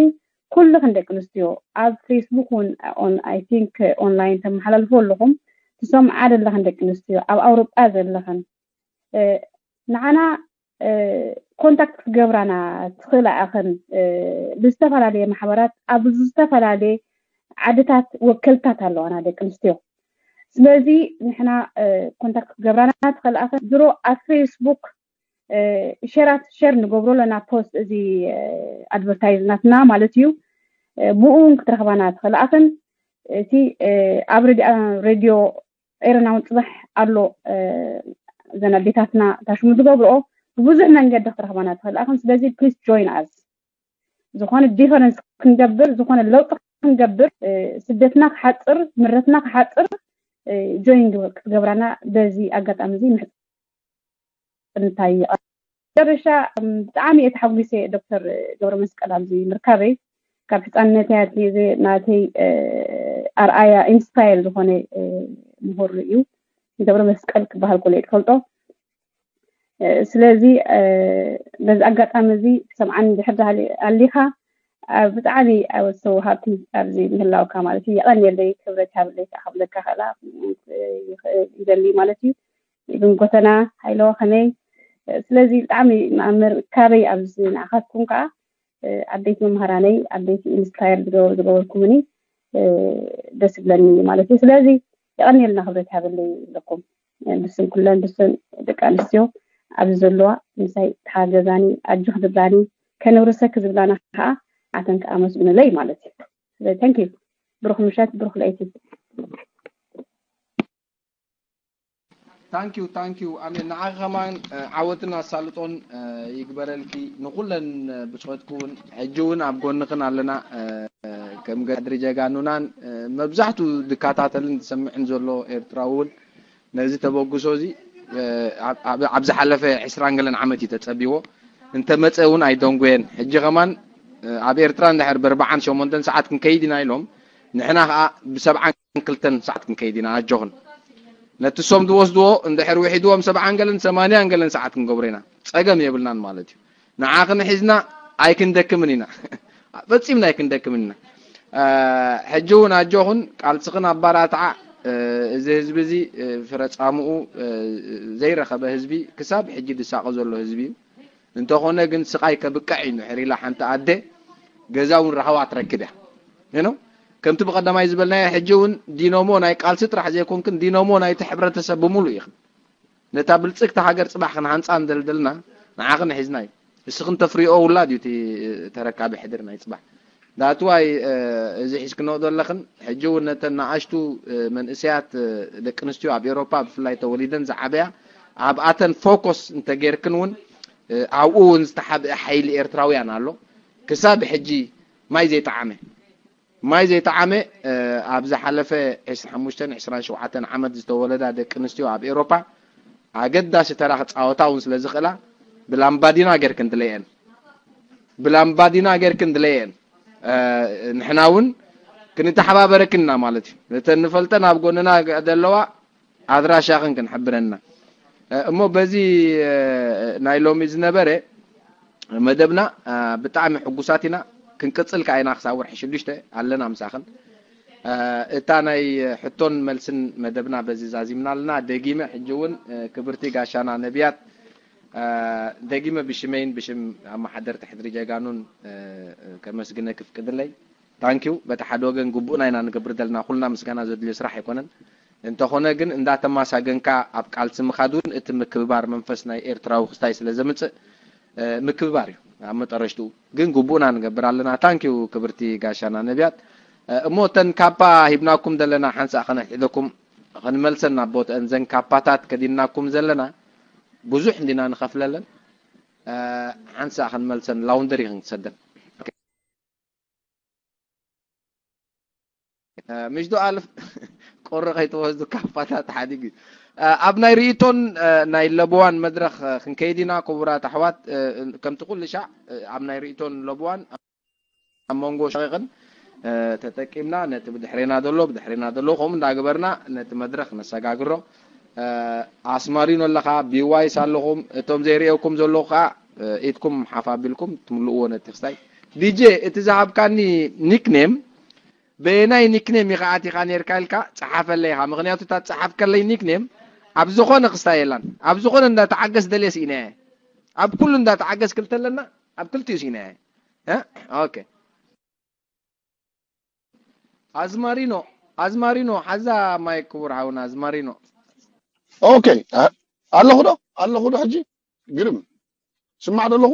ኩልኽን ደቂ ኣንስትዮ ኣብ ፌስቡክ እውን on I think online ተመሓላልፎ ኣለኹም፣ ትሰምዓ ዘለኽን ደቂ ኣንስትዮ ኣብ ኣውሮጳ ዘለኽን ንዓና ኮንታክት ክትገብራና ትኽእላ ኢኽን። ብዝተፈላለየ ማሕበራት ኣብ ዝተፈላለየ ዓድታት ወከልታት ኣለዋና ደቂ ኣንስትዮ። ስለዚ ንሕና ኮንታክት ክትገብራና ትኽእላ ኢኽን። ድሮ ኣብ ፌስቡክ ሸራት ሸር ንገብሮ ኣለና ፖስት እዚ ኣድቨርታይዝ ናትና ማለት እዩ። ብኡ እውን ክትረኽባና ትኽእላ ኢኽን። እቲ ኣብ ሬድዮ ኤረና እውን ፅባሕ ኣሎ። እዘን ኣዴታትና ታሽሙ ዝገብርኦ ብብዙሕ መንገዲ ክትረኽባና ትኽእላ ኢኽን። ስለዚ please join us። ዝኾነ ዲፈረንስ ክንገብር፣ ዝኾነ ለውጢ ክንገብር፣ ስደትና ክሓፅር፣ ምረትና ክሓፅር ጆይን ክትገብራና በዚ ኣጋጣሚ እዚ ምሕፅንታይ ይቐርብ። መጨረሻ ብጣዕሚ እየ ተሓጒሰ ዶክተር ገብረ መስቀል ኣብዚ ምርካበይ። ካብ ሕፃንነተይ ኣትሒዘ ናተይ ኣርኣያ ኢንስፓየር ዝኾነ ምሁር እዩ። ገብረ መስቀል ክበሃል ኮለ ትፈልጦ። ስለዚ በዚ ኣጋጣሚ እዚ ክሰምዓኒ ድሕር ሃሊኻ ብጣዕሚ ኣወሰው ሃብቲ ኣብዚ ምህላውካ ማለት እዩ። የቐንየለይ፣ ክብረት ሃብለይ ከዓ ክብለካ ክእላ ይደሊ ማለት እዩ። ግን ጎተና ሃይለዋ ከመይ? ስለዚ ብጣዕሚ መኣምር ካበይ ኣብዚ ንዓኻትኩም ከዓ ዓበይቲ መምህራነይ ዓበይቲ ኢንስፓየር ዝገበርኩምኒ ደስ ይብለኒ ማለት እዩ። ስለዚ የቐንየልና ክብረት ሃበለይ ይብለኩም። ብስም ኩለን ብስም ደቂ ኣንስትዮ ኣብዚ ዘለዋ ምሳይ ተሓገዛኒ ኣጆኽ ዝብላኒ ከነውርሰኪ ዝብላና ከዓ ኣተን ከዓ መስግኑለይ ማለት እዩ። ስለዚ thank you። ብሩኽ ምሸት፣ ብሩኽ ለይቲ። Thank you thank you ኣሜን። ንዓኺ ከማን ዓወትን ኣሳልጦን ይግበረልኪ፣ ንኩለን ብጾትኪ እውን። ሕጂ እውን ኣብ ጎንኽን ኣለና። ከም ገድሪ ጀጋኑናን መብዛሕቱ ዝከታተልን ዝሰምዕን ዘሎ ኤርትራዊ እውን ነዚ ተበግሶ እዚ ኣብ ዝሓለፈ ዕስራን ገለን ዓመት እዩ ተጸቢዎ። እንተመጸ እውን ኣይደንጎየን። ሕጂ ከማን ኣብ ኤርትራ እንድሕር ብኣርባዓን ሸሞንተን ሰዓት ክንከይድ ኢና ኢሎም፣ ንሕና ከዓ ብሰብዓን ክልተን ሰዓት ክንከይድ ኢና። ኣጆኽን፣ ነቲ እሶም ዝወስድዎ እንድሕር ውሒድዎም ሰብዓን ገለን ሰማንያን ገለን ሰዓት ክንገብሮ ኢና። ጸገም የብልናን ማለት እዩ። ንዓኽን ሒዝና ኣይክንደክምን ኢና። ፈጺምና ኣይክንደክምን ኢና። ሕጂ እውን ኣጆኽን፣ ቃልስኽን ኣባራትዓ። እዚ ህዝቢ እዚ ፍረጻምኡ ዘይረኸበ ህዝቢ ክሳብ ሕጂ ዝሳቐ ዘሎ ህዝቢ እዩ። እንተኾነ ግን ስቓይ ከብቅዕ እዩ። ንሕር ኢላ ሓንቲ ኣደ ገዛ እውን ረኸባ ትረክብ እያ። You know? ከምቲ ብቐዳማይ ዝበልናዮ፣ ሕጂ እውን ዲኖሞ ናይ ቃልሲ ጥራሕ ዘይኮንክን ዲኖሞ ናይቲ ሕብረተሰብ ብምሉእ ኢኽን። ነታ ብልጽግቲ ሃገር ጽባሕ ክንሃንጻ እንደልደልና ንዓኽን ሒዝና እዩ። እስኽን ተፍርዮ ውላድ እዩ እቲ ተረካቢ ሕድሪ ናይ ጽባሕ። ዳትዋይ እዚ ሒዝክንኦ ዘለኽን ሕጂ እውን ነተን ንኣሽቱ መንእሰያት ደቂ ኣንስትዮ ኣብ ኤሮፓ ብፍላይ ተወሊደን ዝዓበያ ኣብኣተን ፎኮስ እንተጌርክን እውን ኣብኡ እውን ዝተሓብአ ሓይሊ ኤርትራውያን ኣሎ። ክሳብ ሕጂ ማይ ዘይጠዓመ ማይ ዘይጠዓመ ኣብ ዝሓለፈ ዕስራን ሓሙሽተን ዕስራን ሸውዓተን ዓመት ዝተወለዳ ደቂ ኣንስትዮ ኣብ ኤሮፓ ኣገዳሲ ተራ ክጻወታ እውን ስለ ዝኽእላ ብላምባዲና ጌርክን ድለየን። ብላምባዲና ጌርክን ድለየን። ንሕና እውን ክንተሓባበረክን ኢና ማለት እዩ። ነተን ንፈልጠን ኣብ ጎንና ዘለዋ ኣድራሻኽን ክንሕብረና። እሞ በዚ ናይ ሎሚ ዝነበረ መደብና ብጣዕሚ ሕጉሳት ኢና። ክንቅጽል ከኣ ኢና ክሳብ ወርሒ ሽዱሽተ ኣለና ምሳኽን። እታ ናይ ሕቶን መልስን መደብና በዚ ዛዚምና ኣለና። ደጊመ ሕጂ እውን ክብርቲ ጋሻና ነቢያት ደጊመ ብሽመይን ብሽም ኣመሓደርቲ ሕድሪ ጀጋኑን ከመስግነ ክፍቅድለይ። ታንኪዩ። በቲ ሓደ ወገን ግቡእና ኢና ንገብር ዘለና፣ ኩልና ምስጋና ዘድልዮ ስራሕ ኣይኮነን። እንተኾነ ግን እንዳተማሳገንካ ኣብ ቃልሲ ምኻድ እውን እቲ ምክብባር መንፈስ ናይ ኤርትራዊ ክስታይ ስለ ዘምጽእ ምክብባር እዩ ኣብ መጠረሽትኡ። ግን ግቡእና ንገብር ኣለና። ታንኪዩ ክብርቲ ጋሻና ነቢያት። እሞ እተን ካፓ ሂብናኩም ዘለና ሓንሳእ ከነሕድኩም ክንመልሰን ናብ ቦትአን ዘን ካፓታት ከዲንናኩም ዘለና ብዙሕ እንዲና ንኸፍለለን። ሓንሳእ ክንመልሰን ላውንደሪ ክንሰደን። ምሽ ዶ ኣልፍ ቆረ ከይተወስዱ ካፓታት ሓዲግ እዩ። ኣብ ናይ ርእይቶን ናይ ለበዋን መድረኽ ክንከይድ ኢና ክቡራት ኣሕዋት። ከምቲ ኩሉ ሻዕ ኣብ ናይ ርእይቶን ለበዋን ኣብ መንጎ ሸቂቕን ተጠቂምና ነቲ ብድሕሬና ዘሎ ብድሕሬና ዘሎ ከምኡ እንዳገበርና ነቲ መድረኽ ነሰጋግሮ። ኣስማሪኖ ኣለኻ፣ ቢዋይስ ኣለኹም፣ እቶም ዘይርእየኩም ዘለኹ ከዓ ኢድኩም ሓፍ ኣቢልኩም ትምልእዎ ነቲ ክስታይ። ዲጄ እቲ ዝሃብካኒ ኒክኔም በየናይ ኒክኔም ኢኻ ኣቲኻ ነርካ ኢልካ ጸሓፈለይ ኢኻ። ምኽንያቱ እታ ዝጸሓፍከለይ ኒክኔም ኣብ ዝኾነ ክስታይ የላን። ኣብ ዝኾነ እንዳተዓገስ ደልየ ስኢነ እየ። ኣብ ኩሉ እንዳተዓገስ ክልተ ኣለና ኣብ ክልቲኡ ስኢነ እየ። ኦኬ ኣዝማሪኖ ኣዝማሪኖ ሓዛ ማይ ክቡር ሓውና ኣዝማሪኖ። ኦኬ ኣለኹ ዶ ኣለኹ ዶ ሕጂ ግርም ስማዕ ዶ ኣለኹ።